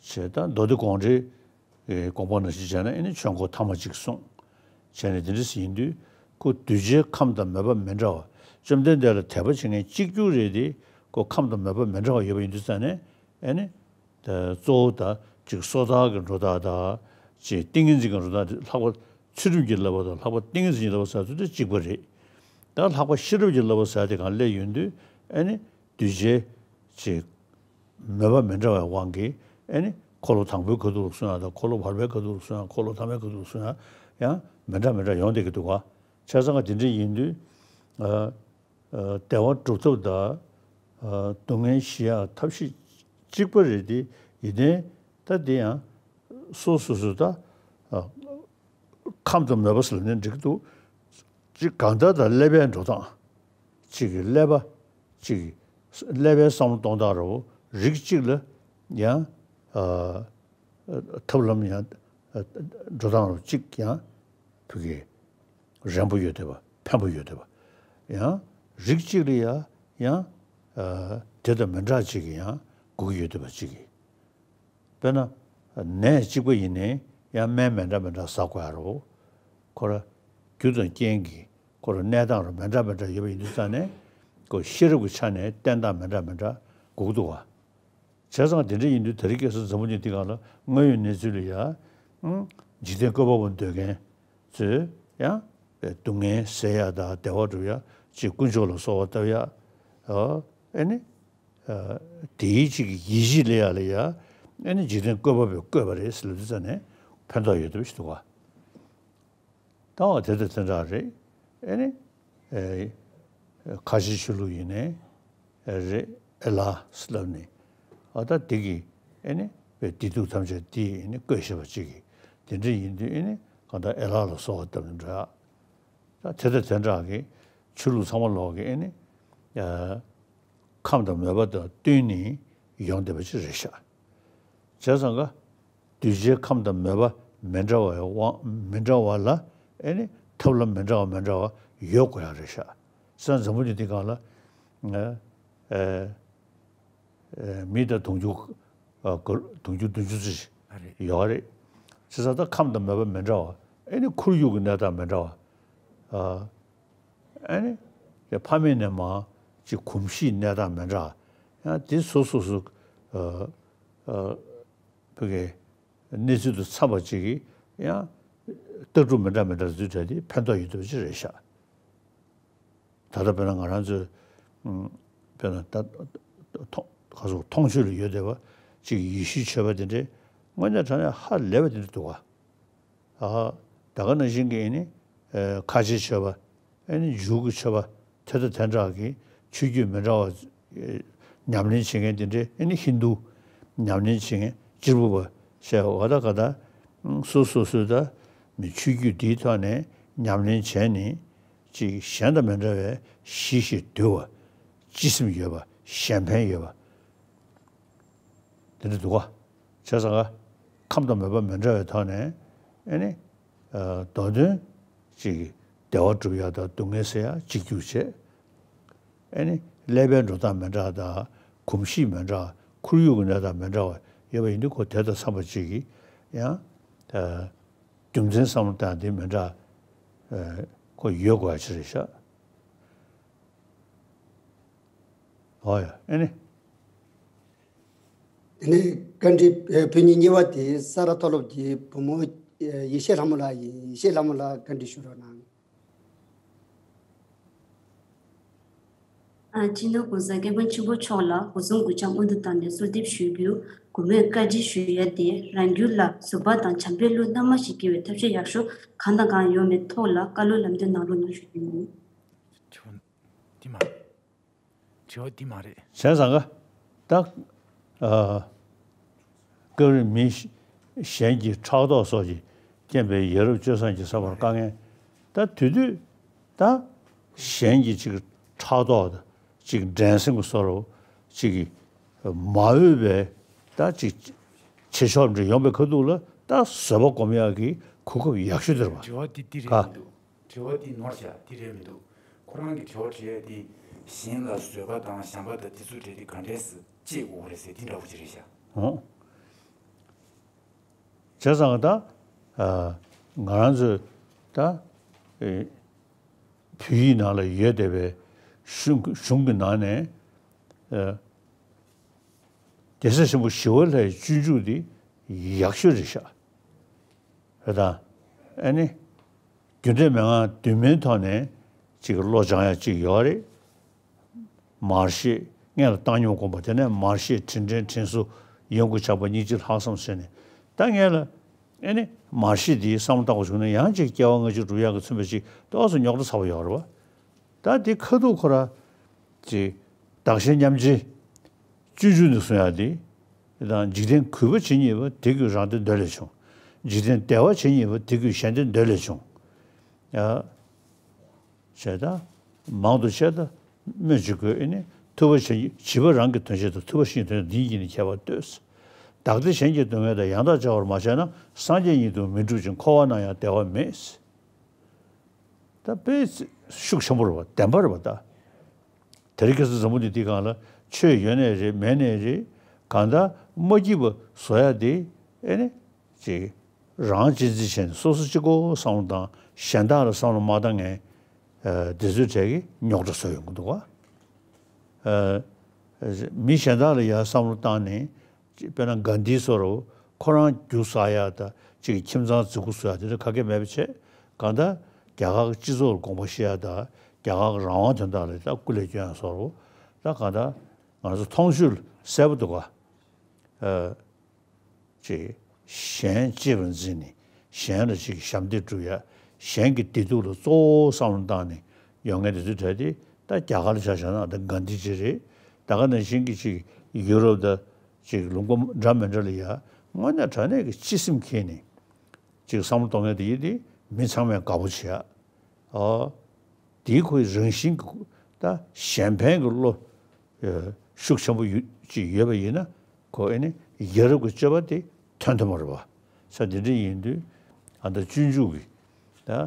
བྱས་ད་མདོ་སྡེ་དགོངས་འགྲེལ་གྱི་དགོངས་པ་ནང་བཞིན་བྱས་ན་ཨེ་ནི་ཆོས་འཁོར་ཐ་མ་གཅིག་གསུངས། བྱས་ནས་དེ་འདྲ་ཞིག་ཡིན་དུས་ཁོ་གདུལ་བྱའི་ཁམས་དང་མོས་པ་མི་འདྲ་བ། བཅོམ་ལྡན་འདས་ལ་དད་པ་བྱེད་མཁན་གཅིག་གྱུར་རེད་དེ། ཁོ་ཁམས་དང་མོས་པ་མི་འདྲ་བ་ཡོད་པ་ཡིན་དུས་ཙང་ནས་ཨེ་ནི། ད་གཙོ་བོ་ད་ཅིག་སོ་ཐར་གྱི་འགྲོ་སྟངས་དང་། ཅིག་ཏིང་ངེ་འཛིན་གྱི་འགྲོ་སྟངས་དེ་ལྷག་པར་ཚུལ་ཁྲིམས་ཀྱི་བསླབ་པ་དང་ལྷག་པར་ཏིང་ངེ་འཛིན་གྱི་བསླབ་པ་ཟེར་དུས་དེ་གཅིག་པ་རེད། ད་ལྷག་པར་ཤེས་རབ་ཀྱི་བསླབ་པ་ཟེར་དེ་གང་སླེབས་ཡོང་དུས་ཨེ་ནི་གདུལ་བྱའི་ཅིག་མོས་པ་མི་འདྲ་བའི་དབང་གིས་ཨེ་ནི་འཁོར་ལོ་དང་པོའི་ཁ་ཐུག་ལ་སོང་ཡང་དང་། འཁོར་ལོ་བར་པའི་ཁ་ཐུག་ལ་སོང་ཡང་། འཁོར་ལོ་ཐ་མའི་ཁ་ཐུག་ལ་སོང་ཡང་། ཡང་མི་འདྲ་མི་འདྲ་ཡོང་བསྡད་ཀྱི་འདུག་ག། བྱས་ཙང་དེ་འདྲ་ཡིན་དུས། ཨ། ཨ། བདེ་བ་སྒྲུབ་ཐབས་དང་། ཨ། སྡུག་བསྔལ་ཞི་ཡག་ཐབས་ཤེས་གཅིག་པ་རེད་དེ། ཡིན་ནའི་ད་དེ་ཡང་སོ་སོ་སོ་ད། ཨ། ཁམས་དང་མོས་པ་ཟེར་ནས་འགྲིག་གི་འདུག། གཅིག་གང་ལྟར་ད་ཀླད་པའི་འགྲོ་སྟངས། གཅིག་གི་ཀླད་པ། གཅིག་གི་ཀླད་པའི་བསམ་བློ་གཏོང་སྟངས་རེད་པ། རིགས་གཅིག་ལ་ཡང་། ཨ། ཐབས་ལམ་ཡང་། ཨ། འགྲོ་སྟངས་རེད་པ། གཅིག་ཡང་ཕ་གི་རན་པོ་ཡོད་བསྡད་པ། ཕན་པོ་ཡོད་བསྡད་པ། ཡང་རིགས་གཅིག་ལ་ཡང་ཡང་། ཨ། དེ་དང་མི་འདྲ་ཅིག་གི་ཡང་དགོས་ཀྱི་ཡོད་བསྡད་པ་གཅིག་གི། དཔེར་ན། ནད་གཅིག་པ་ཡིན་ནའི་ཡང་སྨན་མི་འདྲ་མི་འདྲ་ཟ་དགོས་ཡ་རེད་པ། ཁོ་ར་རྒྱུ་དང་རྐྱེན་གྱིས་ཁོ་ར་གནས་སྟངས་ར་མི་འདྲ་མི་འདྲ་ཡོད་པ་ཡིན་དུས་ཙང་ནས། ཁོ་ཤེས་རབ་ཀྱི་ཆ་ནས་བསྟེན་སྟངས་མི་འདྲ་མི་འདྲ་དགོས་ཀྱི་འདུག་ག། བྱས་ཙང་དེ་འདྲ་ཡིན་དུས་དེ་རིང་ཁ་སང་འཛམ་བུ་གླིང་འདི་སྒང་ལ་དངོས་ཡོད་གནས་ཚུལ་ལ་ཡ། ཨང་། འཇིག་རྟེན་བཀོད་པ་པོ་འདོད་མཁན་ཚོས་ཡང་སྡུག་བསྔལ་སེལ་ཡ་དང་བདེ་བ་སྒྲུབ་ཡ་ཅིག་དཀོན་མཆོག་ལ་གསོལ་བ་བཏབ་ཡ། ཨ་ཨེ་ནི། ཨ་དེའི་ཅིག་ཡིད་ཆེས་སླེབས་ཡ་ལ་ཡ། ཨེ་ནི་འཇིག་རྟེན་བཀོད་པ་པོས་བཀོད་པ་རེད་ཟེར་ལབ་དུས་ཙ་ནས་ཕན་ཐོགས་ཡོད་འདུག་ཞིག་འདུག་ག། ད་འོ་དེ་དང་དེ་འདྲ་རེད། ཨེ་ནི། ཨེ། ཁ་ཆེའི་ཆོས་ལུགས་ཡིན་ནའི། ཨེ་རེད། ཨེ་ལ་ཟེར་ལབ་ནས། ཨ་ད་དེ་གི། ཨེ་ནི། བའི་བདེ་སྡུག་ཐམས་ཅད་དེ་ཨེ་ནི་བཀོད་བཞག་པ་ཅིག་གི། དེ་འདྲ་ཡིན་དུས་ཨེ་ནི་གང་ལྟར་ཨེ་ལ་ལ་གསོལ་བ་བཏབ་ནས་འགྲོ་ཡ། ད་དེ་དང་དེ་འདྲ་གི་ཆོས་ལུགས་ཚང་མ་ལོག་གི་ཨེ་ནི། ཨ། ཁམས་དང་མོས་པ་དང་བསྟུན་ནས་ཡོང་བསྡད་པ་ཅིག་རེད་ཤག། བྱས་ཙང་ཀ། གདུལ་བྱའི་ཁམས་དང་མོས་པ་མི་འདྲ་བའི་དབང་མི་འདྲ་བ་ལ་ཨེ་ནི་ཐབས་ལམ་མི་འདྲ་བ་མི་འདྲ་བ་ཡོད་དགོས་ཡ་རེད་ཤག། བྱས་ཙང་འཛམ་བུ་གླིང་འདི་སྒང་ལ། ཨ་ཨ་མི་དང་དུང་ཕྱུར། ཨ་དུང་ཕྱུར་བདུན་ཅུ་ཙམ་ཞིག་ཡོད་རེད། བྱས་ཙང་ད་ཁམས་དང་མོས་པ་མི་འདྲ་བ། ཨེ་ནི་ཁོར་ཡུག་གི་གནས་སྟངས་མི་འདྲ་བ། ཨ། ཨ་ནི། དེ་ཕ་མེས་ནས་མར་ཅིག་གོམས་གཤིས་གནས་སྟངས་མི་འདྲ། ཡང་དེ་སོ་སོ་སོ། ཨ་ཨ་ཕ་གིའི་གནས་ཚུལ་དང་འཚམས་པ་ཅིག་གིས་ཡང་ལྟ་གྲུབ་མི་འདྲ་མི་འདྲ་འཛུལ་བྲལ་ཏེ་ཕན་ཐོགས་ཡོད་བསྡད་པ་ཅིག་རེད་ཤག། ད་ལྟ་དཔེར་ན་ང་རང་ཚོའི། ཨུམ། དཔེར་ན་ད་མཐོང་ག་སོགས་མཐོང་ཆོས་ལ་ཡོད་བསྡད་པ་ཅིག་ཡེ་ཤུའི་ཆོས་པ་དེ་འདྲས་དངོས་གནས་དྲང་གནས་ཧ་ལས་པ་དེ་འདྲས་འདུག་ག། ཨ། ད་ག་ནང་བཞིན་གྱི་ཨེ་ནི། ཨེ། ཁ་ཆེའི་ཆོས་པ། ཨེ་ནི་འཇུའུ་གི་ཆོས་པ། དེ་དང་དེ་འདྲ་གི་ཆོས་བརྒྱུད་མི་འདྲ་བ། ཨེ། ཉམས་ལེན་བྱེད་མཁན་དེ་འདྲའི་ཨེ་ནི་ཧིན་རྡུ། ཉམས་ལེན་བྱེད་མཁན་གཅེར་བུ་པ། ཞེས་པ་ད་ག་ད། སོ་སོ་སོའི་ད། མི་ཆོས་བརྒྱུད་འདིའི་ཐོག་ནས་ཉམས་ལེན་བྱས་ནས། ཅིག་གཞན་དང་མི་འདྲ་བའི་ཞི་ཞིང་དུལ་བ། སྤྱི་སེམས་ཡོད་པ། གཞན་ཕན་ཡོད་པ། དེ་འདྲ་འདུག་ག། བྱས་ཙང་ཀ། ཁམས་དང་མོས་པ་མི་འདྲ་བའི་ཐོག་ནས་ཨེ་ནི། ཨ། མདོ་དོན་ཅིག་བདེ་བ་སྒྲུབ་ཡ་དང་སྡུག་བསྔལ་སེལ་ཡ་གཅིག་གྱུར་བྱས། ཨེ་ནི་ཀླད་པའི་འགྲོ་སྟངས་མི་འདྲ་དང་གོམས་གཤིས་མི་འདྲ་ཁོར་ཡུག་གི་གནས་སྟངས་མི་འདྲ་བ་ཡོད་པ་ཡིན་དུས་ཁོ་དེ་དང་འཚམས་པ་ཅིག་གིས་ཡང་། ཨ། རྒྱུ་མཚན་བསམ་བློ་བཏང་དེ་མི་འདྲ། ཨ། ཁོ་ཡོད་དགོས་ཡ་ཅིག་རེད་ཤག། ཨོ་ཡ། ཨེ་ནི། དེ་ནས་བཀའ་འདྲི་བོད་ཉིད་གཉིས་པ་དེ་ས་རཱ་མཐོ་སློབ་ཀྱི་བུ་མོ་ཡེ་ཤེས་ལྷ་མོ་ལགས་ཡིན། ཡེ་ཤེས་ལྷ་མོ་ལགས་བཀའ་འདྲི་ཞུ་རོགས་གནང་། ཨ། སྤྱི་ནོར་༸གོང་ས་༸སྐྱབས་མགོན་ཆེན་པོ་མཆོག་ལ་སྒོ་གསུམ་གུས་ཕྱག་སྔོན་དུ་བཏང་ནས་གསོལ་འདེབས་ཞུ་རྒྱུ། གུས་མོས་བཀའ་འདྲི་ཞུ་ཡ་དེ་རང་རྒྱུད་ལ་བཟོད་པ་དང་བྱམས་པའི་བློ་སྣ་མང་ཞིག་སྐྱེ་བའི་ཐབས་ཤེས་ཡག་ཤོས་གང་དང་གང་ཡོད་མེད་ཐོག་ལ་བཀའ་སློབ་ལམ་སྟོན་གནང་རོགས་གནང་ཞུ་རྒྱུ་ཡིན། དྲི་བ་འདི་མ་རེད། དྲི་བ་འདི་མ་རེད། བྱས་ཙང་ཀ། ད། ཨ། སྐབས་རེ་མི་གཞན་གྱི་ཕྲག་དོག་སོགས་ཀྱིས་རྐྱེན་པས་ཡ་རབས་སྤྱོད་བཟང་གི་བསམ་པར་དཀའ་ངལ། ད་དེ་དུས། ད། གཞན་གྱི་ཅིག་ཕྲག་དོག་དང་ཅིག་འགྲན་སེམས་ཀྱི་བཟོ་འདྲ་ཅིག་གིས་མ་འོས་པའི་ད་ཅིག་བྱེད་ཕྱོགས་འདྲ་ཡོང་པའི་ཁ་ཐུག་ལ་ད་བཟོད་པ་སྒོམ་ཡག་གི་གོ་སྐབས་ཡག་ཤོས་དེ་རེད་པ། དྲི་བ་འདི་འདི་རེད་ག། མི་འདུག་དྲི་བ་འདི་ནོར་བཞག་འདི་རེད་མི་འདུག་ཁོ་རང་གི་དྲི་བ་དྲིས་ཡ་དེ་གཞན་ལ་བཟོད་པ་དང་བྱམས་པ་དང་དེ་ཚོ་འདྲ་དེ་ག་འདྲས་སེ་སྐྱེ་དགོས་རེད་ཟེར་དེ་འདྲ་བོ་ཅིག་རེད་ཤག། ཨོ། བྱས་ཙང་ད། ཨ། ང་རང་ཚོའི་ད། ཨེ། བོད་ཡིག་ནང་ལ་ཡོད་བསྡད་པའི་གཞུང་གཞུང་གི་ནང་ནས། ཨ། གེ་སར་ཆེན་པོ་ཞི་བ་ལྷའི་སྤྱོད་འཇུག་འདི་ཡག་ཤོས་རེད་ཤག། རེད་དང་། ཨ་ནི། རྒྱུ་འབྲས་མན་ངག་བདུན་མའི་ཐོག་ནས་ཅིག་བློ་སྦྱང་ཡ་ཅིག་ཡོད་རེད། མར་ཤེས་སྔོན་ལ་བཏང་སྙོམས་སྒོམ་པ། དེ་ནས་མར་ཤེས་དྲིན་དྲན་དྲིན་གཟོ་ཡོན་སྒོ་ཆགས་པ་སྙིང་རྗེ་ལྷག་བསམ་ཟེར་ནས། ད་སྔོན་ལ་ཨེ་ནི་མར་ཤེས་འདིའི་བསམ་བློ་བཏང་བ་བྱུང་ན་ཡང་ཅིག་སྐྱེ་བ་སྔ་ཕྱི་སྒྲུབ་ཡག་གི་མཚོན་པ་ཅིག་ཏོག་ཙམ་རྙོག་དྲ་ཚ་པོ་ཡོད་རེད་པ། ད་འདི་ཁ་ཐུག་ཁོ་ར་ཅིག་བདག་གཞན་མཉམ་བརྗེ། སྤྱོད་འཇུག་ནས་གསུང་ཡག་འདི། དེ་དང་འཇིག་རྟེན་གུས་པ་བྱེད་ཉེས་པ་དེ་གུས་རང་དོན་འདོད་ལས་བྱུང་། འཇིག་རྟེན་བདེ་བ་བྱེད་ཉེས་པ་དེ་གུས་གཞན་དོན་འདོད་ལས་བྱུང་། ཡ། བྱས་ད། མང་དུ་བཤད་ད། སྨོས་ཅི་དགོས། ཨེ་ནི། ཐུབ་པ་བྱེད་བྱིས་པ་རང་གི་དོན་བྱེད་དང་། ཐུབ་པ་གཞན་གྱི་དོན་བྱེད། འདི་གཉིས་ཀྱི་ནི་ཁྱད་པར་ལྟོས། བདག་བདེ་གཞན་གྱི་སྡུག་བསྔལ་དང་། ཡང་དག་བྱ་བར་མ་བྱས་ན། སངས་རྒྱས་ཉིད་དུ་མི་འགྲུབ་ཅིང་། འཁོར་བ་ན་ཡང་བདེ་བ་མེད། ད་དཔེ་ཤུགས་ཆེན་པོ་རེད་པ། བདེན་པ་རེད་པ་ད། དེ་རིང་ཁ་སང་འཛམ་བུ་གླིང་འདི་སྒང་ལ་ཆོས་ཡོད་ནའི་རེད་མེད་ནའི་རེད། གང་ལྟར་མ་སྐྱིད་པ་བཟོ་ཡ་དེ་ཨེ་ནི་ཅིག་རང་གཅེས་འཛིན་བྱས་ནས་སོ་སོ་གཅིག་པོ་བསམ་བློ་བཏང་། གཞན་དག་ལ་བསམ་བློ་མ་བཏང་མཁན། ཨ། དེ་ཚོའི་གྲས་ཀྱིས་རྙོག་དྲ་བཟོ་ཡོང་གི་འདུག་ག། ཨ། མི་གཞན་དག་ལ་ཡང་བསམ་བློ་བཏང་ནས་ དཔེར་ན་གྷན་དྷི་སོགས་རུ་ཁོ་རང་རྒྱུ་བསགས་ཡ་དང་ཅིག་ཁྱིམ་ཚང་འཛུགས་སྐྲུན་བཟོ་ཡ་དེ་འདྲ་ག་གེ་མེད་པ་བྱས། གང་ལྟར་རྒྱ་གར་གྱི་སྤྱི་ཚོགས་ལ་དགོངས་པ་བཞེས་ཡ་དང་རྒྱ་གར་གྱི་རང་དབང་དོན་དག་ལ་ད་སྐུ་ལས་བསྐྱོན་ཡ་སོགས་རུ། ད་གང་ལྟར་ང་ཚོ་མཐོང་ཆོས་ལ་གསལ་པོ་འདུག་ག་ཨ། ཅིག་གཞན་གཅེས་པར་འཛིན་ནས་གཞན་ལ་ཅིག་ཞབས་འདེགས་སྒྲུབ་ཡ། གཞན་གྱི་བདེ་སྡུག་ལ་གཙོ་བོ་བསམ་བློ་བཏང་ནས་ཡོང་མཁན་དེ་ཚོའི་གྲས་དེ་ད་རྒྱ་གར་ལ་ཆ་བཞག་ན་ད་གྷན་དྷི་ཇི་རེད། ད་ག་ནང་བཞིན་གྱི་ཅིག་ཡུ་རོབ་དང་ཅིག་ལུང་པ་འདྲ་མི་འདྲ་ལ་ཡ་དངོས་གནས་དྲང་གནས་ཀྱི་སྤྱི་སེམས་འཁྱེར་ནས་ཅིག་བསམ་བློ་གཏོང་མཁན་དེ་ཡིན་དེ་མི་ཚང་མས་དགའ་པོ་བྱེད་ཡ། ཨོ། དེའི་ཁོའི་རང་བཞིན་གྱི་ད་གཞན་ཕན་གྱི་བློ་ཤུགས་ཆེན་པོ་ཡོད་ཅིག་ཡོད་པ་ཡིན་ན་ཁོ་ཨེ་ནི་ཡ་རབས་ཀྱི་སྤྱོད་པ་དེ་ཐོན་ཐུབ་མ་རེད་པ། ས་འདི་འདྲ་ཡིན་དུས་ཨ་ད་སྤྱོད་འཇུག་གི་ད་ཨ་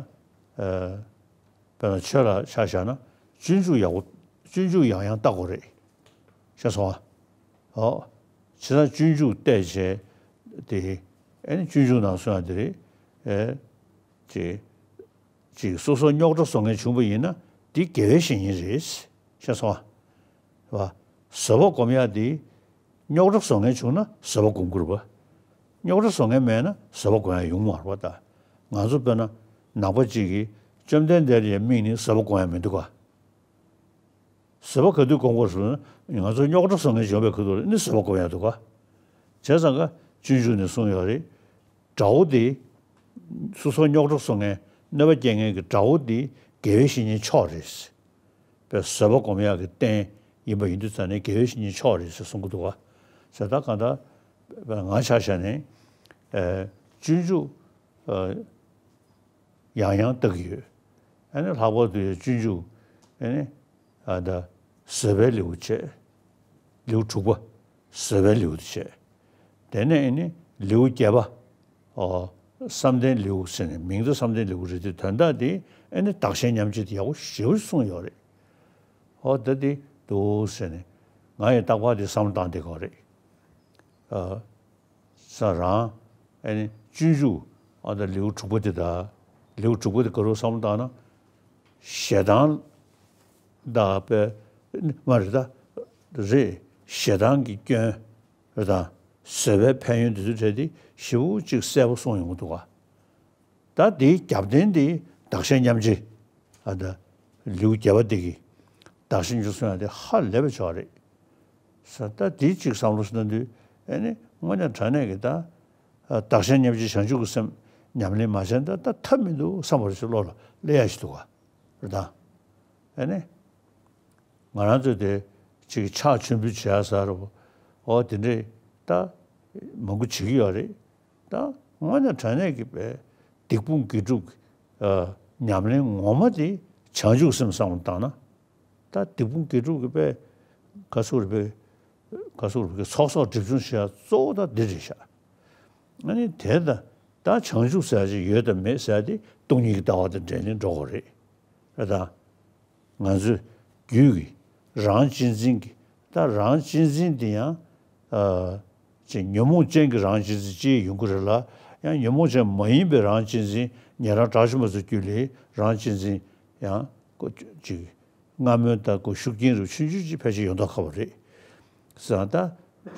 དཔེར་ན་ཆོས་ལ་ཆ་བཞག་ན་སྤྱོད་འཇུག་ཡག་པོ་སྤྱོད་འཇུག་ཡང་ཡང་བལྟ་དགོས་རེད། ཤེས་སོང་ཨ། ཨོ། བྱས་ཙང་སྤྱོད་འཇུག་བལྟས་བྱས་དེ་ཨེ་ནི་སྤྱོད་འཇུག་ནང་གསུངས་ཡ་དེ་རེད། ཨེ་ཅེ། ཅིག་སོ་སོ་རྙོག་དྲ་བཟོ་མཁན་བྱུང་བ་ཡིན་ན་འདི་དགེ་བའི་བཤེས་གཉེན་རེད། ཤེས་སོང་ཨ། བ། བཟོད་པ་སྒོམ་ཡག་འདི་རྙོག་དྲ་བཟོ་མཁན་བྱུང་ན་བཟོད་པ་སྒོམ་དགོས་རེད་པ། རྙོག་དྲ་བཟོ་མཁན་མེད་ན་བཟོད་པ་སྒོམ་ཡག་ཡོང་མ་རེད་པ། ད་ང་ཚོ་དཔེར་ན་ནང་པ་གཅིག་གིས་བཅོམ་ལྡན་འདས་ལ་ཡང་དམིགས་ནས་བཟོད་པ་སྒོམ་ཡག་མི་འདུག་ག་བཟོད་པ་ག་དུས་སྒོམ་དགོས་ཟེར་ན་ང་ཚོ་རྙོག་དྲ་བཟོ་མཁན་བྱུང་བའི་ཁ་ཐུག་ལ་ནི་བཟོད་པ་སྒོམ་ཡག་འདུག་ག་བྱས་ཙང་ཀ་སྤྱོད་འཇུག་ནས་གསུངས་ཡོད་རེད། དགྲ་བོ་དེ། སོ་སོ་རྙོག་དྲ་བཟོ་མཁན་གནོད་པ་སྐྱེལ་མཁན་གྱི་དགྲ་བོ་དེ་དགེ་བའི་བཤེས་གཉེན་མཆོག་རེད། པའི་བཟོད་པ་སྒོམ་ཡག་གི་རྟེན་ཡིན་པ་ཡིན་དུས་ཙང་ནས་དགེ་བའི་བཤེས་གཉེན་མཆོག་རེད་ཟེར་གསུང་གི་འདུག་བ། ཟེར་ད་གང་ལྟར་ང་ཆ་བཞག་ནས་ཨ་སྤྱོད་འཇུག་ཨ་ཡང་ཡང་བལྟ་གི་ཡོད། ཨ་ནི་ལྷག་པར་དུ་ཡང་སྤྱོད་འཇུག་ཨ་ནི་ཨ་ད་བཟོད་པའི་ལེའུ་བྱས། ལེའུ་དྲུག་པ། བཟོད་པའི་ལེའུ་དེ་བྱས། དེ་ནས་ཨ་ནི་ལེའུ་བརྒྱད་པ། ཨོ། བསམ་གཏན་ལེའུ་ཟེར་ནས་མིང་དུ་བསམ་གཏན་ལེའུ་རེད་དེ་དོན་དག་དེ་ཨ་ནི་བདག་གཞན་མཉམ་བརྗེ་དེ་ཡག་པོ་ཞེ་པོ་གསུངས་ཡོད་རེད། ཨོ་ད་དེ་འདུག་ཟེར་ནས་ང་ཡི་རྟག་པར་དེ་བསམ་བློ་བཏང་བསྡད་ཀྱི་ཡོད་རེད། ཨ། ས་རང་། ཨ་ནི་སྤྱོད་འཇུག་ཨ་ད་ལེའུ་དྲུག་པ་དེ་དང་། ལེའུ་དྲུག་པ་དེ་ག་རུ་བསམ་བློ་བཏང་ན། ཞེ་སྡང་དང་པའི་མ་རེད་ད། རེད། ཞེ་སྡང་གི་སྐྱོན་རེད་དང་། བཟོད་པའི་ཕན་ཡོན་དེ་ཚོའི་གྲས་དེ་ཞེ་པོ་ཅིག་གསལ་པོ་གསུངས་ཡོང་གི་འདུག་ག་ད་དེའི་རྒྱབ་རྟེན་དེ་བདག་གཞན་མཉམ་བརྗེ། ཨ་ད། ལེའུ་བརྒྱད་པ་དེ་གི། བདག་གཞན་མཉམ་བརྗེ་གསུང་ཡག་དེ་ཧ་ལས་པའི་ཆོག་རེད། ས་ད་དེ་གཅིག་བསམ་བློ་ཞིག་གནང་དུས་ཨེ་ནི་དངོས་གནས་དྲང་གནས་ཀྱི་ད། བདག་གཞན་མཉམ་བརྗེ་བྱང་ཆུབ་ཀྱི་སེམས་ཉམས་ལེན་མ་བྱས་ན་ད་ད་ཐབས་མི་འདུག་བསམ་པ་ཞིག་བློ་ལ་སླེབས་ཡག་ཞིག་འདུག་ག་རེད་ད། ཨེ་ནི། ང་རང་ཚོས་དེ་ཅིག་ཕྱག་མཆོད་འབུལ་བྱེད་ཡག་ཟེར་རོ། ཨོ་དེ་འདྲས་ད་མང་པོ་བྱེད་ཀྱི་ཡོད་རེད། ད་དངོས་གནས་དྲང་གནས་ཀྱི་པའི་སྡིག་སྤོང་དགེ་སྒྲུབ་ཀྱི་ཉམས་ལེན་ངོ་མ་དེ་བྱང་ཆུབ་སེམས་བསམ་བློ་བཏང་ན། ད་སྡིག་སྤོང་དགེ་སྒྲུབ་ཀྱི་པའི་ག་ཚོད་རེད་པའི་ག་ཚོད་རེད་པའི་ཚོགས་གསོག་སྒྲིབ་སྦྱོང་བྱེད་ཡག་གཙོ་བོ་ད་འདི་རེད་ཤག་ཨ་ནི་དེ་ད་ད་བྱང་ཆུབ་ཟེར་ཡག་ཅིག་ཡོད་དམ་མེད་ཟེར་ཡག་དེ་སྟོང་ཉིད་ཀྱི་ལྟ་བ་དང་འབྲེལ་ནས་འགྲོ་དགོས་རེད། རེད་ད། ང་ཚོའི་རྒྱུད་ཀྱི་རང་གཅེས་འཛིན་གྱི་ད་རང་གཅེས་འཛིན་དེ་ཡང་ཨ་ཅིག་ཉོན་མོངས་ཅན་གྱི་རང་གཅེས་འཛིན་ཅིག་ཡོང་གི་རེད་ལ། ཡང་ཉོན་མོངས་ཅན་མ་ཡིན་པའི་རང་གཅེས་འཛིན་ཉན་རང་དགྲ་བཅོམ་པ་ཚོའི་རྒྱུད་ལ་རང་གཅེས་འཛིན་ཡང་ཀོ་ཅིག་སྔ་མོའི་ད་ཀོ་ཤུགས་རྐྱེན་རུ་ཆུང་ཆུང་ཅིག་ཕལ་ཆེར་ཡོང་མདོག་ཁ་པོ་རེད། ཟེར་ན་ད་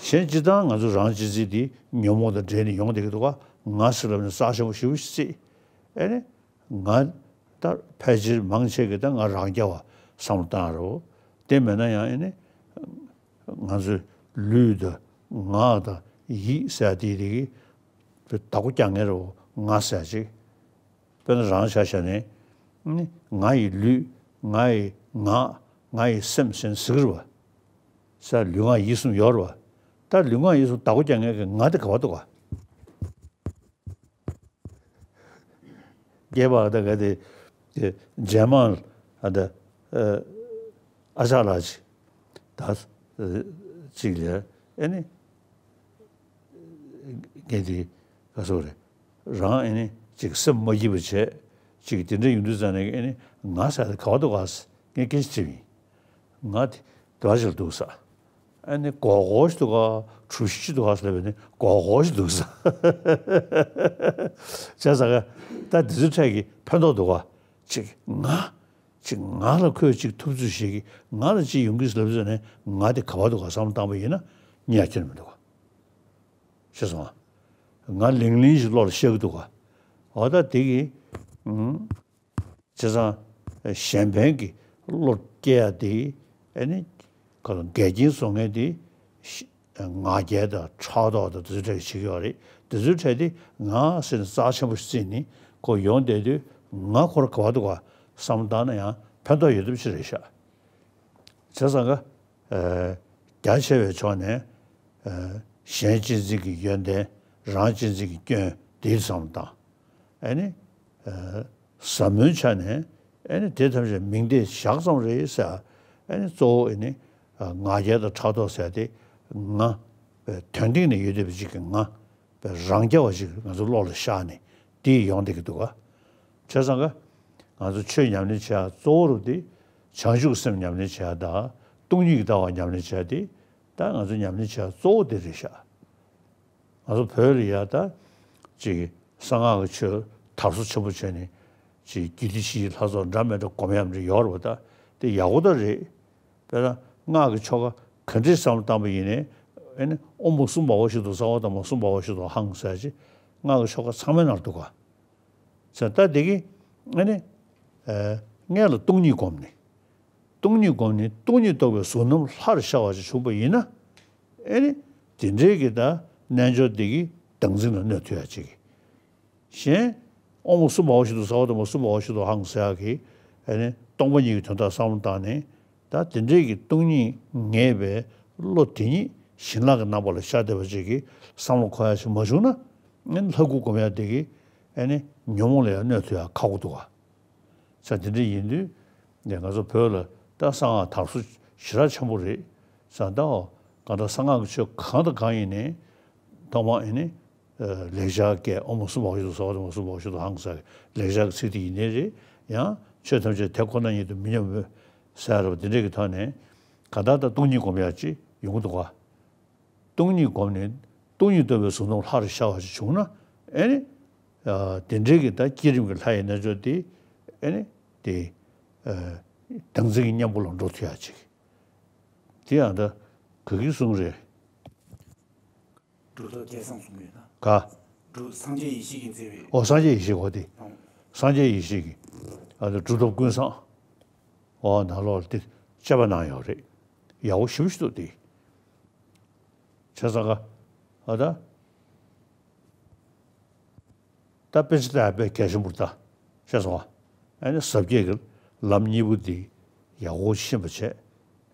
གཞན་སྤྱིར་བཏང་ང་ཚོ་རང་གཅེས་འཛིན་དེ་ཉོན་མོངས་དང་འབྲེལ་ནས་ཡོང་བསྡད་ཀྱི་འདུག་ག་ང་ཟེར་ལབ་ནས་རྩ་ཆེན་པོ་ཞེ་པོ་ཞིག་བརྩིས། ཨེ་ནི། ང་ད་ཕལ་ཆེར་མང་ཆེ་གི་ད་ང་རང་རྐྱ་བ་བསམ་བློ་བཏང་རོ། དེ་མེད་ན་ཡང་ཨེ་ནི། ང་ཚོའི་ལུས་དང་ངག་དང་ཡིད་ཟེར་དེ་དེ་གི་བདག་པོ་རྐྱང་ངེ་རོ་ང་ཟེར་ཅིག་དཔེར་ན་རང་ཆ་བཞག་ནས་ནི་ང་ཡི་ལུས། ང་ཡི་ངག་ང་ཡི་སེམས་ཟེར་ནས་ཟེར་གི་རེད་བ། ས་ལུས་ངག་ཡིད་གསུམ་ཡོད་རེད་བ། ད་ལུས་ངག་ཡིད་གསུམ་བདག་པོ་རྐྱང་ངེ་གི་ང་དེ་ག་བ་འདུག་ག་རྒྱས་པ་ད་ག་དེ་རྗེས་མ་ཨ་ད་ཨ་ཅག་ལགས་ཅིག་ད་ཅིག་ལ་ཨེ་ནི་ངས་དེ་ག་སོ་རེད། རང་ཨེ་ནི་ཅིག་སེམས་མ་སྐྱིད་པ་བྱས་ཅིག་དེ་འདྲ་ཡོང་དུས་ཙང་ནས་ཨེ་ནི་ང་ཟེར་ག་བ་འདུག་ག་ངས་སྐད་ཆ་དྲིས་པ་ཡིན། ང་དེ་དེ་བ་ཞིག་འདུག་ས། ཨ་ནི་གོ་གོ་ཞིག་འདུག་ག་གྲུ་བཞི་ཞིག་འདུག་ག་ཟེར་བས་ནི་གོ་གོ་ཞིག་འདུག་ས། བྱས་ཙང་ད་འདི་ཚོའི་གྲས་ཀྱི་ཕན་ཐོགས་འདུག་ག་ཅིག་ང་ཅིག་ང་ལ་ཁོས་ཅིག་ཐུབ་ཚོད་བྱེད་ཀྱི་ང་ལ་ཅིག་ཡོང་གི་ཟེར་ལབ་ཙང་ནས་ང་དེ་ག་བ་འདུག་ག་བསམ་བློ་བཏང་པ་ཡིན་ན་ཉེས་ཁྱོན་མི་འདུག་ག་ཤེས་སོང་ང་། ང་ལིང་ལིང་ཞིག་བློ་ལ་ཤར་གྱི་འདུག་ག་འོ་ད་དེ་གི་ཨུམ། བྱས་ཙང་གཞན་ཕན་གྱི་བློ་སྐྱེ་ཡ་དེ་ཨེ་ནི་ཁོ་ལ་འགལ་རྐྱེན་བཟོ་མཁན་དེ་ཤི་ང་རྒྱལ་དང་ཕྲག་དོག་དང་དེ་ཚོའི་གྲས་ཤིག་བྱེད་ཀྱི་ཡོད་རེད། དེ་ཚོའི་གྲས་དེ་ང་ཟེར་ནས་རྩ་ཆེན་པོ་ཞིག་བརྩིས་ནས་ཁོ་ཡོང་བསྡད་དུས་ང་ཁོ་ར་ག་བ་འདུག་ག་བསམ་བློ་བཏང་ན་ཡང་ཕན་ཐོགས་ཡོད་ཐབས་ཅིག་རེད་ཤག་བྱས་ཙང་ཀ་ཨ་རྒྱ་ཆེ་བའི་ཕྱོགས་ནས་ཨ་གཞན་གཅེས་འཛིན་གྱི་ཡོན་ཏན། རང་གཅེས་འཛིན་གྱི་སྐྱོན་དེའི་བསམ་བློ་བཏང་། ཨ་ནི་ཨ་ཟབ་མོའི་ཆ་ནས་ཨ་ནི་དེ་ཐམས་ཅད་མིང་བརྡས་བཞག་ཙམ་རེད་ཟེར། ཨ་ནི་གཙོ་བོ་ཨ་ནི་ཨ་ང་རྒྱལ་དང་ཕྲག་དོག་ཟེར་དེ་ང་དོན་སྟེང་ནས་ཡོད་བསྡད་པ་ཅིག་གི་ང་རང་རྐྱ་བ་ཅིག་ང་ཚོ་བློ་ལ་ཤར་ནས་དེ་ཡོང་བསྡད་ཀྱི་འདུག་ག་བྱས་ཙང་ཀ་ང་ཚོ་ཆོས་ཉམས་ལེན་བྱེད་ཡ་གཙོ་བོ་རུ་དེ་བྱང་ཆུབ་སེམས་ཉམས་ལེན་བྱེད་ཡ་དང་སྟོང་ཉིད་ཀྱི་ལྟ་བ་ཉམས་ལེན་བྱེད་ཡ་དེ་ད་ང་ཚོ་ཉམས་ལེན་བྱེད་ཡ་གཙོ་བོ་དེ་རེད་ཤག་ང་ཚོ་བོད་ལ་ཡ་ད་ཅིག་གསང་སྔགས་ཀྱི་ཆོས་དར་སོ་ཆེན་པོ་བྱས་ནས་ཅིག་རྒྱུད་སྡེ་བཞིའི་ལྷ་ཚོགས་འདྲ་མི་འདྲ་སྒོམ་ཡ་མི་འདྲ་ཡོད་རེད་པ། ད་དེ་ཡག་པོ་ད་རེད། དཔེར་ན་སྔགས་ཀྱི་ཆོ་ག་ག་འདྲའི་བསམ་བློ་བཏང་པ་ཡིན་ནའི་ཨེ་ནི་ཨོཾ་སུམ་བྷ་བ་ཤུ་དོ་ས་བ་དྷ་མ་སུམ་བྷ་བ་ཤུ་དོ་ཧཾ་ཟེར་ཅིག་སྔགས་ཀྱི་ཆོ་ག་ཚང་མའི་ནང་འདུག་ག་ཟེར། ད་དེ་གི་ཨེ་ནི་ཨེ་སྔོན་ལ་སྟོང་ཉིད་སྒོམ་ནས། སྟོང་ཉིད་སྒོམ་ནས་སྟོང་ཉིད་རྟོགས་པའི་གཟུགས་རྣམས་ལྷར་ཤར་བ་ཞིག་བྱུང་པ་ཡིན་ན། ཨེ་ནི་དེ་འདྲའི་གི་ད་རྣལ་འབྱོར་དེ་གི་བདག་འཛིན་ལ་གནོད་ཐུབ་ཡ་ཅིག་གཞན་ཨོཾ་སུམ་བྷ་བ་ཤུ་དོ་ས་བ་དྷ་མ་སུམ་བྷ་བ་ཤུ་དོ་ཧཾ་ཟེར་ཡ་གི་ཨེ་ནི་སྟོང་པ་ཉིད་ཀྱི་དོན་དག་བསམ་བློ་བཏང་ནས། ད་དེ་འདྲའི་གི་སྟོང་ཉིད་ངེས་པའི་བློ་དེ་ཉིད་བྱིན་རླབས་ཀྱི་རྣམ་པ་ལ་ཤར་བསྡད་པ་ཅིག་གི་བསམ་བློ་འཁོར་ཡ་ཞིག་མ་བྱུང་ན། ཨེ་ནི་ལྷ་སྐུ་སྒོམ་ཡ་དེ་གི་ཨེ་ནི་ཉོན་མོངས་ལ་ཡང་གནོད་ཐུབ་ཡ་ཁག་པོ་འདུག་ག་ས་དེ་འདྲ་ཡིན་དུས་ནས་ང་ཚོ་བོད་ལ་ད་གསང་སྔགས་དར་སོ་ཞེ་དྲག་ཆེན་པོ་རེད་ས། ད་གང་ལྟར་གསང་སྔགས་ཀྱི་ཆོས་གང་དང་གང་ཡིན་ནའི་ཐོག་མ་ཨེ་ནི་ལེགས་སྦྱར་སྐད་ཨོཾ་སུམ་བྷ་བ་ཤུ་དོ་ས་བ་དྷ་མ་སུམ་བྷ་བ་ཤུ་དོ་ཧཾ་ཟེར་ལེགས་སྦྱར་གྱི་ཚིག་དེ་ཡིན་ནའི་རེད། ཡང་ཆོས་ཐམས་ཅད་དེ་ཁོ་ན་ཉིད་དུ་མི་སྙམ་པའི་ཟེར་བ་དེ་འདྲ་གི་ཐོག་ནས་གང་ལྟར་ད་སྟོང་ཉིད་སྒོམ་ཡ་ཅིག་ཡོང་གི་འདུག་ག་སྟོང་ཉིད་སྒོམ་ནས་སྟོང་ཉིད་རྟོགས་པའི་གཟུགས་རྣམས་ལྷར་ཤར་བ་ཞིག་བྱུང་ན། ཨེ་ནི་ཨ་དེ་འདྲའི་གི་ད་བསྐྱེད་རིམ་གྱི་ལྷ་ཡི་རྣལ་འབྱོར་དེ་ཨེ་ནི་དེ་ཨ་བདག་འཛིན་གྱི་གཉེན་པོ་ལ་འགྲོ་ཐུབ་ཡ་ཅིག་དེ་ཡང་ད་ག་གི་གསུང་རེད། གྲུབ་ཐོབ་སྐལ་བཟང་གསུང་གི་ཡོད་ན། ག་གྲུབ་སངས་རྒྱས་ཡེ་ཤེས་ཀྱིས་མཛད་པའི། ཨོ་སངས་རྒྱས་ཡེ་ཤེས་གོ་དེ། ཨོ། སངས་རྒྱས་ཡེ་ཤེས་ཀྱི་ཨ་ད་གྲུབ་ཐོབ་ཀུན་བཟང་། ཨོ་ནང་ལོགས་ལ་དེ་དཔྱད་པ་གནང་ཡོད་རེད། ཡག་པོ་ཞེ་པོ་ཞིག་འདུག་དེ། བྱས་ཙང་ཀ་ཨ་ད། ད་དཔེ་ཆ་ལྟ་ཡ་དཔེ་གལ་ཆེན་པོ་རེད་ད། ཤེས་སོང་ང་། ཨ་ནི་ཟབ་རྒྱས་ཀྱི་ལམ་གཉིས་པོ་འདི་ཡག་པོ་ཤེས་པ་བྱས།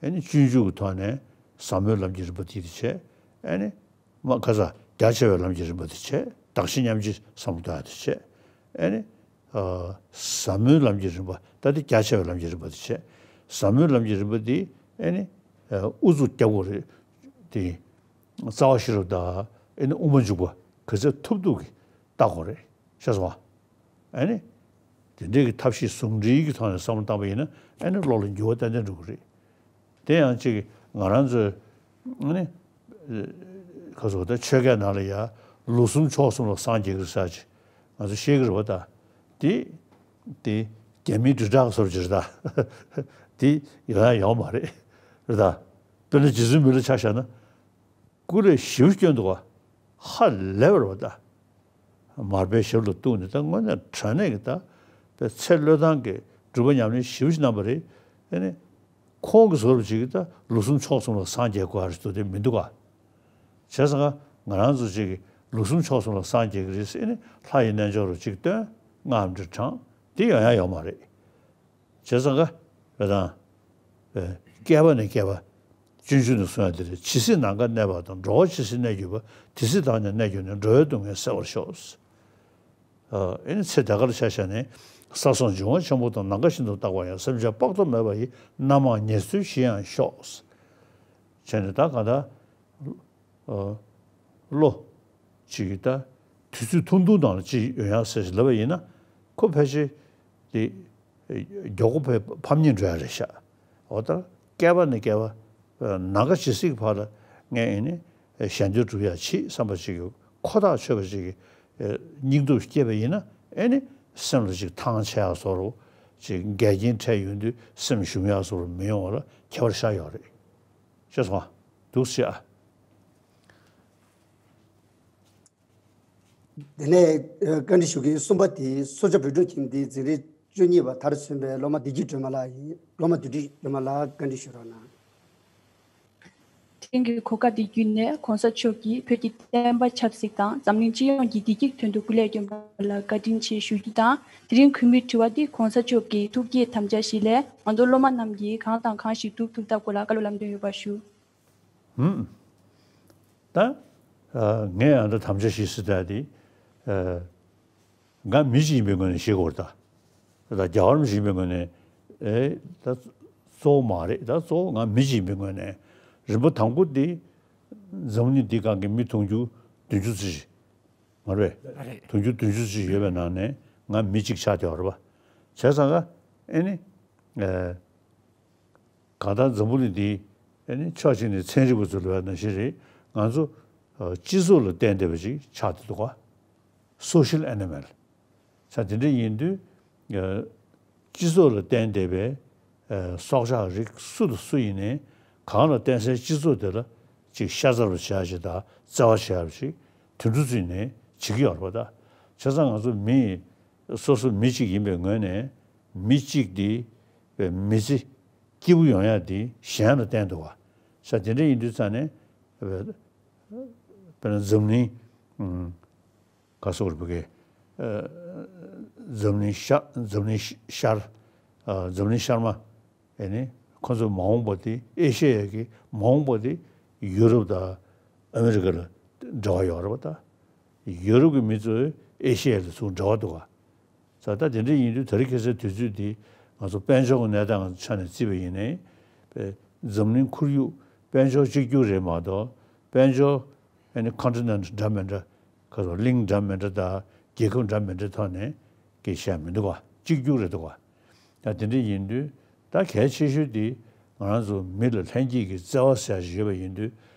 ཨ་ནི་སྤྱོད་འཇུག་གི་ཐོག་ནས་ཟབ་མོའི་ལམ་གྱི་རིམ་པ་འདི་དེ་བྱས། ཨ་ནི་མ་ཁ་ས་རྒྱ་ཆེ་བའི་ལམ་གྱི་རིམ་པ་འདི་བྱས། གདགས་གཞི་མཉམ་བརྗེ་བསམ་བློ་གཏོང་ཡ་འདི་བྱས། ཨ་ནི་ཨ་ཟབ་མོའི་ལམ་གྱི་རིམ་པ་ད་འདི་རྒྱ་ཆེ་བའི་ལམ་གྱི་རིམ་པ་འདི་བྱས། ཟབ་མོའི་ལམ་གྱི་རིམ་པ་འདི་ཨ་ནི་ཨ་ཨུ་ཚུགས་རྒྱག་དགོས་རེད་དེ། རྩ་བ་ཤེས་རབ་དང་ཨེ་ནི་དབུ་མ་འཇུག་པ་ག་ཚད་ཐུབ་ཐུབ་ཀྱིས་བལྟ་དགོས་རེད། ཤེས་སོང་ང་། ཨེ་ནི་དེ་འདྲའི་གི་ཐབས་ཤེས་ཟུང་འབྲེལ་གྱི་ཐོག་ནས་བསམ་བློ་བཏང་པ་ཡིན་ན་ཨེ་ནི་བློ་ལ་འགྱུར་བ་ཏན་ཏན་འགྲོ་གི་རེད། དེ་ཡང་གཅིག་ང་རང་ཚོའི་ཨེ་ནི་ཁ་སོ་ད་ཆོས་སྐད་ནང་ལ་ཡ་ལུགས་གསུམ་ཕྱོགས་གསུམ་ལ་སངས་རྒྱས་ཀྱི་ཟེར་ཅིག་ང་ཚོ་ཤེས་ཀྱི་རེད་པ། ད་དེ་དེ་རྒྱ་མིའི་དྲིལ་བསྒྲགས་སོར་ཅིག་རེད་ད། དེ་ཡོང་ཡ་ཡོང་མ་རེད། རེད་ད། དཔེར་ན་རྗེ་བཙུན་མི་ལ་ཆ་བཞག་ན། སྐུ་ལས་ཞེ་པོ་སྐྱོན་འདུག་བ། ཧ་ལས་པ་རེད་པ་ད། མར་པའི་ཞབས་ལ་གཏུགས་ནས་ད་དངོས་གནས་དྲང་གནས་ཀྱི་ད། པའི་ཚེ་བློས་བཏང་གི་སྒྲུབ་པ་ཉམས་ལེན་ཞེ་པོ་ཞིག་གནང་པ་རེད། ཨེ་ནི། ཁོང་གི་བཟོ་འདྲ་ཅིག་གིས་ད་ལུགས་གསུམ་ཕྱོགས་གསུམ་ལ་སངས་རྒྱས་དགོས་ཡ་རེད་འདུག་དེ་མི་འདུག་ག་བྱས་ཙང་ང་རང་ཚོ་ཅིག་གིས་ལུགས་གསུམ་ཕྱོགས་གསུམ་ལ་སངས་རྒྱས་ཀྱི་རེད་ཟེར་ནས་ལྷ་ཡི་རྣལ་འབྱོར་རུ་ཅིག་བཏོན་སྔགས་འདི་བགྲང་དེ་ཡོང་ཡ་ཡོད་མ་རེད། བྱས་ཙང་ཀ་བས་དང་། བསྐལ་པ་ནས་བསྐལ་པ། སྤྱོད་འཇུག་ནས་གསུང་ཡ་དེ་རེད། ཇི་སྲིད་ནམ་མཁའ་གནས་པ་དང་། འགྲོ་བ་ཇི་སྲིད་གནས་གྱུར་པ། དེ་སྲིད་བདག་ནི་གནས་གྱུར་ནས། འགྲོ་བའི་སྡུག་བསྔལ་སེལ་བར་ཤོག་ཨ་ཨེ་ནི་ཚེ་འདི་ཀ་ལ་ཆ་བཞག་ནས་ས་སོགས་འབྱུང་བ་ཆེན་པོ་དང་། ནམ་མཁའ་བཞིན་དུ་རྟག་པར་ཡང་། སེམས་ཅན་དཔག་ཏུ་མེད་པ་ཡི། རྣམ་མང་ཉེར་འཚོའི་གཞི་ཡང་ཤོག་བྱས་ནས་ད་གང་ལྟར་ཨ་བློ་གཅིག་གིས་ད་དུས་ཚོད་ཐུང་ཐུང་ནང་ལ་ཅིག་ཡོང་ཡ་ཟེར་ཞིག་ལབ་པ་ཡིན་ན་ཁོ་ཕལ་ཆེར་དེ་མགྱོགས་པོ་ཕ་ཕམ་ཉེས་འགྲོ་ཡ་རེད་ཤག་འོ་ད་བསྐལ་པ་ནས་བསྐལ་པ། ནམ་མཁའ་ཇི་སྲིད་ཀྱི་བར་ལ་ངས་ཨེ་ནི་གཞན་དོན་སྒྲུབ་ཡ་ཆེད་བསམ་པ་ཅིག་གི་ཁོ་ཐག་ཆོད་པ་ཅིག་གི་སྙིང་སྟོབས་སྐྱེས་པ་ཡིན་ན་ཨེ་ནི་སེམས་ལ་ཅིག་ཐང་ཆད་ཡ་བཟོ་འདྲ་ཅིག་འགལ་རྐྱེན་འཕྲད་ཡོང་དུས་སེམས་ཞུམ་ཡ་བཟོ་འདྲ་མི་ཡོང་བ་ལ་ཁྱད་པར་ཤར་ཡོད་རེད། ཤེས་སོང་ང་། འདུག་སེ་ཨ། དེ་ནས་ཨ་བཀའ་འདྲི་ཞུ་མཁན་གསུམ་པ་དེ་སོ་བརྒྱ་བོད་ཕྲུག་ཁྱིམ་སྡེའི་འཛིན་རིམ་བཅུ་གཉིས་པ་མཐར་སོན་པའི་སློབ་མ་བདེ་སྐྱིད་སྒྲོལ་མ་ལགས་ཡིན། སློབ་མ་བདེ་སྐྱིད་སྒྲོལ་མ་ལགས་བཀའ་འདྲི་ཞུ་རོགས་གནང་། དེ་རིང་གི་གོ་སྐབས་འདི་བརྒྱུད་ནས་གོང་ས་མཆོག་གིས་བོད་ཀྱི་བསྟན་པ་ཆབ་སྲིད་དང་འཛམ་གླིང་སྤྱི་ཡོངས་ཀྱི་བདེ་སྐྱིད་དོན་དུ་སྐུ་ལས་བསྐྱོན་པ་ལ་བཀའ་དྲིན་ཆེ་ཞུ་རྒྱུ་དང་། དེ་རིང་གུས་མོས་དྲི་བ་འདི་གོང་ས་མཆོག་གི་ཐུགས་བསྐྱེད་དམ་བཅའ་བཞི་ལས་ང་ཚོ་སློབ་མ་རྣམས་ཀྱིས་གང་དང་གང་ཞིག་སྒྲུབ་ཐུབ་ཐབས་སྐོར་ལ་བཀའ་སློབ་ལམ་སྟོན་ཡོད་པ་ཞུ། ཧུམ། ད་ཨ་ངས་ཨ་ད་དམ་བཅའ་བཞི་ཟེར་ད་དེ་ཨ་ང་མི་ཞིག་ཡིན་པའི་ངོས་ནས་བཤད་དགོས་རེད་ད། ད་རྒྱལ་བ་རིན་པོ་ཆེ་ཡིན་པའི་ངོས་ནས་ཨེ་ད་གཙོ་བོ་མ་རེད། ད་གཙོ་བོ་ང་མི་ཞིག་ཡིན་པའི་ངོས་ནས་རིམ་པ་དང་པོ་དེ་འཛམ་གླིང་འདིའི་སྒང་གི་མི་དུང་ཕྱུར་བདུན་ཅུ་ཙམ་ཞིག་མ་རེད། མ་རེད། དུང་ཕྱུར་བདུན་ཅུ་ཙམ་ཞིག་ཡོད་པའི་ནང་ནས་ང་མི་གཅིག་ཆགས་བསྡད་པ་རེད་པ། བྱས་ཙང་ཀ་ཨེ་ནི་ཨེ། གང་ལྟར་འཛམ་བུ་གླིང་འདི་ཨ་ནི་ཕྱོགས་གཅིག་ནས་ཚན་རིག་པ་ཚོས་ལབ་པ་ནང་བཞིན་རེད། ང་ཚོ་ཨ་སྤྱི་ཚོགས་ལ་བརྟེན་བསྡད་པ་ཅིག་ཆགས་བསྡད་འདུག་ག Social animal། ས་དེ་འདྲ་ཡིན་དུས་ཨ་སྤྱི་ཚོགས་ལ་བརྟེན་བསྡད་པའི་ཨ་སྲོག་ཆགས་རིགས་སུ་དང་སུ་ཡིན་ནའི་གང་ལ་བརྟེན་སའི་སྤྱི་ཚོགས་དེ་ལ་ཅིག་ཤ་ཚ་པོ་བྱེད་ཡ་ཅིག་དང་བརྩེ་བ་བྱེད་ཡ་ཅིག་དེ་འདྲ་ཚོ་ཡིན་ནའི་བྱེད་ཀྱི་ཡོད་རེད་པ། ད་བྱས་ཙང་ང་ཚོ་མི་སོ་སོ་མི་གཅིག་ཡིན་པའི་ངོས་ནས་མི་གཅིག་དེ་མི་ཚེ་སྐྱིད་པོ་ཡོང་ཡ་དེ་གཞན་ལ་བརྟེན་འདུག་ག་ས་དེ་འདྲ་ཡིན་དུས་ཙང་ནས་དཔེར་ན་འཛམ་གླིང་ག་སོགས་རེད་པ་གི་འཛམ་གླིང་ཤར་འཛམ་གླིང་ཤར་འཛམ་གླིང་ཤར་མ་ཨེ་ནི་ཁོ་ཚོ་མ་འོངས་པ་དེ་ཨེ་ཤེ་ཡ་གི་མ་འོངས་པ་དེ་ཡུ་རོབ་དང་ཨ་མེ་རི་ཀ་ལ་འབྲེལ་བ་ཡོད་རེད་པ། ད་ཡུ་རོབ་ཀྱི་མི་ཚོས་ཨེ་ཤེ་ཡ་ལ་ཚུར་འབྲེལ་བ་འདུག་ག་ས་ད་དེ་འདྲ་ཡིན་དུས་དེ་རིང་ཁ་སང་དུས་ཚོད་འདི་ང་ཚོ་དཔལ་འབྱོར་གྱི་གནས་སྟངས་ཀྱི་ཆ་ནས་བརྩིས་པ་ཡིན་ནའི་པའི་འཛམ་གླིང་ཁོར་ཡུག་དཔལ་འབྱོར་གཅིག་གྱུར་རེད་མ་གཏོགས་དཔལ་འབྱོར་ཨ་ནི་ཀོན་ཊི་ནེན་ཊི་འདྲ་མི་འདྲ་ག་ཚོད་གླིང་འདྲ་མི་འདྲ་དང་རྒྱལ་ཁབ་འདྲ་མི་འདྲའི་ཐོག་ནས་ཀྱི་བཤད་མི་འདུག་ག་གཅིག་གྱུར་རེད་འདུག་ག་ད་དེ་འདྲ་ཡིན་དུས་ད་གལ་ཆེ་ཤོས་དེ་ང་རང་ཚོ་མི་ལ་ལྷན་སྐྱེས་ཀྱི་བརྩེ་བ་ཟེར་ཡ་ཞིག་ཡོད་པ་ཡིན་དུས་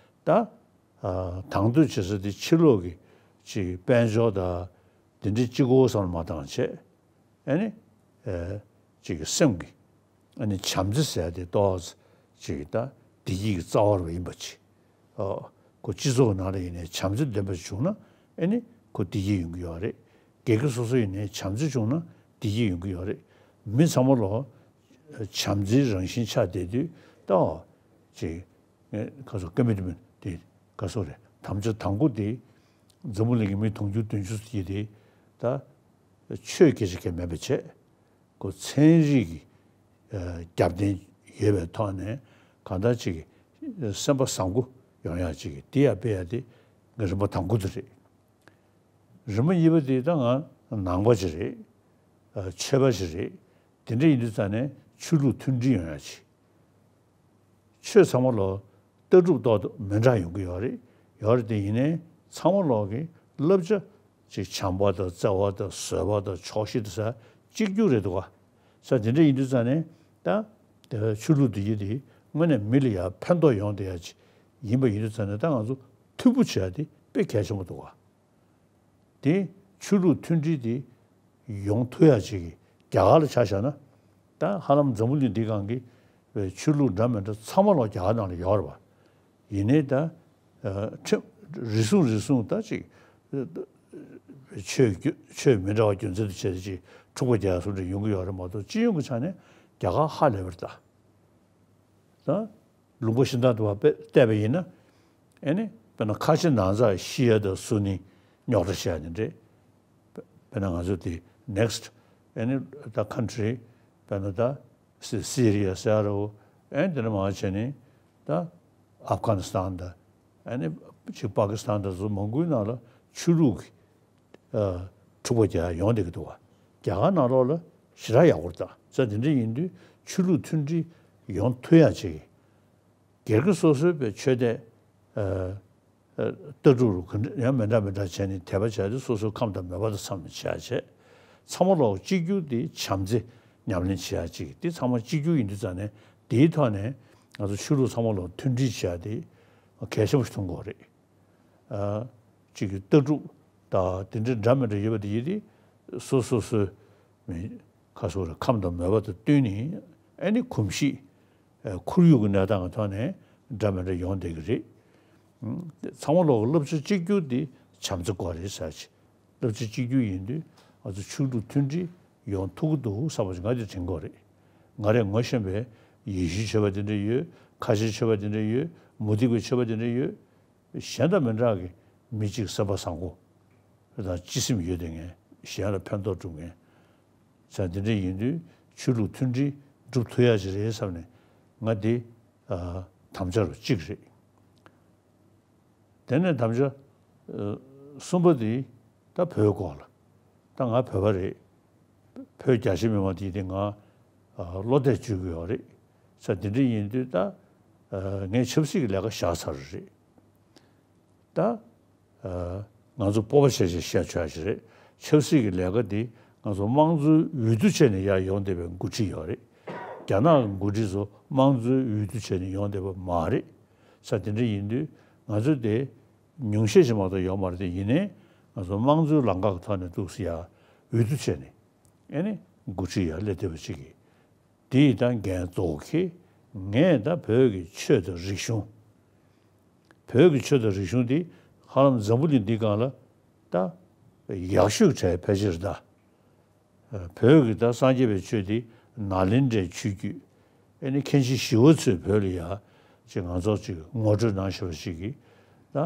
ད་ཨ་དང་དོད་བྱེད་ས་དེ་ཕྱི་ལོགས་ཀྱི་ཅིག་དཔལ་འབྱོར་དང་དེ་འདྲའི་གཅིག་པོ་བསམ་བློ་མ་བཏང་བྱས། ཨ་ནི་ཨ་ཅིག་གི་སེམས་ཀྱི་ཨ་ནི་བྱམས་བརྩེ་ཟེར་ཡ་དེ་ཏོག་ཙམ་ཅིག་ད་བདེ་སྐྱིད་ཀྱི་རྩ་བ་རུ་ཡིན་པ་ཅིག་ཨ་ཁོ་སྤྱི་ཚོགས་ནང་ལ་ཡིན་ནའི་བྱམས་བརྩེ་ལྡན་པ་ཞིག་བྱུང་ན་ཨ་ནི་ཁོ་བདེ་སྐྱིད་ཡོང་གི་ཡོད་རེད། སྒེར་གྱི་སོ་སོ་ཡིན་ནའི་བྱམས་བརྩེ་བྱུང་ན་བདེ་སྐྱིད་ཡོང་གི་ཡོད་རེད། མི་ཚང་མ་ལོ་བྱམས་བརྩེའི་རང་བཞིན་ཆགས་བསྡད་དུས་ད་ཅིག་ཁ་སོ་ཀ་མི་ཊི་མེན་ཊི་དེ་ག་སོ་རེད། དམ་བཅའ་དང་པོ་དེ་འཛམ་བུ་གླིང་གི་མི་དུང་ཕྱུར་བདུན་ཅུ་ཡི་དེ་ད་ཆོས་སྐད་ཆ་གང་མེད་པ་བྱས། ཁོ་ཚན་རིག་གི་རྒྱབ་རྟེན་ཡོད་པའི་ཐོག་ནས་གང་ལྟར་ཅིག་སེམས་པ་བཟང་པོ་ཡོང་ཡ་ཅིག་དེ་ཡ་དཔེ་ཡ་དེ་ངའི་རིམ་པ་དང་པོ་དེ་རེད། རིམ་པ་གཉིས་པ་དེ་ད་ང་ནང་པ་ཅིག་རེད། ཆོས་པ་ཅིག་རེད། དེ་འདྲ་ཡིན་དུས་ཙང་ནས་ཆོས་ལུགས་མཐུན་སྒྲིལ་ཡོང་ཡ་ཅིག་ཆོས་ཚང་མ་ལོ་ལྟ་གྲུབ་ཏོག་ཏོ་མི་འདྲ་ཡོང་གི་ཡོད་རེད། ཡོད་རེད་དེ་ཡིན་ནའི་ཚང་མ་ལོག་གི་བསླབ་བྱ་ཅིག་བྱམས་པ་དང་བརྩེ་བ་དང་བཟོད་པ་དང་ཆོག་ཤེས་དང་ས་གཅིག་གྱུར་རེད་འདུག་ག་ས་དེ་འདྲ་ཡིན་དུས་ཙང་ནས་ད་དེ་ཆོས་ལུགས་དེ་ཡིན་དེ་དངོས་གནས་མི་ལ་ཡང་ཕན་ཐོགས་ཡོང་བསྡད་ཡ་ཅིག་ཡིན་པ་ཡིན་དུས་ཙང་ནས་ད་ང་ཚོ་མཐུན་པོ་བྱེད་ཡ་དེ་དཔེ་གལ་ཆེན་པོ་འདུག་ག་དེ་ཆོས་ལུགས་མཐུན་སྒྲིལ་དེ་ཡོང་ཐུབ་ཡ་ཅིག་གི་རྒྱ་གར་ལ་ཆ་བཞག་ན་ད་ཧ་ལམ་འཛམ་བུ་གླིང་འདི་སྒང་གི་ཆོས་ལུགས་འདྲ་མི་འདྲ་ཚང་མ་ལོག་རྒྱ་གར་ནང་ལ་ཡོད་རེད་པ། ཡིན་ནའི་ད་ཁྲིམས་རེ་ཟུང་རེ་ཟུང་ད་ཅིག་ཆོས་རྒྱུ་ཆོས་མི་འདྲ་བ་རྒྱུ་མཚན་དུ་བྱས་ཏེ་ཅིག་འཁྲུག་པ་རྒྱག་ཡ་སོགས་འདྲ་ཡོང་གི་ཡོད་རེད་མ་གཏོགས་སྤྱི་ཡོངས་ཀྱི་ཆ་ནས་རྒྱ་གར་ཧ་ལས་པ་རེད་ད། ད། ལུང་པ་གཞན་དག་ཏུ་བལྟས་པ་ཡིན་ན། ཨེ་ནི། དཔེར་ན་ཁ་ཆེ་ནང་ཚགས་ཤི་ཡ་དང་གསོ་ནི་རྙོག་དྲ་བྱས་ནི་འདྲེ། དཔེར་ན་ང་ཚོ་དེ་next ཨེ་ནི་ད་country དཔེར་ན་ད་སི་སི་རི་ཡ་ཟེར་རོ། ཨེ་དེ་ནས་མར་བྱས་ནི་ད་ཨབ་གྷ་ནི་སི་ཐན་དང་ཨེ་ནི་ཅིག་པ་ཀི་སི་ཐན་དང་སོགས་མང་པོའི་ནང་ལ་ཆོས་ལུགས་ཀྱི་འཁྲུག་པ་རྒྱག་ཡོང་བསྡད་ཀྱི་འདུག་བ། རྒྱ་གར་ནང་ལོགས་ལ་ཞེ་དྲག་ཡག་པོ་རེད་ད། ས་དེ་འདྲ་ཡིན་དུས་ཆོས་ལུགས་མཐུན་སྒྲིལ་ཡོང་ཐུབ་ཡ་ཅིག་སྒེར་གྱི་སོ་སོའི་པའི་ཆོས་དད་ལྟ་གྲུབ་རུ་ག་འདྲ་ཡང་མི་འདྲ་མི་འདྲ་བྱས་ནས་དད་པ་བྱས་ཏེ་སོ་སོའི་ཁམས་དང་མོས་པ་དང་འཚམས་ནས་བྱས་བྱས། ཚང་མ་ལོག་གཅིག་གྱུར་དེ་བྱམས་བརྩེ་ཉམས་ལེན་བྱེད་ཡ་ཅིག་དེ་ཚང་མ་གཅིག་གྱུར་ཡིན་དུས་ཙང་ནས་དེའི་ཐོག་ནས་ང་ཚོ་ཆོས་ལུགས་ཚང་མ་ལོག་མཐུན་སྒྲིལ་བྱེད་ཡ་དེ་གལ་ཆེན་པོ་ཞིག་མཐོང་གི་ཡོད་རེད། ཨ་གཅིག་གི་ལྟ་གྲུབ་དང་དེ་འདྲའི་འདྲ་མི་འདྲ་ཡོད་པ་དེ་ཡིན་དེ་སོ་སོ་སོའི་མི་ཁ་སོ་ར་ཁམས་དང་མོས་པ་དང་བསྟུན་ནས་ཨ་ནི་གོམས་གཤིས་ཁོར་ཡུག་གི་གནས་སྟངས་ཀྱི་ཐོག་ནས་འདྲ་མི་འདྲ་ཡོང་བསྡད་ཀྱི་རེད། ཚང་མ་ལོག་གི་བསླབ་བྱ་གཅིག་གྱུར་དེ་བྱམས་བརྩེ་དགོས་རེད་ཟེར་ཅིག་སློབ་ཆེན་གཅིག་གྱུར་ཡིན་དུས་ང་ཚོ་ཆོས་ལུགས་མཐུན་སྒྲིལ་ཡོང་ཐུབ་ཀྱི་འདུག་བསམ་པ་ཞིག་ང་དེ་དྲན་གྱི་ཡོད་རེད། ང་རང་ངོ་ཤེས་པའི་ཡེ་ཤུའི་ཆོས་པ་དེ་འདྲ་ཡོད། ཁ་ཆེའི་ཆོས་པ་དེ་འདྲ་ཡོད། མུ་སྟེགས་པའི་ཆོས་པ་དེ་འདྲ་ཡོད། གཞན་དང་མི་འདྲ་གི་མི་གཅིག་སེམས་པ་བཟང་པོ་དང་སྤྱི་སེམས་ཡོད་བསྡད་མཁན། གཞན་ལ་ཕན་ཐོགས་སྒྲུབ་མཁན་ཙང་དེ་འདྲ་ཡིན་དུས་ཆོས་ལུགས་མཐུན་སྒྲིལ་སྒྲུབ་ཐུབ་ཡ་ཅིག་རེད་བསམ་ནས་ང་འདི་ཨ་དམ་བཅའ་རུ་གཅིག་རེད། དེ་ནས་དམ་བཅའ་ཨ་གསུམ་པ་དེ་ད་བོད་སྐོར་ལ། ད་ང་བོད་པ་རེད། བོད་རྒྱ་ཆེ་མི་མང་དེ་དེ་ང་ཨ་བློ་གཏད་བཅོལ་གྱི་ཡོད་རེད། ཙང་དེ་འདྲ་ཡིན་དུས་ད་ཨ་ངས་ཆབ་སྲིད་ཀྱི་ལས་ཀ་བཞག་ཚར་རེད། ད་ཨ་ང་ཚོ་སྤོབས་པ་བྱས་བྱས་བཤད་ཆོག་ཡ་ཞིག་རེད། ཆབ་སྲིད་ཀྱི་ལས་ཀ་འདི་ང་ཚོ་དམངས་གཙོའི་འོས་བསྡུ་བྱས་ནས་ཡར་ཡོང་བསྡད་པའི་འགོ་ཁྲིད་ཡོད་རེད། རྒྱ་ནག་གི་འགོ་ཁྲིད་ཚོ་དམངས་གཙོའི་འོས་བསྡུ་བྱས་ནས་ཡོང་བསྡད་པ་མ་རེད། ཙང་དེ་འདྲ་ཡིན་དུས་ང་ཚོ་དེ་ཉུང་ཤས་ཤིག་མ་གཏོགས་ཡོད་མ་རེད། དེ་ཡིན་ནའི་ང་ཚོ་དམངས་གཙོའི་ལམ་ཁ་གི་ཐོག་ནས་འདུག་སེ་ཡར་འོས་བསྡུ་བྱས་ནས་ཨེ་ནི་འགོ་ཁྲིད་ཡར་སླེབས་བསྡད་པ་ཅིག་གིས། དེ་ཡི་ད་འགན་གཙོ་བོ་ཁྱེད། ངས་ད་བོད་ཀྱི་ཆོས་དང་རིག་གཞུང་། བོད་ཀྱི་ཆོས་དང་རིག་གཞུང་འདི་ཧ་ལམ་འཛམ་བུ་གླིང་འདི་སྒང་ལ་ད་ཡག་ཤོས་གྲས་ཕལ་ཆེར་ད། བོད་ཀྱི་ད་སངས་རྒྱས་པའི་ཆོས་འདི་ནཱ་ལེནྡྲའི་ཆོས་བརྒྱུད། ཨེ་ནི་མཁན་ཆེན་ཞི་བ་འཚོས་བོད་ལ་ཡ་ཅིག་ང་ཚོར་ཅིག་ངོ་སྤྲོད་གནང་བཞིན་པ་ཞིག་གིས་ད་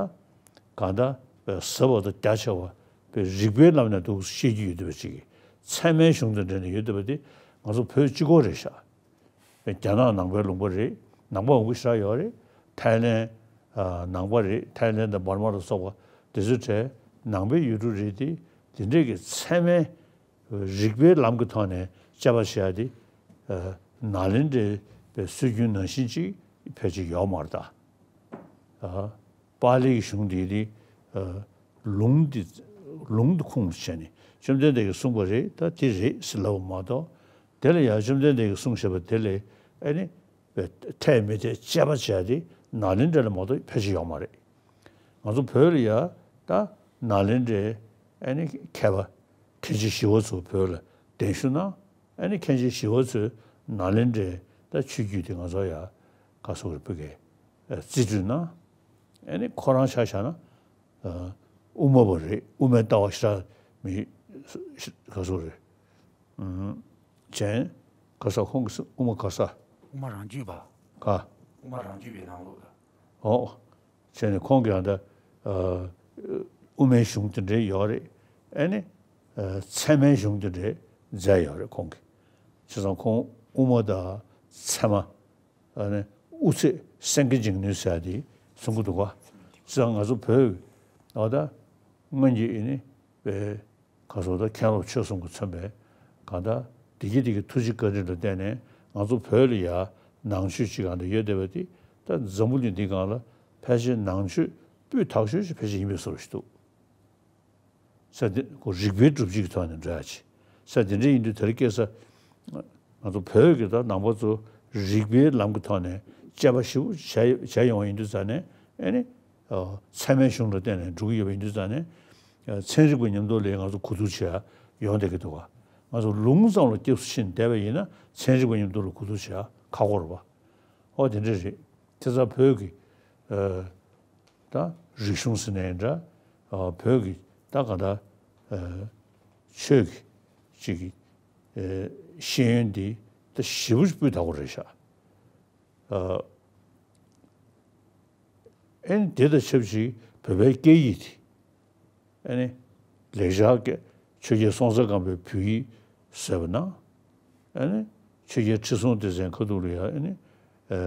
གང་ལྟར་ཟབ་པ་དང་རྒྱ་ཆེ་བ་པའི་རིག་པའི་ལམ་ནས་འདུག་བཤད་ཀྱི་ཡོད་བསྡད་པ་ཅིག་གིས། ཚད་མའི་གཞུང་དང་འབྲེལ་ནས་ཡོད་བསྡད་པ་དེ་ང་ཚོ་བོད་གཅིག་པོ་རེད་ཤག་རྒྱ་ནག་ནང་པའི་ལུང་པ་རེད། ནང་པ་མང་པོ་ཞེ་དྲག་ཡོད་རེད། ཐའི་ལེན་ཨ་ནང་པ་རེད། ཐའི་ལེན་དང་འབར་མ་ལ་སོགས་པ་དེ་ཚོའི་གྲས་ནང་པའི་ཡུལ་གྲུ་རེད་དེ། དེ་འདྲས་ཀྱི་ཚད་མའི་རིག་པའི་ལམ་གྱི་ཐོག་ནས་དཔྱད་པ་བྱེད་ཡ་དེ་ཨ་ནཱ་ལེནྡྲའི་པའི་སྲོལ་རྒྱུན་ནང་བཞིན་ཅིག་ཕལ་ཆེར་ཡོད་མ་རེད་ད། ཨ་པཱ་ལིའི་གཞུང་འདི་དེ་ཨ་ལུང་འདི་ལུང་འདི་ཁུངས་བྱས་ནས་བཅོམ་ལྡན་འདས་ཀྱིས་གསུངས་པ་རེད། ད་དེ་རེད་ཟེར་ལབ་པ་མ་གཏོགས། དེ་ལ་ཡང་བཅོམ་ལྡན་འདས་ཀྱིས་གསུངས་བཞག་པ་དེ་ལས་ཨ་ནི་འཐད་མི་འཐད་དཔྱད་པ་བྱས་ཏེ་ནཱ་ལེནྡྲ་ལ་མ་གཏོགས་ཕལ་ཆེར་ཡོད་མ་རེད། ང་ཚོ་བོད་ལ་ཡ་ད་ནཱ་ལེནྡྲའི་ཨ་ནི་མཁས་པ་མཁན་ཆེན་ཞི་བ་འཚོ་བོད་ལ་གདན་ཞུ་གནང་། ཨ་ནི་མཁན་ཆེན་ཞི་བ་འཚོས་ནཱ་ལེནྡྲའི་ད་ཆོས་བརྒྱུད་དེ་ང་ཚོ་ཡ་ག་སོགས་རེ་ཕུལ་གས་རྩིས་སྤྲོད་གནང་། ཨ་ནི་ཁོ་རང་ཆ་བཞག་ན་ཨ་དབུ་མ་པ་རེད། དབུ་མའི་ལྟ་བ་ཞེ་དྲག་མི་ག་སོགས་རེད། ཨུམ། ཅན། ག་ས་ཁོང་གི་དབུ་མ་ག་ས། དབུ་མ་རང་རྒྱུད་པ། ག་དབུ་མ་རང་རྒྱུད་པའི་ནང་ལོགས་ལ། ཨོ། བྱས་ནས་ཁོང་གིས་ཡང་ད་ཨ་དབུ་མའི་གཞུང་དེ་འདྲའི་ཡོད་རེད། ཨ་ནི་ཨ་ཚད་མའི་གཞུང་དེ་འདྲའི་མཛད་ཡོད་རེད་ཁོང་གིས། བྱས་ཙང་ཁོང་དབུ་མ་དང་ཚད་མ། ཨ་ནི་དབུ་ཚད་སེང་གེ་འཇིགས་ནུས་ཟེར་ཡ་དེ་གསུང་གི་འདུག་ག་བྱས་ཙང་ང་ཚོ་བོད་ཨ་ད་སྔོན་གྱི་ཨ་ནི་པའི་ག་སོགས་ད་མཁན་སློབ་ཆོས་གསུམ་གྱིས་མཚོན་པའི་གང་ལྟར་བདེ་སྐྱིད་བདེ་སྐྱིད་ཐུགས་རྗེ་བཀའ་དྲིན་ལ་བརྟེན་ནས་ང་ཚོ་བོད་ལ་ཡ་ནང་ཆོས་ཅིག་གང་ལྟར་ཡོད་བསྡད་པ་དེ་ད་འཛམ་བུ་གླིང་འདི་སྒང་ལ་ཕལ་ཆེར་ནང་ཆོས་སྤུས་དག་ཤོས་ཅིག་ཕལ་ཆེར་ཡིན་པའི་བཟོ་འདྲ་ཞིག་འདུག་ས་དེ་ཁོ་རིག་པའི་སྒྲུབ་བྱེད་ཀྱི་ཐོག་ནས་འགྲོ་ཡ་ཆེ། ས་དེ་འདྲ་ཡིན་དུས་དེ་རིང་ཁ་སང་ང་ཚོ་བོད་ཀྱི་ད་ནང་པ་ཚོ་རིག་པའི་ལམ་གྱི་ཐོག་ནས་དཔྱད་པ་ཞིབ་པོ་བྱས་བྱས་ཡོང་བ་ཡིན་དུས་ཙང་ནས་ཨེ་ནི་ཚད་མའི་གཞུང་ལ་བརྟེན་ནས་འགྲོ་གི་ཡོད་པ་ཡིན་དུས་ཙང་ནས་ཚན་རིག་པ་མཉམ་དུ་ལ་ང་ཚོ་གོ་བསྡུར་བྱེད་ཡ་ཡོང་བསྡད་ཀྱི་འདུག་ག་ང་ཚོ་ལུང་ཙམ་ལ་སྐྱབས་སུ་ཕྱིན་བསྡད་པ་ཡིན་ན་ཚན་རིག་པ་མཉམ་དུ་ལ་གོ་བསྡུར་བྱེད་ཡ་ཁག་པོ་རེད་པ། ཨོ་དེ་འདྲ་རེད། དེ་ཚ་བོད་ཀྱི་ཨ་ད་རིག་གཞུང་ཟེར་ནའི་འདྲ། ཨ་བོད་ཀྱི་ད་ག་ད་ཨ་ཆོས་ཀྱི་ཅིག་གི་ཨ་ཤེས་ཡོན་འདི་ད་ཞེ་པོ་སྤུས་དག་པོ་རེད་ཤག་ཨ་ཨེ་ནི་དེ་དང་ཆབས་ཅིག་བོད་པའི་སྐད་ཡིག་དེ། ཨ་ནི། ལེགས་སྦྱར་སྐད། ཆོས་རྒྱལ་སྲོང་བཙན་སྒམ་པོའི་བོད་ཡིག་བཟོས་པ་ན། ཨ་ནི། ཆོས་རྒྱལ་ཁྲི་སྲོང་ལྡེ་བཙན་ཁ་ཐུག་ལ་ཡ་ཨ་ནི། ཨ་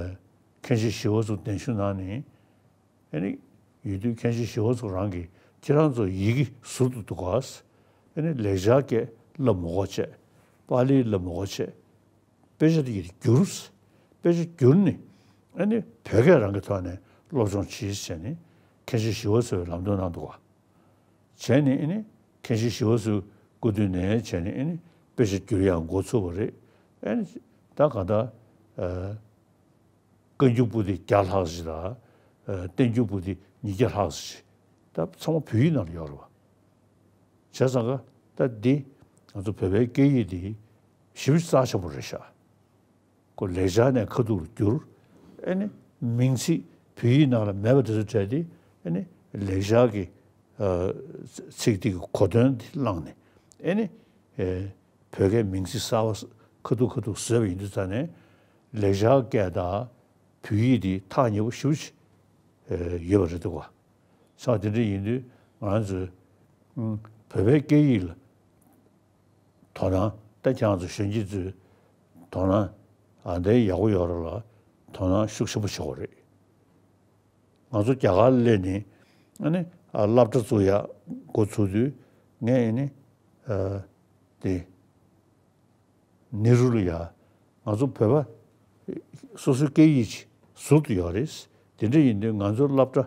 མཁན་ཆེན་ཞི་བ་འཚོ་གདན་ཞུ་གནང་ནས། ཨ་ནི། ཡོད་དུས་མཁན་ཆེན་ཞི་བ་འཚོ་རང་གིས་ཁྱེད་རང་ཚོ་ཡི་གེ་ཟུར་དུ་འདུག་ག་ཨ་ནི་ལེགས་སྦྱར་སྐད་བསླབ་མི་དགོས་བྱས། པཱ་ལི་བསླབ་མི་དགོས་བྱས། དཔེ་ཆ་དེ་ཡིས་བསྒྱུར། དཔེ་ཆ་བསྒྱུར་ནས་ཨ་ནི་བོད་སྐད་རང་གི་ཐོག་ནས་སློབ་སྦྱོང་བྱེད་ཟེར་ནས་མཁན་ཆེན་ཞི་བ་འཚོས་ལམ་སྟོན་གནང་འདུག་ག་བྱས་ནས་ཨ་ནི་མཁན་ཆེན་ཞི་བ་འཚོའི་སྐུ་དུས་ནས་བྱས་ནས་ཨ་ནི་དཔེ་ཆ་བསྒྱུར་ཡག་འགོ་ཚུགས་པ་རེད། ཨ་ནི་ད་གང་ལྟར་ཨ་བཀའ་འགྱུར་པོ་ཏི་བརྒྱ་ལྷག་ཅིག་དང་། ཨ་བསྟན་འགྱུར་པོ་ཏི་ཉིས་བརྒྱ་ལྷག་ཅིག་ད་ཚང་མ་བོད་ཡིག་ནང་ལ་ཡོད་རེད་པ། བྱས་ཙང་ཀ་ད་འདི་ང་ཚོ་བོད་པའི་སྐད་ཡིག་འདི་ཞེ་པོ་རྩ་ཆེན་པོ་རེད་ཤག་ཁོ་ལེགས་སྦྱར་ནས་ཁ་ཐུག་ལ་བསྒྱུར། ཨ་ནི་མིང་ཚིག་བོད་ཡིག་ནང་ལ་མེད་པ་དེ་ཚོ་བྲལ་ཏེ་ཨ་ནི་ལེགས་སྦྱར་གྱི་ ཚིག་དེ་གི་གོ་དོན་དེ་བླངས་ནས། ཨེ་ནི། བོད་སྐད་མིང་ཚིག་གསར་པ་ཁ་ཐུག་ཁ་ཐུག་བཟོས་པ་ཡིན་དུས་ཙང་ནས། ལེགས་སྦྱར་སྐད་དང་བོད་ཡིག་དེ་ཐག་ཉེ་པོ་ཞེ་པོ་ཅིག་ཡོད་པ་རེད་འདུག་ག། ས་དེ་འདྲ་ཡིན་དུས་ང་རང་ཚོས་བོད་པའི་སྐད་ཡིག་ལ་དོ་སྣང་། ད་ཁྱེད་རང་ཚོ་གཞོན་སྐྱེས་ཚོས་དོ་སྣང་ཨ་འདྲའི་ཡག་པོ་ཡོད་རེད་ལ། དོ་སྣང་ཤུགས་ཆེན་པོ་བྱེད་དགོས་རེད། ང་ཚོ་རྒྱ་གར་ལ་སླེབས་ནས། ཨ་ནི། ཨ། སློབ་གྲྭ་བཙུགས་ཡག་འགོ་ཚུགས་དུས་ངས་ཨ་ནི། ཨ། དེ་ནེ་རུ་ལ་ཡ། ང་ཚོ་བོད་པ་སོ་སོའི་སྐད་ཡིག་ཅིག་ཟུར་དུ་ཡོད་རེད། དེ་འདྲ་ཡིན་དུས་ང་ཚོའི་སློབ་གྲྭ།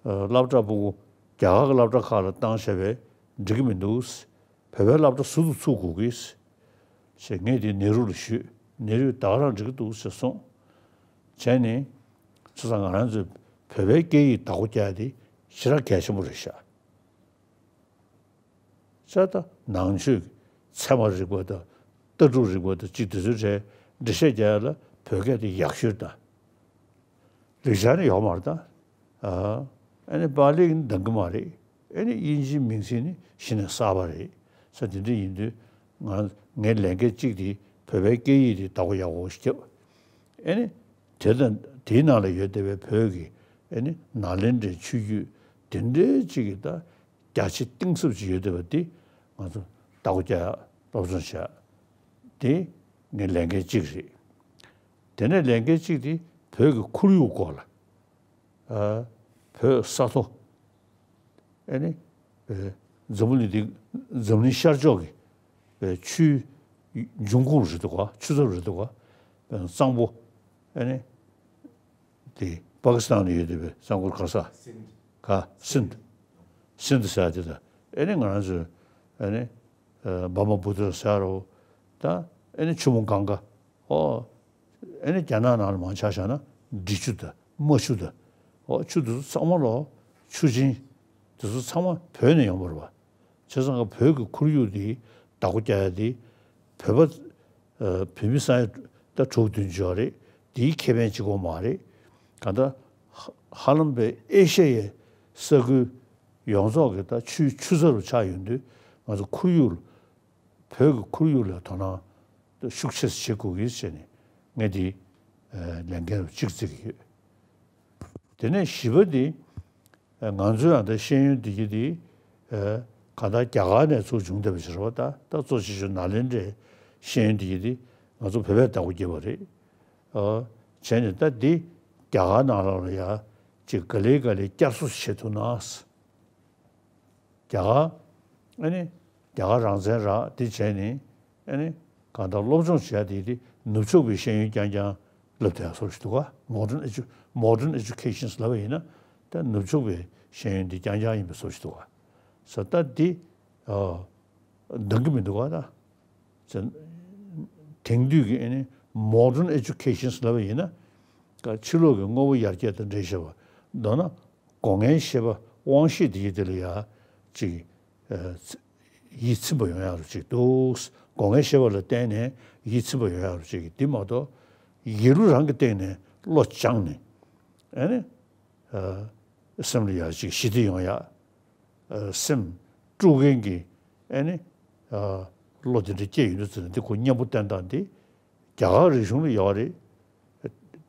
ཨ། སློབ་གྲྭ་ཕྲུ་གུ་རྒྱ་གར་གྱི་སློབ་གྲྭ་ཁག་ལ་བཏང་བྱས་པས་འགྲིག་གི་མི་འདུག། བོད་པའི་སློབ་གྲྭ་ཟུར་དུ་ཚུགས་དགོས་ཀྱི། ཞེས་ངས་དེ་ནེ་རུ་ལ་ཞུས། ནེ་རུས་ད་ག་རང་འགྲིག་གི་འདུག་ཟེར་གསུངས། བྱས་ནས། བྱས་ཙང་ང་རང་ཚོས་བོད་པའི་སྐད་ཡིག་བདག་པོ་རྒྱག་ཡ་དེ་ཞེ་དྲག་གལ་ཆེན་པོ་རེད་ཤག། བྱས་ཙང་ནང་ཆོས་ཀྱི་ཚད་མ་རིག་པ་དང་། ལྟ་གྲུབ་རིག་པ་དང་། ཅིག་དེ་ཚོའི་གྲས་འགྲེལ་བཤད་རྒྱག་ཡ་ལ་བོད་སྐད་དེ་ཡག་ཤོས་དང་། ལེགས་སྦྱར་ནི་ཡོད་མ་རེད་ད། ཨ། ཨ་ནི་པཱ་ལི་ནི་འདང་གི་མ་རེད། ཨ་ནི་དབྱིན་ཇིའི་མིང་ཚིག་ནི་གཞི་ནས་གསར་པ་རེད། ས་དེ་འདྲ་ཡིན་དུས་ང་ངའི་ལས་འགན་གཅིག་དེ་བོད་པའི་སྐད་ཡིག་དེ་བདག་པོ་ཡག་པོ་ཞིག་བརྒྱབ། ཨ་ནི་དེ་དང་དེའི་ནང་ལ་ཡོད་བསྡད་པའི་བོད་ཀྱི། ཨ་ནི་ནཱ་ལེནྡྲའི་ཆོས་བརྒྱུད་དེ་འདྲའི་གཅིག་གི་ད་རྒྱ་ཆེ་གཏིང་ཟབ་ཅིག་ཡོད་བསྡད་པ་དེ་ང་ཚོ་བདག་པོ་རྒྱག་ཡ། སློབ་སྦྱོང་བྱེད་ཡ་དེ་ངའི་ལས་འགན་གཅིག་རེད། དེ་ནས་ལས་འགན་གཅིག་དེ་བོད་ཀྱི་ཁོར་ཡུག་སྐོར་ལ། ཨ། བོད་ས་མཐོ། ཨ་ནི། ཨེ། འཛམ་བུ་གླིང་འདི། འཛམ་གླིང་ཤར་ཕྱོགས་ཀྱི། ཨེ། ཆུའི་འབྱུང་ཁུངས་རེད་འདུག་ག། ཆུ་ཚབ་རེད་འདུག་ག། གཙང་པོ། ཨ་ནི། དེ་པ་ཀི་སི་ཐན་ལ་ཡོད་བསྡད་པའི་གཙང་པོ་ག་ས། སིནྡ། ག། སིནྡ། སིནྡ་ཟེར་ཡ་དེ་དང་། ཨ་ནི་ང་རང་ཚོའི། ཨ་ནི། ཨ། བྷར་མ་བྷུ་ཏི་ཟེར་རོ། ད་ཨ་ནི་ཆུ་མོ་གངྒཱ། ཨོ། ཨ་ནི་རྒྱ་ནག་ནང་ལ་མང་ཆ་བཞག་ན་འབྲི་ཆུ་དང་རྨ་ཆུ་དང་། ཨོ། ཆུ་དེ་ཚོ་ཚང་མ་ལོ། ཆུ་ཆེན་དེ་ཚོ་ཚང་མ་བོད་ནས་ཡོང་བ་རེད་པ། བྱས་ཙང་བོད་ཀྱི་ཁོར་ཡུག་འདི་བདག་པོ་རྒྱག་ཡ་དེ་བོད་པ། ཨ། བོད་མི་ས་ཡ་ད་དྲུག་བདུན་ཅུ་ཡོད་རེད། དེའི་ཁེ་ཕན་གཅིག་པོ་མ་རེད། གང་ལྟར་ཧ་ཧ་ལམ་པའི་ཨེ་ཤ་ཡའི་ས་ཁུལ་ཡོངས་རྫོགས་ཀྱི་ད་ཆུའི་ཆུ་ཚ་རུ་ཆགས་ཡོང་དུས། ང་ཚོ་ཁོར་ཡུག་བོད་ཀྱི་ཁོར་ཡུག་ལ་དོ་སྣང་ཤུགས་ཆེ་ཙམ་བྱེད་དགོས་ཀྱི་ཟེར་ནས་ངས་འདི། ཨ། ལས་འགན་རུ་གཅིག་བརྩི་གི་ཡོད། དེ་ནས་བཞི་པ་འདི། ཨ། ང་ཚོའི་ཨ་ད་ཤེས་ཡོན་འདི་གི་འདི། ཨ། གང་ལྟར་རྒྱ་གར་ནས་ཚུར་བྱུང་བསྡད་པ་ཞིག་རེད་པ། ད་ད་གཙོ་ཆེ་ཤོས་ནཱ་ལེནྡྲའི་ཤེས་ཡོན་འདི་གི་འདི་ང་ཚོ་བོད་པས་བདག་པོ་བརྒྱབ་པ་རེད། ཨ། བྱས་ནས་ད་འདི་རྒྱ་གར་ནང་ལོགས་ལ་ཡ་ཅིག་ག་ལེ་ག་ལེ་བསྐྱར་གསོ་བྱེད་ཐུབ་ན། རྒྱ་གར། ཨ་ནི། རྒྱ་གར་རང་བཙན་རག་དེ་བྱས་ནས། ཨ་ནི། གང་ལྟར་སློབ་སྦྱོང་བྱེད་ཡ་དེ་དེ་ནུབ་ཕྱོགས་པའི་ཤེས་ཡོན་རྐྱང་རྐྱང་བསླབ་བསྡད་ཡ་བཟོ་ཞིག་འདུག་ག། Modern edu- modern education ལབ་པ་ཡིན་ན། ད་ནུབ་ཕྱོགས་པའི་ཤེས་ཡོན་དེ་རྐྱང་རྐྱང་ཡིན་པའི་བཟོ་ཞིག་འདུག་ག། ས་ད་དེ། ཨ། འདང་གི་མི་འདུག་ག་ད། ཙ། དེང་དུས་ཀྱི་ཨ་ནི་modern education ལབ་པ་ཡིན་ན། ད་ཕྱི་ལོགས་ཀྱི་དངོས་པོ་ཡར་རྒྱས་དང་འབྲེལ་བཞག་པ། མདོར་ན། སྒོ་ལྔའི་ཤེས་པ་དབང་ཤེས་དེ་ཡི་དེ་ལ་ཡ་ཅིག། ཨ། ཡིད་ཚིམ་པ་ཡོང་ཡག་རུ་ཅིག་འདུག། སྒོ་ལྔའི་ཤེས་པ་ལ་བརྟེན་ནས་ཡིད་ཚིམ་པ་ཡོང་ཡག་རུ་ཅིག་འདི་མ་གཏོགས། ཡིད་བློ་རང་གི་སྟེང་ནས་བློ་སྦྱངས་ནས། ཨ་ནི། ཨ། སེམས་ལ་ཡ་ཅིག་ཞི་བདེ་ཡོང་ཡག། ཨ། སེམས་དཀྲུག་མཁན་གྱི། ཨ་ནི། ཨ། བློ་དེ་འདྲ་སྐྱེ་ཡོང་དུས་ཙམ་ནས་འདི་ཁོ་གཉེན་པོ་བསྟེན་སྟངས་འདི། རྒྱ་གར་རིག་གཞུང་ལ་ཡོད་རེད།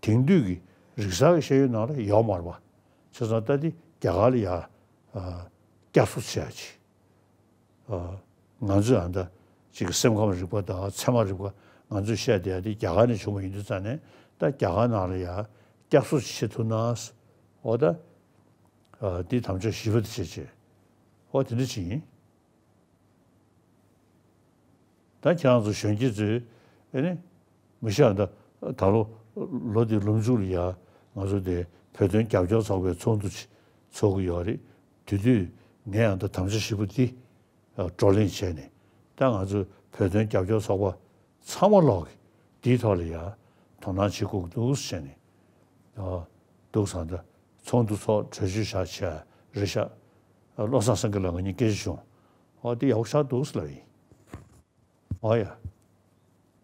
དེང་དུས་ཀྱི་རིག་གསར་གྱི་ཤེས་ཡོན་ནང་ལ་ཡོད་མ་རེད་པ། བྱས་ཙང་ད་འདི་རྒྱ་གར་ལ་ཡ། ཨ། བསྐྱར་གསོ་བྱེད་ཡ་ཅིག། ཨ། ང་ཚོས་ཨ་ད་ཅིག་སེམས་ཁམས་རིག་པ་དང་ཚད་མ་རིག་པ་ང་ཚོས་བཤད་བསྡད་ཡ་དེ་རྒྱ་གར་ནས་བྱུང་བ་ཡིན་དུས་ཙང་ནས། ད་རྒྱ་གར་ནང་ལ་ཡ་བསྐྱར་གསོ་བྱེད་ཐུབ་ན། འོ་ད། ཨ། འདི་དམ་བཅའ་བཞི་པ་དེ་བྱེད་བྱེད། འོ་དེ་འདྲ་ཅིག་ཡིན། ད་ཁྱེད་རང་ཚོ་གཞོན་སྐྱེས་ཚོས། ཨེ་ནི། མི་ཤ་ད་ད་ལོ། ལོ་འདི་ལོ་མཇུག་ལ་ཡ་ང་ཚོ་དེ་བོད་དོན་རྒྱབ་སྐྱོར་ཚོགས་པའི་ཚོགས་འདུ་ཅིག་ཚོགས་ཀྱི་ཡོད་རེད། དེ་དུས་ངས་ཡང་ད་དམ་བཅའ་བཞི་པོ་འདི་བགྲོ་གླེང་བྱས་ནས། ད་ང་ཚོ་བོད་དོན་རྒྱབ་སྐྱོར་ཚོགས་པ་ཚང་མ་ལོག་གིས་འདིའི་ཐོག་ལ་ཡ་དོ་སྣང་བྱེད་དགོས་ཀྱི་འདུག་ཟེར་ནས། ཨ། འདུག་ས་ད་ཚོགས་འདུ་ཚོགས་གྲོས་ཆོད་བཞག་བྱས་རེད་ཤག། བློ་བཟང་སེང་གེ་ལགས་ང་གཉིས་སྐད་ཆ་བྱུང་། ཨོ་དེ་ཡག་པོ་ཆགས་འདུག་ཟེར་ལབ་ཡིན། ཨོ་ཡ།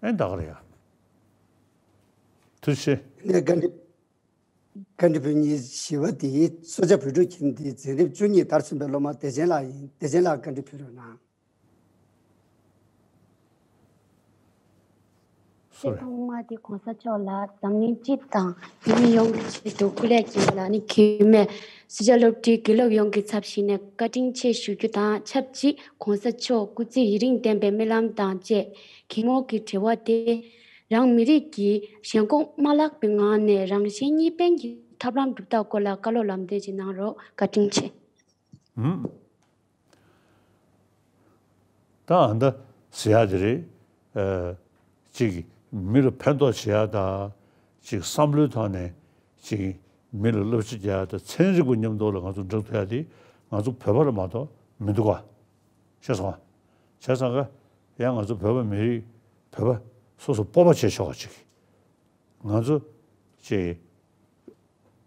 ཨེ་ད་ག་རེད་ཡ། ཐུགས་རྗེ་ཆེ། ངས་དགའ་འདི། བཀའ་འདྲི་ཕུལ་མཁན་བཞི་པ་དེ་སོ་བྱ་བོད་ཕྲུག་ཁྱིམ་སྡེའི་འཛིན་རིམ་བཅུ་གཉིས་མཐར་སོན་པའི་སློབ་མ་བདེ་ཆེན་ལགས་ཡིན། བདེ་ཆེན་ལགས་བཀའ་འདྲི་ཕུལ་རོགས་གནང་། སོ་རེ། ཐོག་མ་དེ་གོང་ས་མཆོག་ལ་འཛམ་གླིང་སྤྱི་དང་བོད་མི་ཡོངས་ཀྱི་ཆེད་དུ་སྐུ་ལས་བསྐྱོན་པ་ལ་ནི་གུས་མོས་སུ་ཇཱ་སློབ་གྲྭའི་དགེ་སློབ་ཡོངས་ཀྱི་ཚབ་ཞུས་ནས་བཀའ་དྲིན་ཆེ་ཞུ་རྒྱུ་དང་ཆབས་ཅིག་གོང་ས་མཆོག་སྐུ་ཚེ་ཡུན་རིང་བརྟན་པའི་སྨོན་ལམ་དང་བཅས་གད་མོ་གི་དྲི་བ་དེ། རང་མི་རིགས་ཀྱི་ཞེན་ཁོག་མ་བརླག་པའི་ངང་ནས་རང་གཞན་གཉིས་ཕན་གྱི་ཐབས་ལམ་སྒྲུབ་ཐབས་སྐོར་ལ་བཀའ་སློབ་ལམ་སྟོན་ཅིག་གནང་རོགས། བཀའ་དྲིན་ཆེ། ཧུམ། ད་ཨ་འདྲ་ཟེར་ཡག་དེ་རེད། ཨ། ཅིག་མི་ལ་ཕན་ཐོགས་བྱེད་ཡག་དང་། ཅིག་བསམ་བློའི་ཐོག་ནས་ཅིག་མི་ལ་བསླབ་བྱ་རྒྱག་ཡག་དང་ཚན་རིག་པ་མཉམ་དུ་ལ་ང་ཚོ་འགྲོ་ཐུབ་ཡག་དེ་ང་ཚོ་བོད་པ་ལ་མ་གཏོགས་མི་འདུག་ག། ཤེས་སོང་ང་། བྱས་ཙང་ཀ་ཡང་ང་ཚོ་བོད་པ་མི་རིགས་བོད་པ་སོ་སོ་སྤོབས་པ་བྱེད་ཆོག་ག་ཅིག་ང་ཚོ་ཅིག་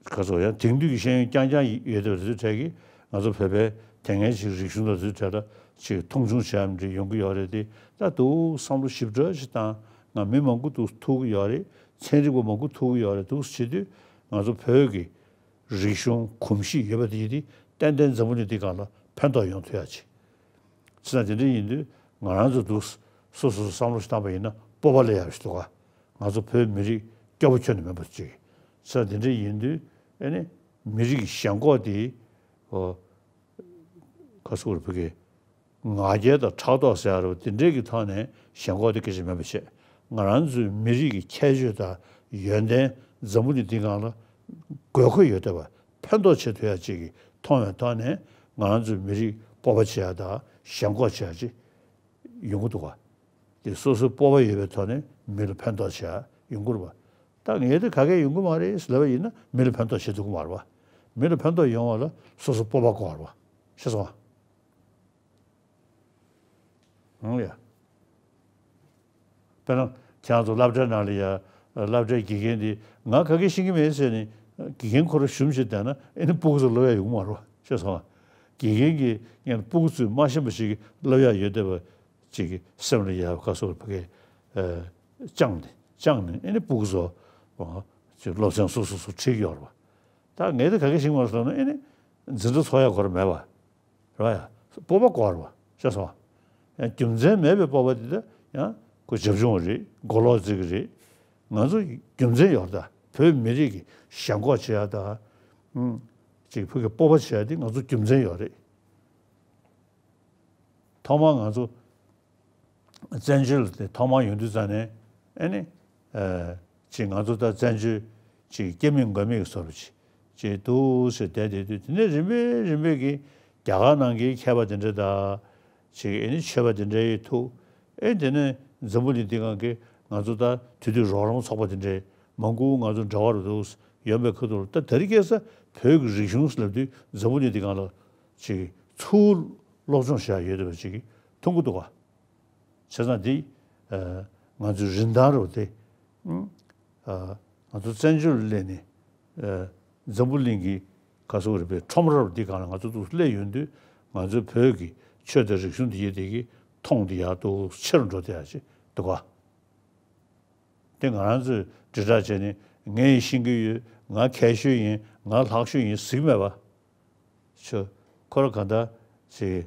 ག་ཚོད་ཡང་དེང་དུས་ཀྱི་ཤེས་ཡོན་རྐྱང་རྐྱང་ཡོད་བསྡད་པ་དེ་ཚོའི་གྲས་ཀྱིས་ང་ཚོ་བོད་པའི་དེ་སྔའི་ཅིག་རིག་གཞུང་དང་དེ་ཚོའི་གྲས་ལ་ཅིག་མཐོང་ཆུང་བྱེད་ཡག་འདྲ་ཡོང་གི་ཡོད་རེད་དེ། ད་འདུག་བསམ་བློ་ཞིབ་ཕྲ་ཞིག་བཏང་། ང་མི་མང་པོ་འདུག་ཐུག་གི་ཡོད་རེད། ཚན་རིག་པ་མང་པོ་ཐུག་གི་ཡོད་རེད། འདུག་བྱེད་དུས་ང་ཚོ་བོད་ཀྱི་རིག་གཞུང་གོམས་གཤིས་ཡོད་པ་དེ་ཡིན་དེ་ཏན་ཏན་འཛམ་བུ་གླིང་འདི་སྒང་ལ་ཕན་ཐོགས་ཡོང་ཐུབ་ཡག་ཅིག་བྱས་ཙང་དེ་འདྲ་ཡིན་དུས་ང་རང་ཚོ་འདུག་སོ་སོ་སོ་བསམ་བློ་ཞིག་བཏང་པ་ཡིན་ན་སྤོབས་པ་སླེབས་ཡག་ཞིག་འདུག་ག་ང་ཚོ་བོད་མི་རིགས་སྐྱོ་པོ་ཁྱོན་ནས་མེད་པ་ཅིག་ས་དེ་འདྲ་ཡིན་དུས་ཨེ་ནི་མི་རིགས་ཞེན་ཁོག་དེ་ཨོ་ག་སུ་རུ་ཕ་གི་ང་རྒྱལ་དང་ཕྲག་དོག་ཟེར་ཡ་རུ་དེ་འདྲའི་གི་ཐོག་ནས་ཞེན་ཁོག་དེ་སྐད་ཆ་མེད་པ་བྱས། ང་རང་ཚོའི་མི་རིགས་ཀྱི་ཁྱད་ཆོས་དང་ཡོན་ཏན་འཛམ་བུ་གླིང་འདི་སྒང་ལ་དགོས་མཁོ་ཡོད་བསྡད་པ་ཕན་ཐོགས་བྱེད་ཐུབ་ཡ་ཅིག་གི་མཐོང་བའི་ཐོག་ནས་ང་རང་ཚོའི་མི་རིགས་སྤོབས་པ་བྱེད་ཡ་དང་ཞེན་ཁོག་བྱེད་ཡ་ཅིག་ཡོང་གི་འདུག་ག་དེ་སོ་སོའི་སྤོབས་པ་ཡོད་པའི་ཐོག་ནས་མི་ལ་ཕན་ཐོགས་བྱ་ཡོང་གི་རེད་པ། ད་ངས་དེ་ག་གེ་ཡོང་གི་མ་རེད་ཟེར་ལབ་པ་ཡིན་ན་མི་ལ་ཕན་ཐོགས་བྱེད་ཐུབ་ཀྱི་མ་རེད་པ། མི་ལ་ཕན་ཐོགས་ཡོང་བ་ལ་སོ་སོ་སྤོབས་པ་དགོས་རེད་པ། ཤེས་སོང་ང་། ཨང་ཡ། དཔེར་ན་ཁྱེད་རང་ཚོ་སློབ་གྲྭའི་ནང་ལ་ཡ་སློབ་གྲྭའི་དགེ་རྒན་དེ་ང་ག་གེ་ཤེས་ཀྱི་མེད་ཟེར་ནས་དགེ་རྒན་ཁོ་རང་ཞུམ་བྱས་བསྡད་ན་ཨེ་ནི་སྤུ་གུ་ཚོ་སློབ་ཡ་ཡོང་གི་མ་རེད་པ། ཤེས་སོང་ང་། དགེ་རྒན་གྱིས་ཡང་སྤུ་གུ་ཚོས་མ་ཤེས་པ་ཞིག་སློབ་ཡ་ཡོད་བསྡད་པ། ཅིག་གི་སེམས་ལ་ཡ་ག་སོགས་ཕ་གི་ཨ་བཅངས་ཏེ་བཅངས་ནས་ཨེ་ནི་སྤུ་གུ་ཚོ་ཨ་ཅིག་སློབ་ཚན་སོ་སོ་སོ་ཁྲིད་ཀྱི་ཡོད་རེད་པ། ད་ངས་དེ་ག་གེ་ཤེས་ཀྱི་མ་རེད་ཟེར་ན་ཨེ་ནི་འཛིན་གྲྭ་ཚོགས་ཡ་ཁོ་རང་མེད་པ་རེད་པ། ཡ་སྤོབས་པ་དགོས་རེད་པ། ཤེས་སོང་ང་། ཡང་རྒྱུ་མཚན་མེད་པའི་སྤོབས་པ་དེ་ད་ཡང་ཁོ་བྱབ་ཆུང་རེད། མགོ་ལོག་རྩེད་ཀྱི་རེད། ང་ཚོ་རྒྱུ་མཚན་ཡོད་རེད། ད་བོད་མི་རིགས་ཀྱི་ཞེན་ཁོག་བྱེད་ཡ་ད་ཨ་ཅིག་ཕ་གི་སྤོབས་པ་བྱེད་ཡ་དེ་ང་ཚོ་རྒྱུ་མཚན་ཡོད་རེད། ཐོག་མར་ང་ཚོ་བཙན་བྱོལ་དེ་ཐོག་མར་ཡོང་དུས་ཙ་ནས་ཨེ་ནི་ཨ་ཅིག་ང་ཚོ་ད་བཙན་བྱོལ་ཅིག་སྐྱེ་མེད་མགོན་མེད་ཀྱི་བཟོ་འདྲ་ཅིག་ཅིག་འདུག་ཟེར་བསྡད་བསྡད་དུས། དེ་ནས་རིམ་པས་རིམ་པས་ཀྱིས་རྒྱ་གར་ནང་གི་མཁས་པ་དེ་འདྲ་དང་ཅིག་ཨེ་ནི་ཆོས་པ་དེ་འདྲ་ཡི་ཐུག་ཨེ་དེ་ནས་འཛམ་བུ་གླིང་འདི་སྒང་གི་ང་ཚོ་ད་དེ་དུས་རོགས་རམ་ཚོགས་པ་དེ་འདྲ་མང་པོ་ང་ཚོ་འབྲེལ་བ་རུ་འདུག་ཡོང་པའི་ཁ་ཐུག་ལ་ད་དེ་རིང་ཁ་སང་བོད་ཀྱི་རིག་གཞུང་ཟེར་ལབ་དུས་འཛམ་བུ་གླིང་འདི་སྒང་ལ་ཅིག་ཚུར་སློབ་སྦྱོང་བྱེད་ཡ་ཡོད་བསྡད་པ་ཅིག་མཐོང་གི་འདུག་ག་བྱས་ཙང་འདི་ཨ་ང་ཚོའི་རིན་ཐང་རུ་དེ་ཨ་ང་ཚོ་བཙན་བྱོལ་སླེབས་ནས་ཨ་འཛམ་བུ་གླིང་གི་ག་སོགས་རིག་པའི་ཁྲོམ་ར་རུ་འདི་སྒང་ལ་ང་ཚོ་འདུག་སླེབས་ཡོང་དུས་ང་ཚོའི་བོད་ཀྱི་ཆོས་དང་རིག་གཞུང་འདི་ཡི་དེ་གི་མཐོང་འདི་ཡག་འདུག་ཆེ་རུ་འགྲོ་བསྡད་ཡ་ཅིག་འདུག་ག་དེ་ང་རང་ཚོས་དྲིལ་བསྒྲགས་བྱས་ནས་ངས་ཤེས་ཀྱི་ཡོད། ང་མཁས་ཤོས་ཡིན། ང་ལྷག་ཤོས་ཡིན་ཟེར་གྱི་མེད་པ། ཆོས་ཁོ་རང་གང་ལྟར་ཅིག་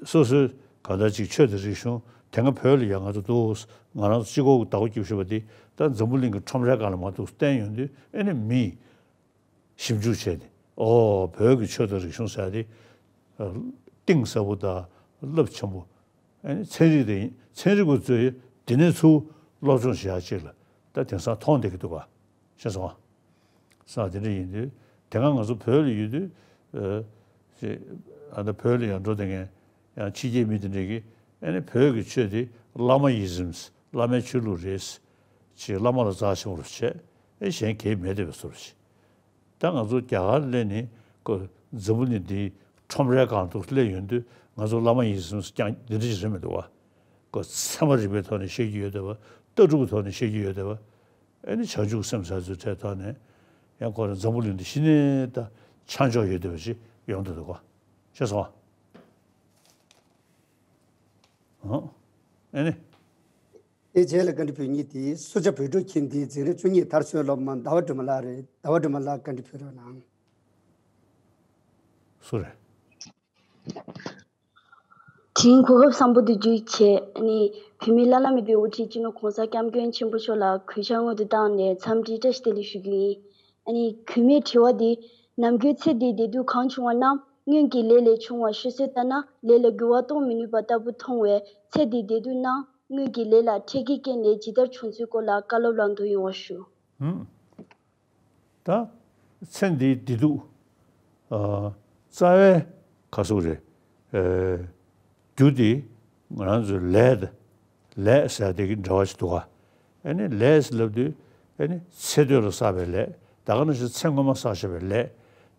སོ་སོའི་གང་ལྟར་ཅིག་ཆོས་དང་རིག་གཞུང་དེ་སྔ་བོད་ལ་ཡང་ང་ཚོ་འདུག་ང་རང་ཚོ་གཅིག་པོ་བདག་པོ་རྒྱབ་བཞག་པ་འདི་ད་འཛམ་བུ་གླིང་གི་ཁྲོམ་རའི་སྒང་ལ་མར་འདུག་བསྟན་ཡོང་དུས་ཨེ་ནི་མིས་ཞིབ་འཇུག་བྱས་ཏེ་ཨོ་བོད་ཀྱི་ཆོས་དང་རིག་གཞུང་ཟེར་ཡ་དེ་གཏིང་ཟབ་པོ་དང་རླབས་ཆེན་པོ། ཨེ་ནི་ཚན་རིག་དེ་ཡིན། ཚན་རིག་པ་ཚོས་འདི་ནས་ཚུར་སློབ་སྦྱོང་བྱེད་ཡ་ཅིག་ལ་ད་དེང་སང་མཐོང་བསྡད་ཀྱི་འདུག་ག་ཤེས་སོང་ང་། ས་དེ་འདྲ་ཡིན་དུས་དེ་སྔ་ང་ཚོ་བོད་ལ་ཡོད་དུས་ཨ་ཅེ་ཨ་ད་བོད་ལ་ཡང་འགྲོ་བསྡད་མཁན་ཡང་ཕྱི་རྒྱལ་མི་དེ་འདྲས་ཀྱིས་ཨ་ནི་བོད་ཀྱི་ཆོས་དེ་བླ་མ་ཡི་ཟིམ། བླ་མའི་ཆོས་ལུགས་རེད། ཅེས་བླ་མ་ལ་རྩ་ཆེན་པོ་བྱས་ཨེ་གཞན་གལ་མེད་བསྡད་པའི་བཟོ་འདྲ་ཞིག་ད་ང་ཚོ་རྒྱ་གར་སླེབས་ནས་ཁོ་འཛམ་བུ་གླིང་འདིའི་ཁྲོམ་རའི་སྒང་དུ་སླེབས་ཡོང་དུས་ང་ཚོ་བླ་མ་ཡི་ཟིམ་ཀྱང་འདི་འདྲ་ཞིག་རེད་མི་འདུག་བ། ཁོ་ཚད་མ་རིག་པའི་ཐོག་ནས་བཤད་ཀྱི་ཡོད་བསྡད་པ། ལྟ་གྲུབ་ཀྱི་ཐོག་ནས་བཤད་ཀྱི་ཡོད་བསྡད་པ། ཨེ་ནི་བྱང་ཆུབ་སེམས་ཟེར་ཚུལ་ཐད་ཐོག་ནས་ཡང་ཁོ་རང་འཛམ་བུ་གླིང་འདི་གཞི་ནས་ད་ཆ་འཇོག་ཡོད་བསྡད་པ་ཞིག་ཡོང་བསྡད་འདུག་ག་ཤེས་སོང་ཨ། ཨེ་ནི། དེ་རྗེས་ལ་བཀའ་འདྲི་ཕུལ་མཁན་དེ་སུ་ཇཱ་བོད་ཕྲུག་ཁྱིམ་སྡེའི་འཛིན་རིམ་བཅུ་གཉིས་མཐར་སོན་སློབ་མ་ཟླ་བ་སྒྲོལ་མ་ལགས་རེད། ཟླ་བ་སྒྲོལ་མ་ལགས་བཀའ་འདྲི་ཕུལ་རོགས་གནང་། སུ་རེད། དྲིན་གོ་སྐབས་བཟང་པོ་འདི་བརྒྱུད་བྱས་ཨ་ནི་བོད་མིའི་བླ་ན་མེད་པའི་དབུ་ཁྲིད་སྤྱི་ནོར་གོང་ས་སྐྱབས་མགོན་ཆེན་པོ་མཆོག་ལ་གུས་ཕྱག་སྔོན་དུ་བཏང་ནས་འཚམས་འདྲི་བཀྲ་ཤིས་བདེ་ལེགས་ཞུ་རྒྱུ་ཡིན། ཨ་ནི་གུས་མོའི་དྲི་བ་འདི། ནམ་རྒྱུན་ཚེ་འདིའི་བདེ་སྡུག་གང་བྱུང་བ་རྣམས་སྔོན་གྱི་ལས་ལས་བྱུང་བ་ཤོད་སྲོལ་ལྟར་ན་ལས་ལ་འགྱུར་བ་གཏོང་མི་ནུས་པ་ལྟ་བུ་མཐོང་བས་ཚེ་འདིའི་བདེ་སྡུག་རྣམས་སྔོན་གྱི་ལས་ལ་འཕྲད་ཀྱི་རྐྱེན་ལས་ཇི་ལྟར་བྱུང་ཚུལ་སྐོར་ལ་བཀའ་སློབ་ལམ་སྟོན་ཡོང་བ་ཞུ། ཧུམ། ད་ཚེ་འདིའི་བདེ་སྡུག་ཨ་རྩ་བའི་ག་ཟེར་རེད། ཨ་རྒྱུ་དེ་ང་རང་ཚོའི་ལས་དང་ལས་ཟེར་དེ་གི་འབྲེལ་བ་ཞིག་འདུག་ག་ཨ་ནི་ལས་ཟེར་ལབ་དུས་ཨ་ནི་ཚེ་སྟོད་ལ་བསགས་པའི་ལས། ད་ག་ནང་བཞིན་ཚེ་སྔོན་མ་བསགས་བཞག་པའི་ལས།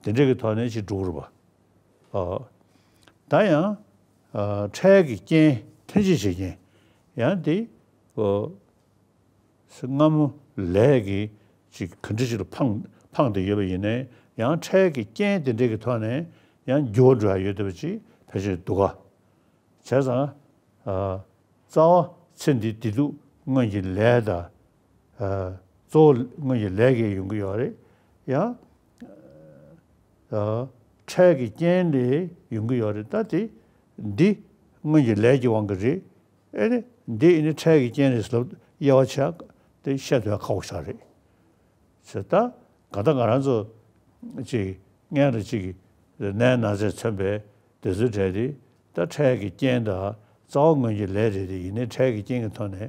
དེ་འདྲ་གི་ཐོག་ནས་ཅིག་འགྲོ་གི་རེད་པ། ཨ་ད་ཡང་ཨ་འཕྲལ་གྱི་རྐྱེན། འཐེན་འཁྱེར་བྱེད་རྐྱེན་ཡང་དེ་ཨོ། སྔ་མོ་ལས་ཀྱིས་ཅིག་ག་འདྲ་ཞིག་ལ་འཕངས་འཕངས་ཏེ་ཡོད་པ་ཡིན་ནའི་ཡང་འཕྲལ་གྱི་རྐྱེན་དེ་འདྲ་གི་ཐོག་ནས་ཡང་འགྱུར་བ་འགྲོ་ཡ་ཡོད་བསྡད་པ་ཅིག་ཕལ་ཆེར་འདུག་ག་བྱས་ཙང་ཨ་རྩ་བ་ཚེ་འདིའི་བདེ་སྡུག་སྔོན་གྱི་ལས་དང་ཨ་གཙོ་བོ་སྔོན་གྱི་ལས་ཀྱིས་ཡོང་གི་ཡོད་རེད། ཡང་ཨ་འཕྲལ་གྱི་རྐྱེན་ལས་ཡོང་གི་ཡོད་རེད། ད་དེ་འདི་སྔོན་གྱི་ལས་ཀྱི་དབང་གིས་རེད། ཨེ་ནི་འདི་ཨེ་ནི་འཕྲལ་གྱི་རྐྱེན་རེད་ཟེར་ལབ་དབྱེ་བ་ཕྱེ་དེ་བཤད་ཐུབ་ཡ་ཁག་པོ་ཞིག་རེད། ཟེར་ད་ག་ད་ང་རང་ཚོ་ཅིག་སྔོན་ལ་ཅིག་ནད་ན་ཚས་མཚོན་པའི་དེ་ཚོའི་གྲས་དེ་ད་འཕྲལ་གྱི་རྐྱེན་དང་རྩ་བ་སྔོན་གྱི་ལས་རེད། དེ་ཡིན་ནའི་འཕྲལ་གྱི་རྐྱེན་གྱི་ཐོག་ནས་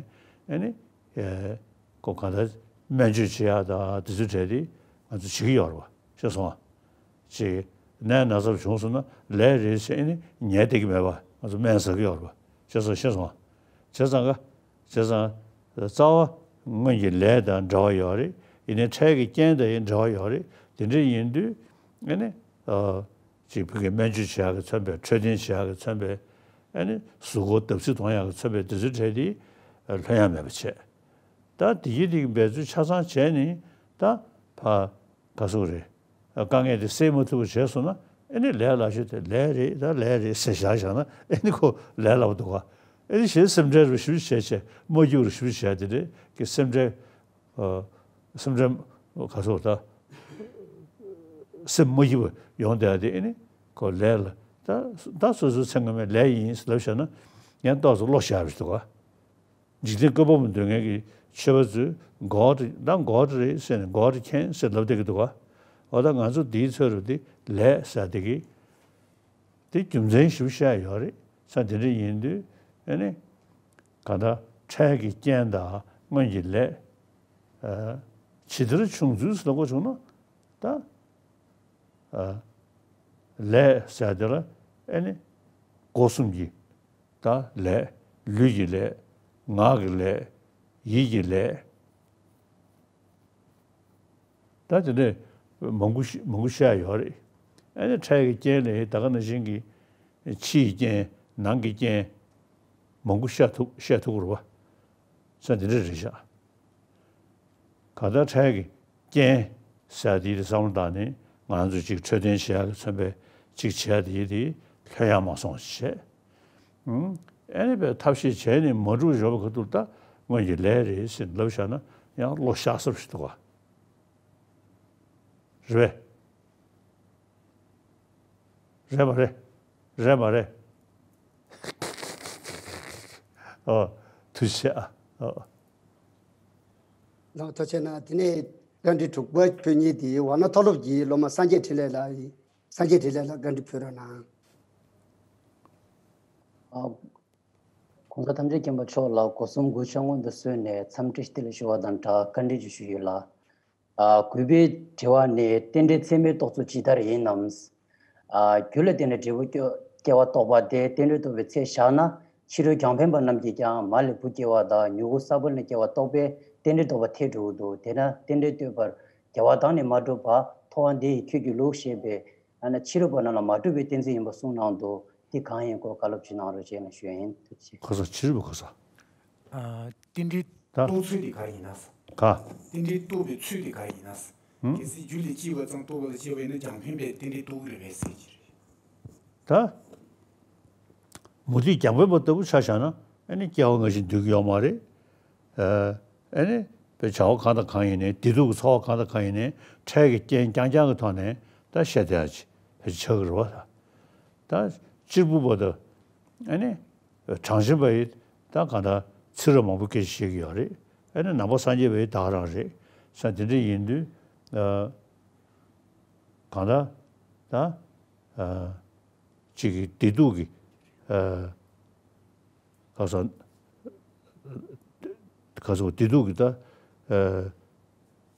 ཨེ་ནི་ཨེ་ཁོ་ག་ད་སྨན་བཅོས་བྱེད་ཡ་དང་དེ་ཚོའི་གྲས་དེ་ང་ཚོ་བྱེད་ཀྱི་ཡོད་རེད་པ། ཤེས་སོང་ང་། ཅིག་ནད་ན་ཚ་བྱུང་སོང་ན་ལས་རེད་ཟེར་ཨེ་ནི་ཉལ་བསྡད་ཀྱི་མེད་པ། ང་ཚོ་སྨན་ཟ་གི་ཡོད་རེད་པ། བྱས་ཙང་ཤེས་སོང་། བྱས་ཙང་ག་བྱས་ཙང་རྩ་བ་སྔོན་གྱི་ལས་དང་འབྲེལ་བ་ཡོད་རེད། ཡིན་ནའི་འཕྲལ་གྱི་རྐྱེན་དང་ཡང་འབྲེལ་བ་ཡོད་རེད། དེ་འདྲ་ཡིན་དུས་ཨེ་ནི་ཨ་ཅིག་ཕ་གི་སྨན་བཅོས་བྱེད་ཡག་གི་མཚོན་པའི། འཕྲོད་བསྟེན་བྱེད་ཡག་གི་མཚོན་པའི། ཨེ་ནི་གཟུགས་པོ་བརྡབ་གསིག་གཏོང་ཡག་གི་མཚོན་པའི་དེ་ཚོའི་གྲས་དེ་ལྷོད་ཡ་མེད་པ་བྱས། ད་དེ་ཡི་དེ་གི་འབད་རྩོལ་ཆ་ཚང་བྱས་ནས་ད་ཕ་ག་ཟེར་དགོས་རེད། དཀའ་ངལ་དེ་སེལ་མ་ཐུབ་པ་བྱས་སོང་ན་ཨེ་ནི་ལས་སླ་ཤོས་དེ་ལས་རེད། ད་ལས་རེད་ཟེར་བཞག་བཞག་ན་ཨེ་ནི་ཁོ་ལས་སླ་པོ་འདུག་ག་ཨེ་ནི་གཞན་སེམས་ཁྲལ་རུ་ཞེ་པོ་བྱས་བྱས་མ་སྐྱིད་པ་རུ་ཞེ་པོ་བྱས་དེ་འདྲའི་གི་སེམས་ཁྲལ་ཨ་སེམས་ཁྲལ་ག་ཟེར་དགོས་ད་སེམས་མ་སྐྱིད་པ་ཡོང་བསྡད་དེ་ཨེ་ནི་ཁོ་ལས་སླ། ད་ད་སོ་སོའི་ཚེ་སྔ་མའི་ལས་ཡིན་ཟེར་ལབ་བཞག་ན་ཡང་ཏོག་ཙམ་བློ་ཞན་པ་ཞིག་འདུག་ག་འཇིག་རྟེན་བཀོད་པ་མི་འདོད་མཁན་གྱི་ཆོས་པ་ཚོས་God རེད། ད་God རེད་ཟེར་ནས་God can ཟེར་ལབ་བསྡད་ཀྱི་འདུག་ག་འོ་ད་ང་ཚོ་འདིའི་ཚོད་རུ་འདི་ལས་ཟེར་བསྡད་ཀྱི་འདི་རྒྱུ་མཚན་ཞིབ་བཤད་ཡོད་རེད། ས་འདི་འདྲ་ཡིན་དུས་ཨེ་ནི་ག་ད་འཕྲལ་གྱི་རྐྱེན་དང་སྔོན་གྱི་ལས་ཨ་ཇི་ལྟར་བྱུང་ཚུལ་ཟེར་ལབ་དགོས་བྱུང་ན་ད་ཨ་ལས་ཟེར་དེ་ལ་ཨེ་ནི་སྒོ་གསུམ་གྱི་ད་ལས། ལུས་ཀྱི་ལས། ངག་གི་ལས། ཡིད་ཀྱི་ལས། ད་དེ་འདྲས་མང་པོ་ཞིག་མང་པོ་བཤད་ཡོད་རེད། ཨ་ནི་འཕྲལ་གྱི་རྐྱེན་ལས་ད་ག་ནང་བཞིན་གྱི་ཕྱིའི་རྐྱེན་ནང་གི་རྐྱེན་མང་པོ་བཤད་ཐུབ་བཤད་ཐུབ་ཀྱི་རེད་པ། ས་དེ་འདྲས་རེད་ཤག་གང་ལྟར་འཕྲལ་གྱི་རྐྱེན་ཟེར་དེ་བསམ་བློ་བཏང་ནས་ང་ཚོས་ཅིག་འཕྲོད་བསྟེན་བྱེད་ཡག་གི་མཚོན་པའི་ཅིག་བྱེད་ཡག་དེ་དེ་ལྷོད་ཡག་མ་སོང་བྱས། ཨ་ནི་པའི་ཐབས་ཤེས་བྱས་ནས་མ་འགྲུབ་ཡོད་པ་ཁ་ཐུག་ད་སྔོན་གྱི་ལས་རེད་ཟེར་ལབ་བཞག་ན་ཡང་བློ་ཤག་སབ་ཞིག་འདུག་ག་རེད་པས། རེད་མ་རེད། རེད་མ་རེད། ཨོ། ཐུགས་རྗེ་ཆེ་ཨ། ཨོ། ལགས་ཐུགས་རྗེ་གནང་། དེ་ནས་བཀའ་འདྲི་དྲུག་པ་ཕུལ་མཁན་དེ་ཝཱ་ཎ་མཐོ་སློབ་ཀྱི་སློབ་མ་སངས་རྒྱས་འཕྲིན་ལས་ལགས་ཡིན། སངས་རྒྱས་འཕྲིན་ལས་ལགས་བཀའ་འདྲི་ཕུལ་རོགས་གནང་། ཨ། ༸གོང་ས་ྋ་ཐམས་ཅད་མཁྱེན་པ་མཆོག་ལ་སྒོ་གསུམ་གུས་ཕྱག་སྔོན་དུ་གསོལ་ནས་འཚམས་འདྲི་བདེ་ལེགས་ཞུ་བ་དང་སྦྲགས་བཀའ་འདྲི་ཅིག་ཞུ་ཡོད་ལགས། ཨ། གུས་པའི་དྲི་བ་ནི་རྟེན་འབྲེལ་ཚད་མའི་རྟོགས་ཚུལ་ཇི་ལྟར་ཡིན་ནམ། ཨ། རྒྱུ་ལ་བརྟེན་ནས་འབྲས་བུ་སྐྱེ་སྐྱེ་བ་རྟོགས་པ་དེ་རྟེན་འབྲེལ་རྟོགས་པའི་ཚད་བཞག་ན་ཕྱི་རོལ་རྒྱང་འཕེན་པ་རྣམས་ཀྱིས་ཀྱང་མ་ལས་བུ་སྐྱེ་བ་དང་མྱུ་གུ་ས་བོན་ལས་སྐྱེ་བ་རྟོགས་པས་རྟེན་འབྲེལ་རྟོགས་པ་འཐད་འགྲོ་གི་འདུག་དེས་ན་རྟེན་འབྲེལ་ལྟོས་པར་རྒྱལ་བ་བདག་ནི་མ་གྲུབ་པ་ཐོབ་པ་འདི་ཡིས་ཁྱོད་ཀྱི་ལུགས་ཞེས་པའི་ཨ་ན་ཕྱི་རོལ་པ་རྣམས་ལ་མ་གྲུབ་པའི་གཏན་ཚིགས་ཡིན་པ་གསུངས་གནང་འདུག་དེ་གང་ཡིན་སྐོར་བཀའ་སློབ་ཅིག་གནང་རོགས་ཞེས་ནས་ཞུས་ཡིན། ཐུགས་རྗེ་ཆེ། ཁ་སང་ཕྱི་རོལ་པ་ཁ་སང་། ཨ། རྟེན་འབྲེལ་ད་རྟོགས་ཚུལ་དེ་ག་རེ་ཡིན་ན། ག་རྟེན་འབྲེལ་རྟོགས་པའི་ཚུལ་དེ་ག་རེ་ཡིན་ན། ཧུམ། གལ་སྲིད་རྒྱུ་ལས་སྐྱེས་པ་ཙམ་རྟོགས་པ་ལ་བྱས་པ་ཡིན་ན་རྒྱང་འཕེན་པའི་རྟེན་འབྲེལ་རྟོགས་ཀྱི་རེད་པས་ཟེར་གྱི་རེད། ད་མུ་ཏིག་རྒྱང་འཕེན་པ་ལྟ་བུ་ཆ་བཞག་ན་ཨ་ནི་སྐྱེ་བ་སྔ་ཕྱི་འདོད་ཀྱི་ཡོད་མ་རེད། ཨ་ནི་བྱ་བ་གང་དང་གང་ཡིན་ནའི་བདེ་སྡུག་གི་ཚོར་བ་གང་དང་གང་ཡིན་ནའི་འཕྲལ་གྱི་རྐྱེན་རྐྱང་རྐྱང་གི་ཐོག་ནས་ད་བཤད་བསྡད་ཡ་ཅིག་ཕལ་ཆེར་ཆགས་ཀྱི་རེད་བ། ད་གཅེར་བུ་པ་དང་ཨ་ནི་གྲངས་ཅན་པ་ཡིས་ད་གང་ལྟར་ཚིག་རབ་མང་པོ་སྐད་ཆ་བཤད་ཀྱི་ཡོད་རེད། ཨ་ནི་ནང་པ་སངས་རྒྱས་པ་ཡིས་ད་ག་རང་རེད་ས། དེ་འདྲ་ཡིན་དུས་གང་ལྟར་ད་ཅིག་གི་བདེ་སྡུག་གི་ག་ས་ག་ས་བདེ་སྡུག་གི་ད་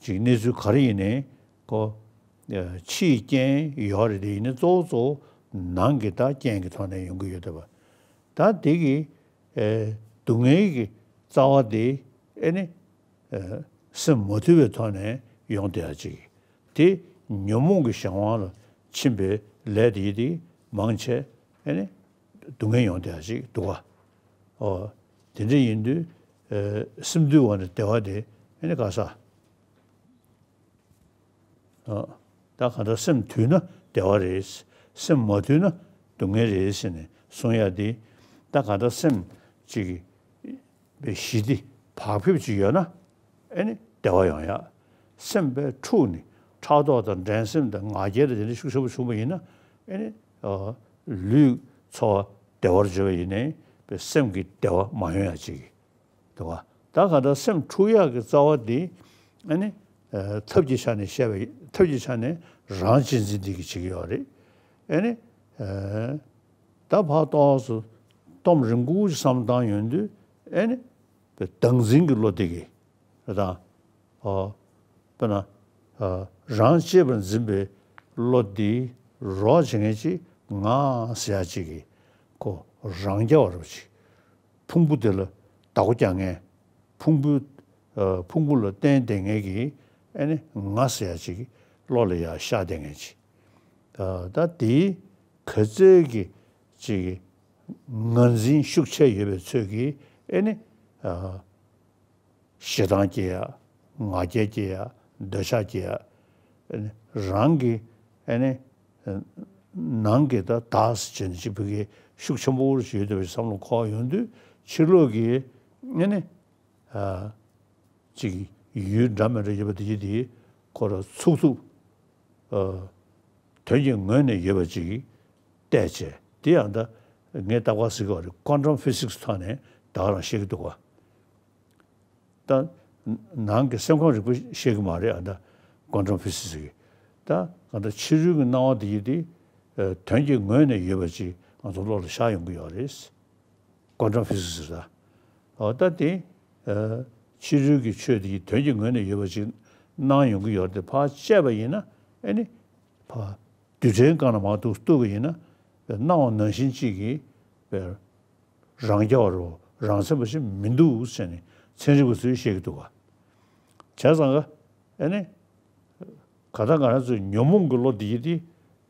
ཅིག་གནས་ཚུལ་ག་རེ་ཡིན་ནའི་ཁོ་ཕྱིའི་རྐྱེན་ཡོད་རེད། དེ་ཡིན་ནའི་གཙོ་བོ་གཙོ་བོ་ནང་གི་ད་རྐྱེན་གྱི་ཐོག་ནས་ཡོང་གི་ཡོད་བསྡད་པ། ད་དེ་གི་སྡུག་བསྔལ་གྱི་རྩ་བ་དེ་ཨེ་ནི་སེམས་མ་དུལ་བའི་ཐོག་ནས་ཡོང་བསྡད་ཡ་ཅིག་དེ་ཉོན་མོངས་ཀྱི་གཞན་དབང་ལ་ཕྱིན་པའི་ལས་དེ་དེ་མང་ཆེ་ཨེ་ནི་སྡུག་བསྔལ་ཡོང་བསྡད་ཡ་ཅིག་འདུག་ག་ཨོ། དེ་འདྲ་ཡིན་དུས་སེམས་དུལ་བ་ནི་བདེ་བ་དེ་ཨེ་ནི་ག་ས། ད་གང་ལྟར་སེམས་དུལ་ན་བདེ་བ་རེད། སེམས་མ་དུལ་ན་སྡུག་བསྔལ་རེད་ཟེར་ནས་གསུང་ཡ་དེ། ད་གང་ལྟར་སེམས་ཅིག་པའི་ཞི་བདེ་བག་ཕེབས་ཅིག་ཡོད་ན་ཨེ་ནི་བདེ་བ་ཡོང་ཡ། སེམས་པའི་འཁྲུགས་ནས་ཕྲག་དོག་དང་འགྲན་སེམས་དང་ང་རྒྱལ་དང་དེ་འདྲ་ཤུགས་ཆེན་པོ་བྱུང་བ་ཡིན་ན་ཨེ་ནི་ལུས་ཚོར་བ་བདེ་བར་འགྱུར་བ་ཡིན་ནའི་པའི་སེམས་ཀྱི་བདེ་བ་མ་ཡོང་ཡ་ཅིག་འདུག་ག་ད་ག་ད་སེམས་འཁྲུག་ཡག་གི་རྩ་བ་འདི་ཨ་ནི་ཐབས་ཀྱི་ཆ་ནས་བཤད་པ་ཡིན། ཐབས་ཀྱི་ཆ་ནས་རང་གཅེས་འཛིན་འདི་གི་བྱེད་ཀྱི་ཡོད་རེད། ཨ་ནི་ད་ཕར་ཏོག་ཙམ་གཏོང་རིང་པོ་ཅིག་བསམ་བཏང་ཡོང་དུས་ཨ་ནི་བདག་འཛིན་གྱི་བློ་དེ་གི་རེད་ད། ཨོ། དཔེར་ན། ཨ། རང་གཅེས་པར་འཛིན་པའི་བློ་འདི་རོགས་བྱེད་མཁན་ཅིག་ང་ཟེར་ཡ་ཅིག་གིས་ཁོ་རང་རྐྱ་བ་རོ་ཅིག་ཕུང་པོ་དེ་ལ་བདག་པོ་རྒྱག་མཁན། ཕུང་པོའི། ཨ། ཕུང་པོ་ལ་བརྟེན་བསྡད་མཁན་གྱི་ཨ་ནི་ང་ཟེར་ཡ་ཅིག་གི་བློ་ལ་ཡ་ཤར་བསྡད་མཁན་ཅིག་ཨ། ད་དེའི་ག་ཚད་ཀྱི་ཅིག་ངར་འཛིན་ཤུགས་ཆེ་ཡོད་པའི་ཚོད་ཀྱིས་ཨ་ནི། ཨ། ཞེ་སྡང་སྐྱེ་ཡ། ང་རྒྱལ་སྐྱེ་ཡ། འདོད་ཆགས་སྐྱེ་ཡ། ཨ་ནི་རང་གི་ཨ་ནི་ནང་གི་ད་བདག་ཟེར་བྱས་ནས་ཅིག་ཕ་གི་ཤུགས་ཆེན་པོ་ཞིག་ཡོད་བསྡད་པའི་བསམ་བློ་འཁོར་ཡོང་དུས་ཕྱི་ལོགས་ཀྱི་ཨ་ནི་ཨ་ཅིག་ཡུལ་འདྲ་མི་འདྲ་ཡོད་པ་དེ་དེ་ཁོ་ར་ཚུགས་ཐུབ། ཨ། དོན་གྱི་ངོས་ནས་ཡོད་པ་ཅིག་བལྟས་བྱས་དེ་ཡང་ད་ངས་རྟག་པར་ཟེར་གྱི་ཡོད་རེད། ཀོན་ཊམ་ཕི་སིག་སི་ཐོག་ནས་ད་ག་རང་བཤད་ཀྱི་འདུག་ག་ད་ནང་གི་སེམས་ཁམས་རིག་པ་བཤད་ཀྱི་མ་རེད། ཨ། ད་ཀོན་ཊམ་ཕི་སིག་སི་གི་ད་གང་ལྟར་ཕྱི་རོལ་གྱི་སྣང་བ་དེ་ཡིན་ཏེ། ཨ། དོན་གྱི་ངོས་ནས་ཡོད་པ་ཅིག་ང་ཚོ་བློ་ལ་ཤར་ཡོང་གི་ཡོད་རེད། ཀོན་ཊམ་ཕི་སིག་སི་ཟེར་ད། ཨོ། ད་དེ། ཨ། ཕྱི་རོལ་གྱི་ཆོས་དེ་ཡི་དོན་གྱི་ངོས་ནས་ཡོད་པ་ཅིག་སྣང་ཡོང་གི་ཡོད་རེད་དེ་ཕར་བཅད་པ་ཡིན་ན་ཨེ་ནི། ཕར་རྡུལ་ཕྲན་སྒང་ལ་མར་འདུག་གཏུབ་པ་ཡིན་ན། སྣང་བ་ནང་བཞིན་གཅིག་གིས་རང་རྐྱ་བ་རོ་རང་མཚན་པ་ཞིག་མི་འདུག་ཟེར་ནས་ཚན་རིག་པ་ཚོས་བཤད་ཀྱི་འདུག་ག་བྱས་ཙང་ག་ཨེ་ནི། ག་ད་ག་རང་ཚོའི་ཉོན་མོངས་ཀྱི་བློ་འདི་ཡིས་ཏེ།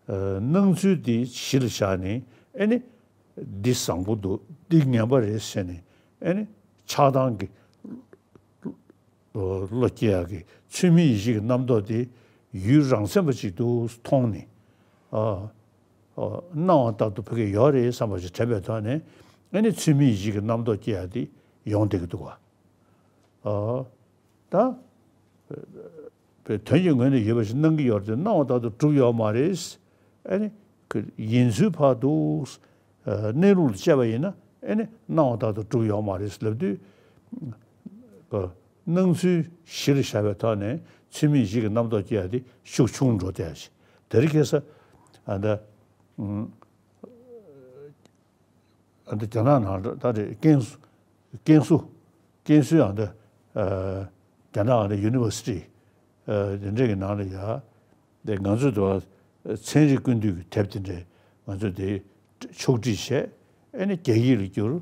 ཨ། སྣང་ཚུལ་འདི་གཞི་ལ་བཞག་ནས་ཨེ་ནི། འདི་བཟང་པོ་འདུག་འདི་ངན་པ་རེད་ཟེར་ནས་ཨེ་ནི། ཆགས་སྡང་གི་བློ་སྐྱེ་ཡག་གི་ཚུལ་མིན་ཡིད་བྱེད་ཀྱི་རྣམ་རྟོག་དེ་ཡུལ་རང་མཚན་པ་ཅིག་ཏུ་མཐོང་ནས། ཨ། ཨ། སྣང་བ་ལྟར་དུ་ཕ་གི་ཡོད་རེད་བསམ་པ་ཞིག་དྲན་པའི་ཐོག་ནས་ཨེ་ནི་ཚུལ་མིན་ཡིད་བྱེད་ཀྱི་རྣམ་རྟོག་སྐྱེ་ཡག་དེ་ཡོང་བསྡད་ཀྱི་འདུག་ག་ཨ། ད། པའི་དོན་གྱི་ངོས་ནས་ཡོད་པ་ཞིག་སྣང་གི་ཡོད་རེད་དེ་སྣང་བ་ལྟར་དུ་གྲུབ་ཡོད་མ་རེད། ཨ་ནི། ཁོ་ཡིན་ཚུལ་ཕར་འདུག་ཨ། གནས་ལུགས་ལ་དཔྱད་པ་ཡིན་ན་ཨ་ནི་སྣང་བ་ལྟར་དུ་གྲུབ་ཡོད་མ་རེད་ལབ་དུས། ཨ། སྣང་ཚུལ་གཞི་ལ་བཞག་པའི་ཐོག་ནས་ཚུལ་མིན་ཡིད་བྱེད་ཀྱི་རྣམ་རྟོག་སྐྱེ་ཡ་དེ་ཤུགས་ཆུང་འགྲོ་བསྡད་ཡ་ཞིག་དེ་རིང་ཁ་སང་ཨ་ད། ཨུམ། ཨ་འདི་རྒྱ་ནག་ནང་ལ་ད་རེས་ཀན་སུའུ། ཀན་སུའུ། ཀན་སུའུ་ཨ་འདི། ཨ། རྒྱ་ནག་ཨ་འདི་ཡུ་ནི་ཝར་སི་ཊི། ཨ། དེ་འདྲས་ཀྱི་ནང་ལ་ཡ། དེ་ང་ཚོས་དུ་བ་ཚན་རིག་ཀུན་བཏུས་ཀྱི་དེབ་དེ་འདྲས་ང་ཚོས་དེ་ཕྱོགས་སྒྲིག་བྱས། ཨ་ནི་རྒྱ་ཡིག་ལ་བསྒྱུར།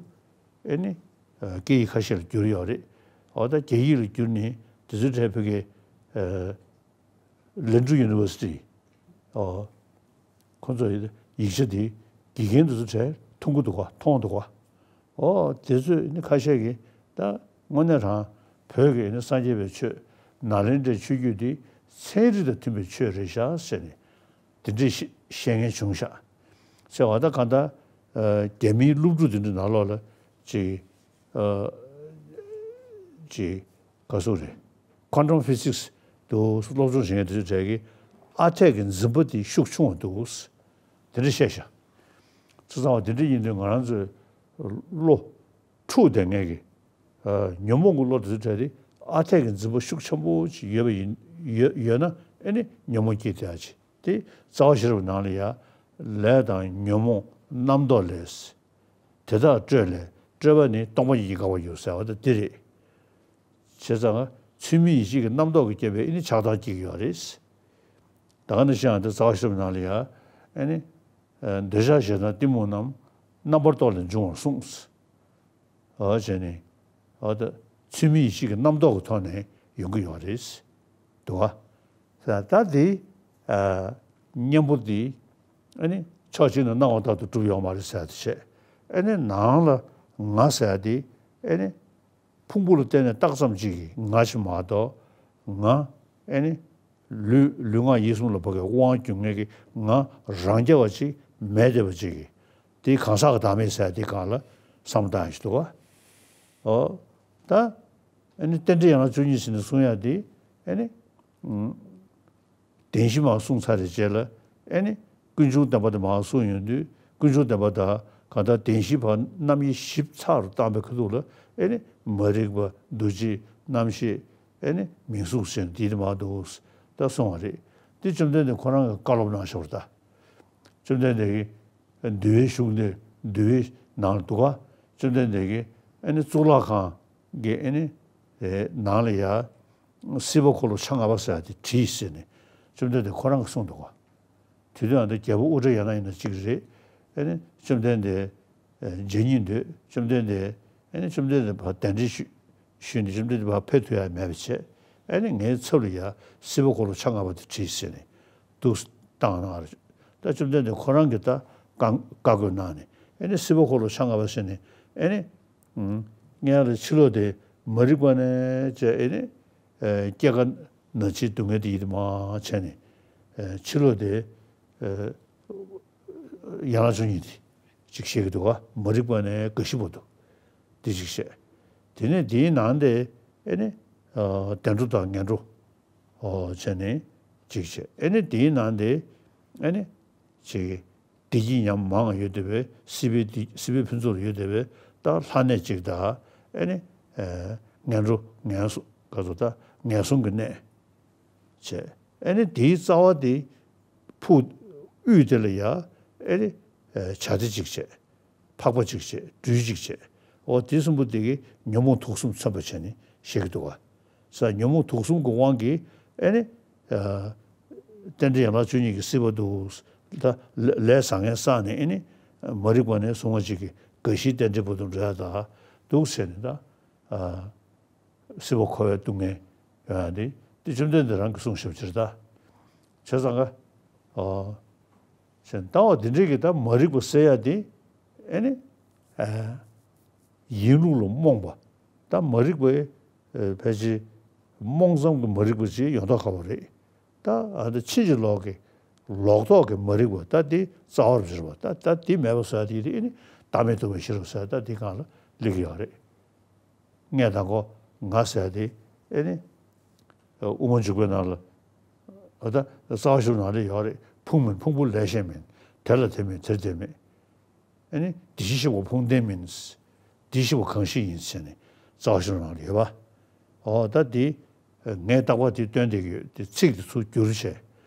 ཨ་ནི། ཨ། སྐད་ཡིག་ཁ་ཤས་ལ་བསྒྱུར་ཡོད་རེད། འོ་ད་རྒྱ་ཡིག་ལ་བསྒྱུར་ནས་དེ་ཚོའི་གྲས་བོད་སྐད། ཨ། ལན་ཀྲུའུ་ཡུ་ནི་ཝར་སི་ཊི། ཨོ། ཁོ་ཚོ་ཡི་ཡིག་ཆ་དེ་དགེ་རྒན་དེ་ཚོ་གྲས་མཐོང་གི་འདུག་ག་མཐོང་འདུག་ག་ཨོ། དེ་ཚོས་ནི་ཁ་ཤས་ཀྱིས་ད་དངོས་གནས་རང་བོད་ཀྱི་ནི་སངས་རྒྱས་པའི་ཆོས་ནཱ་ལེནྡྲའི་ཆོས་བརྒྱུད་འདི་ཚན་རིག་དང་མཐུན་པའི་ཆོས་རེད་ཤག་ཟེར་ནས་དེ་འདྲས་བཤད་མཁན་བྱུང་ཤག་ཟེར་བ་ད་ག་ད། ཨ། རྒྱ་མིའི་སློབ་ཕྲུག་དེ་འདྲ་ནང་ལོགས་ལ་ཅིག་ཨ། ཅིག་ག་ཟེར་རེད། Quantum Physics དུ་སློབ་སྦྱོང་བྱེད་མཁན་དེ་ཚོ་གྲས་ཀྱིས་ཨ་འཐས་ཀྱི་འཛིན་པ་དེ་ཤུགས་ཆུང་བ་འདུག། དེ་འདྲ་བཤད་ཤག། བྱས་ཙང་བ་དེ་འདྲ་ཡིན་དུས་ང་རང་ཚོའི་བློ་འཁྲུག་བསྡད་མཁན་གྱི་ཨ་ཉོན་མོངས་ཀྱི་བློ་དེ་ཚོ་གྲས་དེ་ཨ་འཐས་ཀྱི་འཛིན་པ་ཤུགས་ཆེན་པོ་ཅིག་ཡོད་པ་ཡིན་ཡོད་ཡོད་ན། ཨེ་ནི་ཉོན་མོངས་སྐྱེ་བསྡད་ཡ་ཅིག། དེ་རྩ་བ་ཤེས་རབ་ནང་ལ་ཡ། ལས་དང་ཉོན་མོངས་རྣམ་རྟོག་ལས། དེ་དག་སྤྲོས་ལས། སྤྲོས་པ་ནི་སྟོང་པ་ཉིད་ཀྱིས་འགག་པར་འགྱུར་ཟེར་བ་དེ་འདི་རེད། བྱས་ཙང་ཚུལ་མིན་ཡིད་བྱེད་ཀྱི་རྣམ་རྟོག་གིས་བསྐྱེད་པའི་ཨེ་ནི་ཆགས་སྡང་སྐྱེ་གི་ཡོད་རེད། ད་ག་ནང་བཞིན་ཡང་དེ་རྩ་བ་ཤེས་རབ་ནང་ལ་ཡ། ཨེ་ནི། འདོད་ཆགས་ཞེ་སྡང་གཏི་མུག་རྣམས། རྣམ་པར་རྟོག་ལས་འབྱུང་བར་གསུངས། འོ་བྱས་ནས། འོ་ད་ཚུལ་མིན་ཡིད་བྱེད་ཀྱི་རྣམ་རྟོག་གི་ཐོག་ནས་ཡོང་གི་ཡོད་རེད། འདུག་བ། ད་དེ་གཉེན་པོ་འདི་ཨ་ནི་ཕྱོགས་གཅིག་ནས་སྣང་བ་ལྟར་དུ་གྲུབ་ཡོད་མ་རེད་ཟེར་ཡ་དེ་བྱས། ཨ་ནི་ནང་ལ་ང་ཟེར་ཡ་དེ་ཨ་ནི་ཕུང་པོ་ལ་བརྟེན་ནས་བཏགས་ཙམ་གཅིག་གི་ང་ཞིག་མ་གཏོགས། ང་ཨ་ནི། ལུས་ལུས་ངག་ཡིད་གསུམ་ལ་ཕ་གིའི་དབང་སྒྱུར་མཁན་གྱི་ང་རང་རྐྱ་བ་ཅིག་མེད་བསྡད་པ་ཅིག་གིས། དེའི་གང་ཟག་གི་བདག་མེད་ཟེར་དེའི་སྒང་ལ་བསམ་བློ་བཏང་ཡ་ཞིག་འདུག་བ། ཨོ། ད། ཨ་ནི་རྟེན་འབྲེལ་ཡན་ལག་བཅུ་གཉིས་ཟེར་ནས་གསུང་ཡ་དེ་ཨ་ནི། ཨུམ། བདེན་བཞི་མར་གསུངས་ཚར་བའི་རྗེས་ལ་ཨ་ནི། ཀུན་འབྱུང་བདེན་པ་དེ་མར་གསུངས་ཡོང་དུས། ཀུན་འབྱུང་བདེན་པ་དང་གང་ལྟར་བདེན་བཞི་བར་རྣམ་དབྱེ་བཞི་ཚགས་རུ་བཏང་པའི་ཁ་ཐུག་ལ་ཨ་ནི་མ་རིག་པ། འདུ་བྱེད། རྣམ་ཤེས། ཨེ་ནི་མིང་གཟུགས་ཟེར་འདི་དེ་མ་འདུག་ད་གསུང་བ་རེད། དེ་བཅོམ་ལྡན་འདས་ཁོ་རང་གིས་བཀའ་སློབ་གནང་ཤོར་ད། བཅོམ་ལྡན་འདས་ཀྱིས་འདུལ་བའི་གཞུང་དེ་འདུལ་བའི་ནང་ལ་འདུག་ག། བཅོམ་ལྡན་འདས་ཀྱིས་ཨེ་ནི་གཙུག་ལག་ཁང་གི་ཨེ་ནི་ནང་ལ་ཡ་སྲིད་པ་འཁོར་ལོ་ཆ་ལྔ་པ་ཟེར་ཡ་དེ་བྲིས་ཟེར་ནས་བཅོམ་ལྡན་འདས་ཁོ་རང་གིས་གསུངས་འདུག་ག། དེ་དུས་ཨ་ནི་རྒྱལ་པོ་ཨུ་ཏྲ་ཡ་ན་ཡིན་ན་གཅིག་རེད། ཨ་ནི་བཅོམ་ལྡན་འདས་མཇལ་སྙིང་འདོད། བཅོམ་ལྡན་འདས་ཨ་ནི་བཅོམ་ལྡན་འདས་ཕར་གདན་འདྲེན་ཞུ་ཞུས་ནས་བཅོམ་ལྡན་འདས་ཕར་ཕེབས་ཐུབ་ཡ་མེད་པ་བྱས། ཨ་ནི་ངའི་ཚབ་ལ་ཡ་སྲིད་པ་འཁོར་ལོ་ཆ་ལྔ་པ་དེ་བྲིས་ཟེར་ནས་འདུག་བཏང་གནང་རེད། ད་བཅོམ་ལྡན་འདས་ཁོ་རང་གིས་ད་བཀའ་བཀའ་བཀོད་གནང་ནས་ཨ་ནི་སྲིད་པ་འཁོར་ལོ་ཆ་ལྔ་པ་ཟེར་ནས་ཨ་ནི། སྔོན་ལ་ཕྱི་ལོགས་དེ་མ་རིག་པ་ནས་བྱས་ཨེ་ནི། སྐྱེ་རྒ་ན་འཆིའི་སྡུག་བསྔལ་དེ་ཡིད་མ་བྱས་ནས། ཕྱི་ལོགས་དེ་ཡན་ལག་བཅུ་གཉིས་དེ་ཅིག་བཤད་ཀྱི་འདུག་ག། མ་རིག་པ་ནས་རྒ་ཤི་བར་དུ་དེ་ཅིག་བཤད། དེ་ནས་དེའི་ནང་དེ་ཨེ་ནི། བདེ་འགྲོ་དང་ངན་འགྲོ་བྱས་ནས་ཅིག་བཤད། ཨེ་ནི་དེའི་ནང་དེ་ཨེ་ནི་ཅིག་བདེ་སྐྱིད་ཉམས་མང་ཡོད་བསྡད་པའི་སྲིད་པའི་བདེ་སྲིད་པའི་ཕུན་ཚོགས་ཡོད་བསྡད་པའི་ད་ལྷ་གནས་གཅིག་དང་ཨེ་ནི། ངན་འགྲོ་ངན་སོང་ག་ཚོད་ད་ངན་སོང་གི་གནས་བྱས། ཨེ་ནི་དེའི་རྩ་བ་དེ་ཕུག་དབུས་དེ་ལ་ཡ་ཨེ་ནི། བྱ་དེ་གཅིག་བྱས། འཕགས་པ་གཅིག་བྱས། སྦྲུལ་གཅིག་བྱས། འོ་དེ་གསུམ་པོ་དེ་གིས་ཉོན་མོངས་དུག་གསུམ་མཚོན་པ་བྱས་ནས་བཤད་ཀྱི་འདུག་བ། ས་ཉོན་མོངས་དུག་གསུམ་གྱི་དབང་གིས་ཨེ་ནི། རྟེན་འབྲེལ་ཡན་ལག་བཅུ་གཉིས་ཀྱི་སྲིད་པ་འདུག། ད་ལས་བཟང་ངན་བསགས་ནས་ཨེ་ནི། མ་རིག་པ་ནས་གཟུང་བ་གཅིག་གི་རྒ་ཤིའི་རྟེན་འབྲེལ་བར་དུ་འགྲོ་ཡ་ད་འདུག་ཟེར་ནས་ད། སྲིད་པ་འཁོར་བའི་སྡུག་བསྔལ་ཡོང་ཡ་དེ་དེ་བཅོམ་ལྡན་འདས་རང་གིས་གསུངས་བཞག་པ་ཅིག་རེད་ད། བྱས་ཙང་ག། ཨོ། ཞེས་ལྟ་བ་འདི་འདྲའི་གི་ད་མ་རིག་པ་ཟེར་ཡ་དེ་ཨེ་ནི། ཨ། ཡིན་ལུགས་ལ་རྨོངས་པ། ད་མ་རིག་པའི་ཕལ་ཆེར་རྨོངས་ཙམ་གྱི་མ་རིག་པ་ཅིག་ཡོང་མདོག་ཁ་པོ་རེད། ད་ཨ་ད་ཕྱིན་ཅི་ལོག་གི་ལོག་རྟོག་གི་མ་རིག་པ་ད་དེ་རྩ་བར་གྱུར་པ་ད་ད་དེ་མེད་པ་ཟེར་ཡ་དེ་དེ་ཨེ་ནི་བདག་མེད་རྟོགས་པའི་ཤེས་རབ་ཟེར་ཡ་ད་དེ་སྒང་ལ་སླེབས་ཀྱི་ཡོད་རེད། ངས་དང་པོ་ང་ཟེར་ཏེ་ཨེ་ནི། དབུ་མ་འཇུག་པའི་ནང་ལ། ཨ་ད་རྩ་བ་ཤེས་རབ་ནང་ལ་ཡོད་རེད། ཕུང་མིན་ཕུང་པོ་ལས་གཞན་མིན། དེ་ལ་དེ་མེད་དེར་དེ་མེད། ཨེ་ནི་དེ་བཞིན་གཤེགས་པ་ཕུང་ལྡན་མིན། དེ་བཞིན་གཤེགས་པ་གང་ཞིག་ཡིན་ཟེར་ནས་རྩ་བ་ཤེས་རབ་ནང་ལ་ཡོད་པ། འོ་ད་དེ། ངས་རྟག་པར་དེ་སྟོན་བསྡད་ཀྱི་ཡོད་དེ་ཚིག་དེ་ཚུར་བསྒྱུར་བྱས།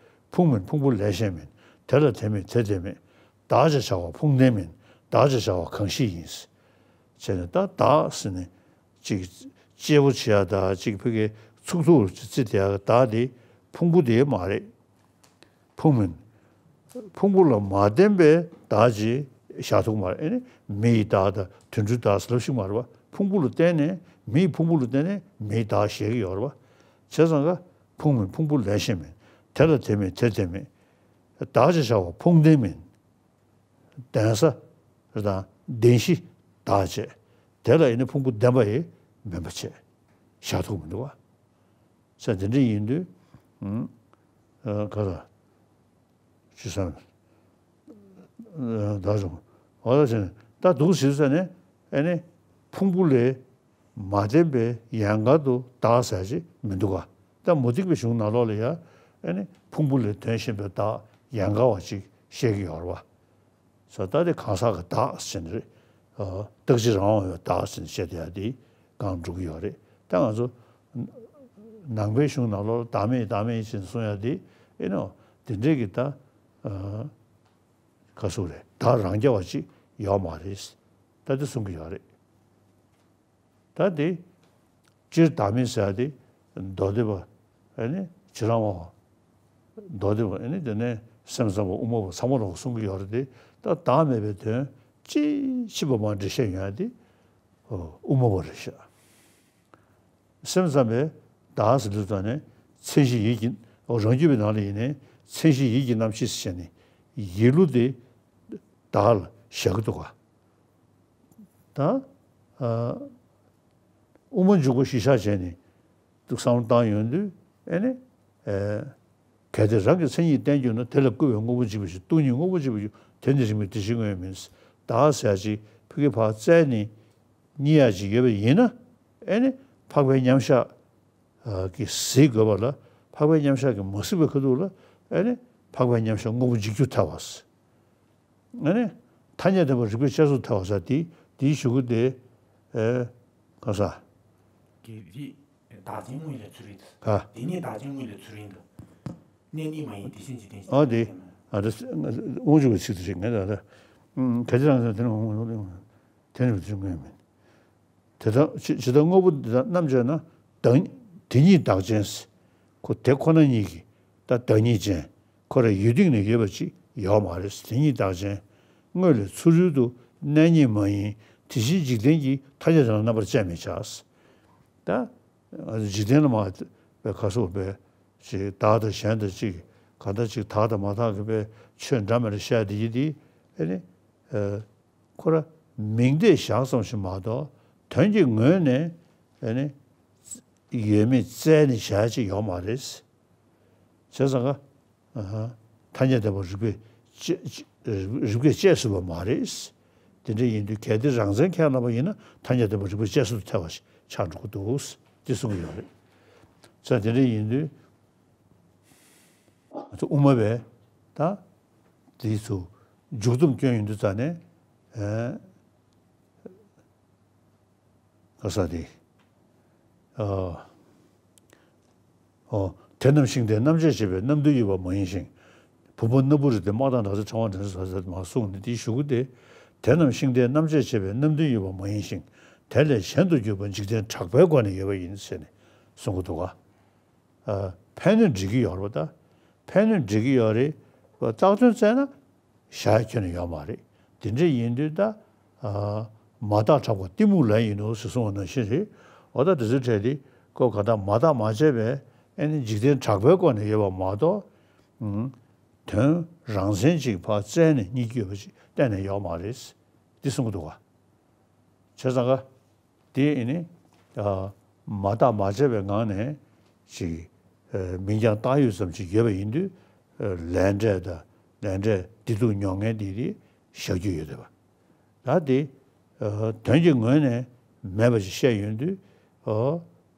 ཕུང་མིན་ཕུང་པོ་ལས་གཞན་མིན། དེ་ལ་དེ་མེད་དེར་དེ་མེད། བདག་ཅེས་བྱ་བ་ཕུང་ལྡན་མིན། བདག་ཅེས་བྱ་བ་གང་ཞིག་ཡིན། བྱས་ནས་ད་བདག་ཟེར་ནས་ཅིག་གཅེས་པོ་བྱེད་ཡ་ད་ཅིག་ཕ་གི་ཚུགས་ཐུག་ཅིག་བརྩི་བསྡད་ཡ་བདག་དེ་ཕུང་པོ་དེ་མ་རེད། ཕུང་མིན། ཕུང་པོ་ལ་མ་བརྟེན་པའི་བདག་ཅེས་བཞག་ཐུབ་མ་རེད། ཨེ་ནི་མི་ཡི་བདག་དང་དུད་འགྲོའི་བདག་ཟེར་ལབ་ཤེས་མ་རེད་པ། ཕུང་པོ་ལ་བརྟེན་ནས་མི་ཡི་ཕུང་པོ་ལ་བརྟེན་ནས་མི་ཡི་བདག་བཞག་གི་ཡོད་རེད་པ། བྱས་ཙང་ག་ཕུང་མིན་ཕུང་པོ་ལས་གཞན་མིན། དེ་ལ་དེ་མེད་དེར་དེ་མེད། བདག་ཅེས་བྱ་བ་ཕུང་ལྡན་མིན། ལྡན་ས་རེད་དང་ལྡན་གཞི་བདག་བྱས། དེ་ལ་ཡིན་ན་ཕུང་པོ་ལྡན་པ་ཡི་མིན་པ་བྱས། བཞག་ཐུབ་མི་འདུག་བ། ས་དེ་འདྲ་ཡིན་དུས། ཨུམ། ཨ་ག་ལ། ཅི་བསམ། ཨ་ད་བྱུང་། འོ་ད་བྱས་ནས་ད་འདུག་ཟེར་ས་ནས་ཨེ་ནི། ཕུང་པོ་ལས། མ་བརྟན་པའི་ཡན་གར་དུ་བདག་ཟེར་ཅིག་མི་འདུག་ག་ད་མུ་སྟེགས་པའི་གཞུང་ནང་ལོགས་ལ་ཡང་ཨེ་ནི་ཕུང་པོ་ལས་དོན་གཞན་པའི་བདག་ཡན་གར་བ་ཅིག་བཤད་ཀྱི་ཡོད་རེད་བ། ས་ད་དེ་གང་ཟག་གི་བདག་ཟེར་ནི་རེད། ཨ་རྟག་གཅིག་རང་དབང་བའི་བདག་ཟེར་ནི་བཤད་དེ་ཡ་དེ་གང་འགྲོ་གི་ཡོད་རེད། ད་ང་ཚོ་ནང་པའི་གཞུང་ནང་ལོགས་ལ་བདག་མེད་བདག་མེད་ཟེར་ནས་གསུང་ཡ་དེ་ཨེ་ནོ་དེ་འདྲས་ཀྱི་ད་ཨ་ག་སུ་རེད། བདག་རང་རྐྱ་བ་ཅིག་ཡོད་མ་རེད། ད་དེ་གསུང་གི་ཡོད་རེད། ད་དེ་སྤྱིར་བདག་མེད་ཟེར་ཡ་དེ་མདོ་སྡེ་པ་ཨེ་ནི་ཕྱི་རང་བ་མདོ་སྡེ་པ་ཨེ་ནི་དེ་ནས་སེམས་ཙམ་པ་དབུ་མ་པ་ཚང་མ་ལོག་གསུང་གི་ཡོད་རེད་དེ། ད་བདག་མེད་པའི་དོན་ཅི་ཕྱིན་པ་མ་འགྲེལ་བཤད་ཡོང་ཡ་དེ་དབུ་མ་པ་རེད་ཤག་སེམས་ཙམ་པས་བདག་ཟེར་དུས་ཙམ་ནས་མཚན་གཞི་ཡིད་ཀྱི་རང་རྒྱུད་པའི་ནང་ལ་ཡིན་ནའི་མཚན་གཞི་ཡིད་ཀྱི་རྣམ་ཤེས་ཟེར་ནས་ཡིད་བློ་དེ་བདག་ལ་བཞག་གི་འདུག་ག་ད་ཨ་དབུ་མ་འཇུག་པ་གཞི་བཞག་བྱས་ནས་འདུག་བསམ་བློ་བཏང་ཡོང་དུས་ཨེ་ནི་ཨེ་གལ་ཏེ་རང་གི་མཚན་ཉིད་བསྟན་གྱུར་ན། དེ་ལ་བསྐུལ་བས་དངོས་པོ་འཇིག་པར་འགྱུར། སྟོང་ཉིད་དངོས་པོ་འཇིག་པར་འགྱུར། དེ་ནི་རིགས་མེད་དེ་བཞིན་དངོས་མིན། བདག་ཟེར་ཡ་ཅིག་ཕ་གི་ཕར་བཙལ་ནས་རྙེད་ཡ་ཅིག་ཡོད་པ་ཡིན་ན་ཨེ་ནི་འཕགས་པའི་མཉམ་གཞག་གིས་གཟིགས་དགོས་པ་ལ། འཕགས་པའི་མཉམ་གཞག་གིས་མ་གཟིགས་པའི་ཁ་ཐུག་ལ་ཨེ་ནི་འཕགས་པའི་མཉམ་གཞག་དངོས་པོ་འཇིག་རྒྱུ་ཐལ་བ། ཨེ་ནི་ཐ་སྙད་བདེན་པ་རིགས་པས་དཔྱད་བཟོད་ཐལ་བ་ཟེར་དེ་དེའི་གཞུག་གུ་དེ་ཨེ་ག་ས། དེ་རིགས་བདག་ཅན་དངོས་ལས་ཚུལ་རིག་ག་དེ་ཉིད་བདག་ཅན་དངོས་ལས་ཚུལ་རིག་གནས་ནི་མ་ཡིན་དེ་བཞིན་འཇིག་རྟེན་ཨ་དེ་ཨ་ད་དབང་ཕྱུག་གི་ཚིག་དེ་རེད། ངས་ད་ལྟ་གལ་ཏེ་རང་ས་དེ་ནི་དེ་ནི་དེ་དངོས་མིན། དེ་ལྟར་ཇི་ལྟར་དངོས་པོ་འདི་དག་རྣམ་དཔྱད་ན། བདག་དེ་ཉིད་བདག་ཅན། ཁོ་དེ་ཁོ་ན་ཉིད་ཀྱིས་ད་བདག་ཉིད་ཅན། ཁོ་རང་ཡུལ་སྟེང་ན་ཡོད་པ་ཅིག་ཡོད་མ་རེད། དེ་ཉིད་བདག་ཅན། དངོས་ལས་ཚུལ་རིག་ཏུ་གནས་ཉིད་མ་ཡིན་དེ་བཞིན་འཇིག་རྟེན་གྱི་ཐ་སྙད་དེ་ལ་རྣམ་པར་དཔྱད་མི་བྱ། ད་འཇིག་རྟེན་ལ་མ་པའི་ཁ་སོགས་པའི་ཅིག་བདག་དང་གཞན་དང་ཅིག་གང་ལྟར་ཅིག་དག་དང་མ་དག་གི་པའི་ཆོས་འདྲ་མི་འདྲ་བཤད་དེ་ཡིན་དེ་ཨེ་ནི། ཁོ་ར་མིང་བརྡས་བཞག་ཙམ་ཞིག་མ་གཏོགས་དོན་གྱི་ངོས་ནས་ཨེ་ནི་ཡོད་མེད་བཙལ་ནས་བྱ་ཡ་ཅིག་ཡོད་མ་རེད། བྱས་ཙང་ཀ་ཐ་སྙད་བདེན་པ་རིགས་པས་དཔྱད་རིགས་པས་དཔྱད་ཟེར་བ་མ་རེད། དེ་འདྲ་ཡིན་དུས་གལ་ཏེ་རང་མཚན་ཁས་བླངས་པ་ཡིན་ན་ཐ་སྙད་བདེན་པ་རིགས་པས་དཔྱད་ཟེར་དུ་ཐལ་བ་ཞིག་ཆགས་འགྲོ་གི་འདུག་དེ་གསུང་གི་ཡོད་རེད། བྱས་ཙང་དེ་འདྲ་ཡིན་དུས། ང་ཚོ་དབུ་མ་པས་ད་དེའི་ཚུ་མཇུག་སྡོམ་སྐྱོན་ཡོང་དུས་ཙ་ནས་ཨེ་ག་ས་དེ་ཨ་ཨོ་དེ་རྣམས་ཤིང་རྟའི་རྣམ་དཔྱད་བྱེད་པའི་རྣམ་བདུན་ཡོད་པ་མ་ཡིན་ཞིང་། བུམ་པ་སྣ་བུག་རེ་སྟེ་དམག་དང་ནགས་ཚལ་ཕྲེང་བ་འདྲ་ཟེར་ཟེར་མ་གསུངས་ནས་དེའི་གཞུག་གུ་དེ། དེ་རྣམས་ཤིང་རྟའི་རྣམ་དཔྱད་བྱེད་པའི་རྣམ་བདུན་ཡོད་པ་མ་ཡིན་ཞིང་། དེ་ལས་གཞན་དུ་གྱུར་པ་འཇིག་རྟེན་གྲགས་པའི་སྒོ་ནས་ཡོད་པ་ཡིན་ཟེར་ནས་གསུང་གི་འདུག་ག་ཕན་གནོད་འགྲིག་གི་ཡོད་རེད་པ། ད་ཕན་གནོད་འགྲིག་གི་ཡོད་རེད་པ། བཏགས་དོན་བཙལ་ན་བཞག་ཡ་ཁྱོན་ནས་ཡོད་མ་རེད། དེ་འདྲ་ཡིན་དུས་ད་མ་བརྟགས་གྲགས་པ་གཏི་མུག་ལས་ཡིན་ནོ་ཟེར་གསུངས་པ་ནང་བཞིན་རེད། འོ་ད་དེ་ཚོའི་གྲས་དེ་ཁོ་ག་ད་མ་བརྟགས་མ་དཔྱད་པས་ཨེ་ནི་འཇིག་རྟེན་གྲགས་པའི་སྒོ་ནས་ཡོད་པ་མ་གཏོགས་དོན་རང་མཚན་ཅིག་ཕར་བཙལ་ནས་རྙེད་ཀྱི་ཡོད་པ་ཅིག་གཏན་ནས་ཡོད་མ་རེད། འདི་གསུང་གི་འདུག་ག་བྱས་ཙང་ཀ་དེ་ཨེ་ནི་མ་བརྟགས་མ་དཔྱད་པའི་ངང་ནས་ཅིག་མིང་རྐྱང་བཏགས་ཡོད་ཙམ་ཅིག་ཡོད་པ་ཡིན་དུས་ལས་འབྲས་དང་ལས་འབྲས་བདེ་སྡུག་མྱོང་མཁན་དེ་དེ་བཞག་རྒྱུ་ཡོད་བསྡད་པ། ད་དེ་དོན་གྱི་ངོས་ནས་མེད་པ་ཞིག་བཤད་ཡོང་དུས་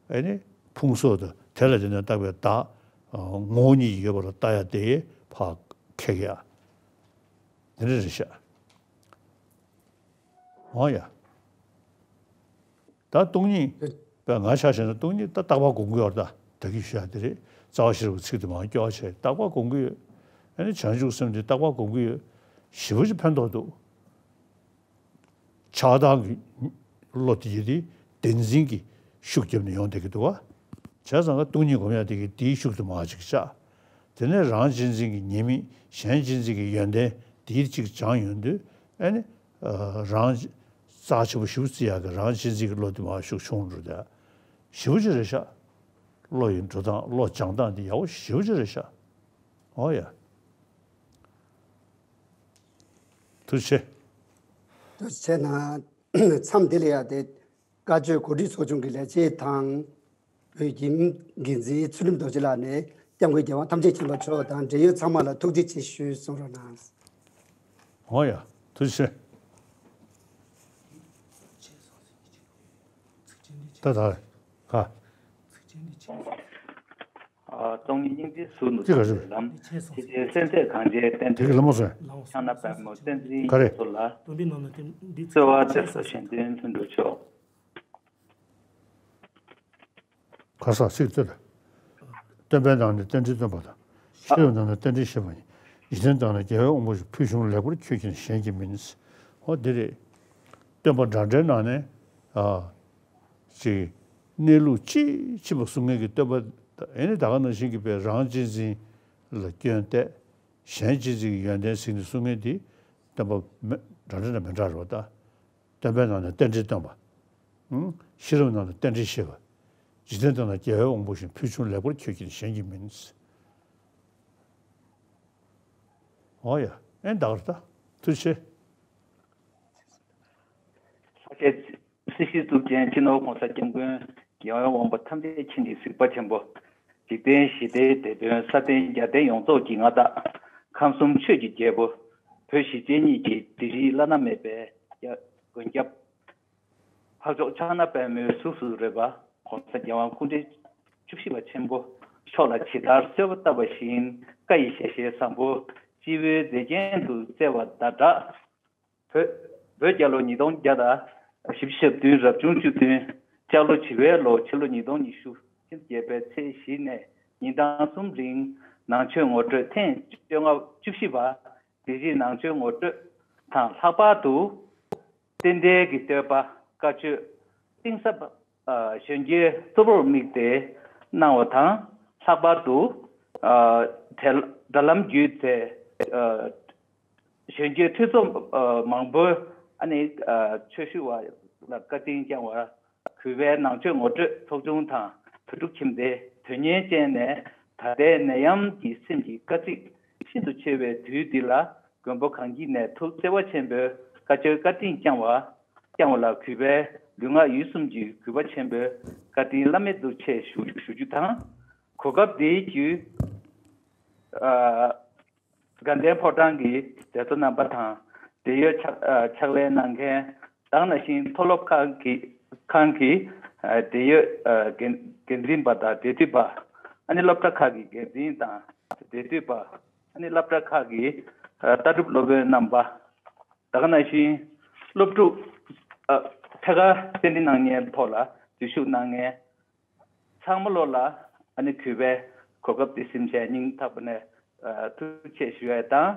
ཨེ་ནི་ཕུང་སོགས་དང་དེ་ལ་བརྟེན་ནས་བཏགས་པའི་བདག་ངོ་བོ་ཉིད་ཀྱིས་ཡོད་པ་ལ་བལྟ་ཡ་དེ་ཕར་འཁྱེར་ཡ་དེ་འདྲ་རེད་ཤག་འོ་ཡ། ད་སྟོང་ཉིད་པས་ང་ཆ་བཞག་ན་སྟོང་ཉིད་ད་རྟག་པ་སྒོམ་གྱི་ཡོད་རེད། ད་ད་གིན་ཞུ་ཡ་དེ་རེད། རྩ་བ་ཤེས་རབ་ཀྱི་ཚིག་དེ་མར་སྐྱོར་བ་བྱས་རྟག་པ་སྒོམ་གྱི་ཡོད། ཨ་ནི་བྱང་ཆུབ་སེམས་དེ་རྟག་པ་སྒོམ་གྱི་ཡོད། ཞེ་པོ་ཅིག་ཕན་ཐོགས་འདུག་ཆགས་སྡང་གི་བློ་དེ་ཡི་དེ་བདེན་འཛིན་གྱི་ཤུགས་བརྒྱབ་ནས་ཡོང་བསྡད་ཀྱི་འདུག་བ། བྱས་ཙང་ཀ་སྟོང་ཉིད་སྒོམ་ཡ་དེ་གིས་དེའི་ཤུགས་དེ་མར་ཅིག་བཅག་དེ་ནས་རང་གཅེས་འཛིན་གྱི་ཉེས་དམིགས་གཞན་གཅེས་འཛིན་གྱི་ཡོན་ཏན་དེ་ཡི་ཅིག་སྦྱངས་ཡོང་དུས་ཨ་ནི། རང་རྩ་ཆེན་པོ་ཞེ་པོ་བརྩི་ཡག་གི་རང་གཅེས་འཛིན་གྱི་བློ་དེ་མར་ཤུགས་ཆུང་རུ་བསྡད། ཞེ་པོ་ཅིག་རེད་ཤག་བློ་ཡི་འགྲོ་སྟངས་བློ་སྦྱང་སྟངས་འདི་ཡག་པོ་ཞེ་པོ་ཅིག་རེད་ཤག་འོ་ཡ། ཐུགས་རྗེ་ཆེ། ཐུགས་རྗེ་ཆེ་གནང་། མཚམས་འདི་ལ་ཡ་དེ་བཀའ་ཆོས་གོ་སྒྲིག་ཚོགས་ཆུང་གི་ལས་བྱེད་དང་། བོད་ཀྱི་འགན་འཛིན་ཚུལ་ཁྲིམས་རྡོ་རྗེ་ལགས་ནས་སྐྱབས་མགོན་རྒྱལ་དབང་ཐམས་ཅད་མཁྱེན་པ་མཆོག་དང་འབྲེལ་ཡོད་ཚང་མ་ལ་ཐུགས་རྗེ་ཆེ་ཞུས་གསུང་རོགས་གནང་། འོ་ཡ། ཐུགས་རྗེ་ཆེ། ད་ད་ག་ཨ། སྟོང་ཉིད་སྙིང་རྗེའི་ཟུར་དུ་ཅི་ག་རེད། ལམ། ཤེས་བྱའི་གསལ་མཛད་གངས་ཅན་བསྟན། དེ་གི་ལ་མོ་སོན། ཕྱག་ན་པདྨོ་བསྟན་འཛིན་ག་རེ། ཚོགས་ལ། སྟོན་པའི་ནང་ན་བསྟན་འདི། གསོལ་བ་འདེབས་སོ་གཞན་དོན་མཐུན་འགྲུབ་མཆོག་ཁ་སང་ཚིག་ཙེ་ད། སྟོན་པའི་ནང་ནས་རྟེན་འབྲེལ་སྟོན་པ་དང་། ཤེས་རབ་ནང་ནས་རྟེན་འབྲེལ་བཤད་པ་ཡིན། འཇིག་རྟེན་དག་ན་རྒྱལ་བའི་དབང་པོ་ཞིག་ཕུལ་བྱུང་ལེགས་པར་ཁྱོད་ཀྱིས་གཞན་གྱིས་མིན། ཨོ་འདི་རེད། སྟོན་པ་འདྲ་འདྲའི་ནང་ནས། ཨ། ཅིག་གནས་ལུགས་ཅི་ཕྱིན་པ་གསུང་མཁན་གྱི་སྟོན་པ། ཨེ་ནི་ད་ག་ནང་བཞིན་གྱི་པའི་རང་གཅེས་འཛིན་ལ་སྐྱོན་བལྟས། གཞན་གཅེས་འཛིན་གྱི་ཡོན་ཏན་གཟིགས་ནས་གསུང་མཁན་དེ་སྟོན་པ་མེ་འདྲ་འདྲ་འདྲ་མི་འདྲ་རོ་ད། སྟོན་པའི་ནང་ནས་རྟེན་འབྲེལ་སྟོན་པ། ཨང་། ཤེས་རབ་ནང་ནས་རྟེན་འབྲེལ་བཤད་པ། འཇིག་རྟེན་དག་ན་རྒྱལ་བའི་དབང་པོ་བཞིན་ཕུལ་བྱུང་ལེགས་པར་ཁྱོད་ཀྱིས་གཞན་གྱིས་མིན། ཨོ་ཡ། ཨེ་ད་གར་ད། ཐུགས་རྗེ་ཆེ། ལྷ་རྗེ་སྲིད་ཞིའི་གཙུག་རྒྱན་སྤྱི་ནོར་༸གོང་ས་༸སྐྱབས་མགོན་རྒྱལ་བའི་དབང་པོ་ཐམས་ཅད་མཁྱེན་ཅིང་གཟིགས་པ་ཆེན་པོ། འཇིག་རྟེན་ཞི་བདེའི་དེད་དཔོན་ས་སྟེང་རྒྱལ་བསྟན་ཡོངས་རྫོགས་ཀྱི་མངའ་བདག་ཁམས་གསུམ་ཆོས་ཀྱི་རྒྱལ་པོ། བོད་གཞིས་བྱེས་གཉིས་ཀྱི་སྒྲིག་གཞིའི་བླ་ན་མེད་པའི་མགོན་སྐྱབས། འཕགས་མཆོག་ཕྱག་ན་པདྨོའི་གཟུགས་སུ་རོལ་པ་༸གོང་ས་༸རྒྱལ་དབང་སྐུ་ཕྲེང་བཅུ་བཞི་པ་ཆེན་པོ་མཆོག་ལ་ཇི་ལྟར་གསོལ་བ་བཏབ་པ་བཞིན་བཀའ་ཡི་ཞལ་ཤེས་བཟང་པོ་སྤྱི་བོའི་མཛེས་རྒྱན་དུ་བསྩལ་བ་དང་སྦྲགས། བོད་བོད་རྒྱལ་ལོ་ཉིས་སྟོང་བརྒྱ་དང་བཞི་བཅུ་ཞེ་བདུན་རབ་བྱུང་བཅུ་བདུན་ལྕགས་ལོ་བྱི་བའི་ལོ་ཕྱི་ལོ་ཉིས་སྟོང་ཉི་ཤུ་ཕྱི་ཟླ་བརྒྱད་པའི་ཚེས་བཞི་ནས་ཉིན་གྲངས་གསུམ་རིང་ནང་ཆོས་ངོ་སྤྲོད་ཐེངས་བཅོ་ལྔ་བཅུ་བཞི་པ། དེ་བཞིན་ནང་ཆོས་ངོ་སྤྲོད་དང་ལྷག་པར་དུ། རྟེན་འབྲེལ་གྱི་བསྟོད་པ་བཀའ་ཆོས་གཏིང་ཟབ། ཨ། གཞོན་སྐྱེས་གཙོ་བོར་དམིགས་ཏེ་གནང་བ་དང་ལྷག་པར་དུ། ཨ། དེ་དྲ་ལམ་བརྒྱུད་དེ། ཨ། གཞོན་སྐྱེས་འཐུས་ཚོགས་མང་པོས་ཨ་ནི་ཆོས་ཞུ་བ་ལ་བཀའ་དྲིན་བསྐྱངས་པ། གུས་པས་ནང་ཆོས་ངོ་སྤྲོད་ཚོགས་ཆུང་དང་བོད་ཕྲུག་ཁྱིམ་སྡེ་དོན་གཉེར་ཅན་ནས་ད་ལྟའི་ནད་ཡམས་ཀྱི་སེམས་ཀྱི་དཀའ་ཚེགས་ཤིན་ཏུ་ཆེ་བའི་དུས་འདི་ལ་མགོན་པོ་གང་འཇིགས་ནས་ཐུགས་བརྩེ་བ་ཆེན་པོས་བཀའ་ཆོས་བཀའ་དྲིན་བསྐྱངས་པ་བསྐྱངས་པ་ལ་གུས་པས་ལུས་ངག་ཡིད་གསུམ་གྱི་གུས་པ་ཆེན་པོས་བཀའ་དྲིན་བླ་མེད་དུ་ཆེ་ཞུ་ཞུ་རྒྱུ་དང་། གོ་སྐབས་འདིའི་བརྒྱུད། ཨ། དགའ་ལྡན་ཕོ་བྲང་གི་མཛད་གཙོ་རྣམ་པ་དང་འབྲེལ་ཡོད་ཕྱག་ཨ། ཕྱག་ལས་གནང་མཁན་དེ་ནང་བཞིན་མཐོ་སློབ་ཁང་གི་ཁང་གི་ཨ། འབྲེལ་ཡོད་ཨ། འགན་འགན་འཛིན་པ་དང་འབྲེལ་མཐུད་པ། ཨ་ནི་སློབ་གྲྭ་ཁག་གི་འགན་འཛིན་དང་འབྲེལ་མཐུད་པ། ཨ་ནི་སློབ་གྲྭ་ཁག་གི་ཨ། ལྟ་གྲུབ་སློབ་དཔོན་རྣམ་པ། དེ་ནང་བཞིན་སློབ་ཕྲུག་ཨ། ཐད་ཀར་རྟེན་འབྲེལ་གནང་མཁན་ཐོག་ལ་འཛུལ་ཞུགས་གནང་མཁན། ཚང་མ་ལོ་ལ་ཨ་ནི་གུས་པས་གོ་སྐབས་འདི་ཟིན་བྱས་སྙིང་ཐག་པ་ནས་ཨ། ཐུགས་རྗེ་ཆེ་ཞུ་ཡས་དང་།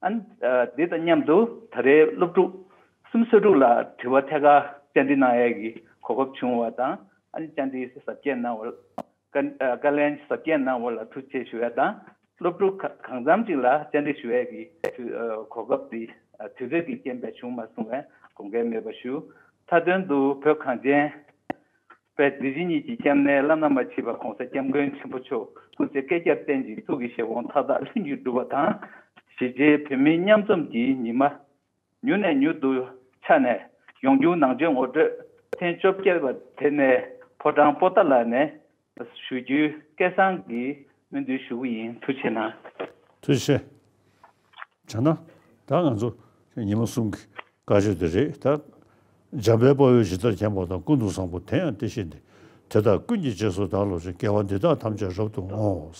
ཨ་ནི་ཨ། འདི་དང་མཉམ་དུ་ད་རེས་སློབ་ཕྲུག་སུམ་ཅུ་སོ་དྲུག་ལ་དྲི་བ་ཐད་ཀར་བཅར་འདྲི་གནང་ཡས་ཀྱི་གོ་སྐབས་བྱུང་བ་དང་། ཨ་ནི་བཅར་འདྲི་གཟབ་རྒྱས་གནང་བ། བཀའ་བཀའ་ལན་གཟབ་རྒྱས་གནང་བ་ལ་ཐུགས་རྗེ་ཆེ་ཞུ་ཡས་དང་། སློབ་ཕྲུག་ག་གང་འཚམ་ཅིག་ལ་བཅར་འདྲི་ཞུ་ཡས་ཀྱི་དུས་ཨ། གོ་སྐབས་འདི་ཨ། དུས་ཚོད་ཀྱི་རྐྱེན་པས་བྱུང་མ་སོང་བས་དགོངས་འགལ་མེད་པ་ཞུ། མཐའ་དོན་དུ་བོད་གངས་ཅན་པའི་སྡེ་སྲིད་གཉིས་ཀྱི་སྐྱབས་གནས་བླ་ན་མ་མཆིས་པ་༸གོང་ས་༸སྐྱབས་མགོན་ཆེན་པོ་མཆོག་སྐུ་ཚེ་བསྐལ་བརྒྱར་བརྟན་ཅིང་ཐུགས་ཀྱི་བཞེད་དགོངས་མཐའ་དག་ལྷུན་གྱིས་འགྲུབ་པ་དང་། གཞིས་བྱེས་བོད་མི་མཉམ་འཛོམས་ཀྱི་ཉི་མ་མྱུར་ནས་མྱུར་དུ་འཆར་ནས། ཡོང་རྒྱུ་ནང་ཆོས་ངོ་སྤྲོད་ཐེངས་བཅོ་བརྒྱད་པ་དེ་ནས་ཕོ་བྲང་པོ་ཏཱ་ལ་ནས་ཞུ་རྒྱུའི་སྐལ་བཟང་གི་སྨོན་འདུན་ཞུ་གི་ཡིན། ཐུགས་རྗེ་གནང་། ཐུགས་རྗེ་ཆེ། བྱས་ན་ད་ང་ཚོ་ཉི་མ་གསུམ་གྱི་བཀའ་ཆོས་དེ་རེད་ད། འཇམ་དཔལ་དཔའ་བོས་ཇི་ལྟར་མཁྱེན་པ་དང་། ཀུན་ཏུ་བཟང་པོ་དེ་ཡང་དེ་བཞིན་ཏེ། དེ་དག་ཀུན་གྱི་རྗེས་སུ་བདག་སློབ་ཅིང་། དགེ་བ་འདི་དག་ཐམས་ཅད་རབ་ཏུ་བསྔོ།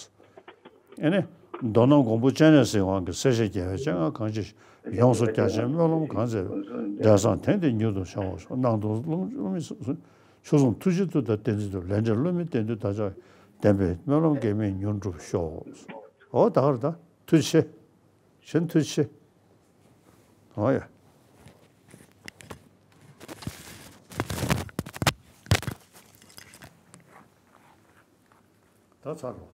ཨེ་ནི། མདོར་ན་མགོན་པོ་སྤྱན་རས་གཟིགས་དབང་གིས། སྲས་བཅས་རྒྱལ་བའི་སྤྱན་སྔར་གང་མཆིས་ཤིང་། ཡོངས་སུ་རྒྱ་ཆེའི་སྨོན་ལམ་གང་མཛད་པའི། འབྲས་བཟང་དེང་འདིར་མྱུར་དུ་བྱ་བར་ཤོག། སྣང་སྟོང་རླུང་རླུང་མེ་ཆོས་སྲུང་ཐུགས་རྗེ་མཐུ་དང་བསྟན་འཛིན་ཐུགས། ལས་འབྲས་བསླུ་མེད་བདེན་མཐུ་བདག་ཅག་ཡི། བདེན་པའི་སྨོན་ལམ་གེགས་མེད་མྱུར་འགྲུབ་ཤོག། ཨོ་ད་གར་ད་ཐུགས་རྗེ་ཆེ། གཞན་ཐུགས་རྗེ་ཆེ། ཨོ་ཡ། ད་ཚར་རོ།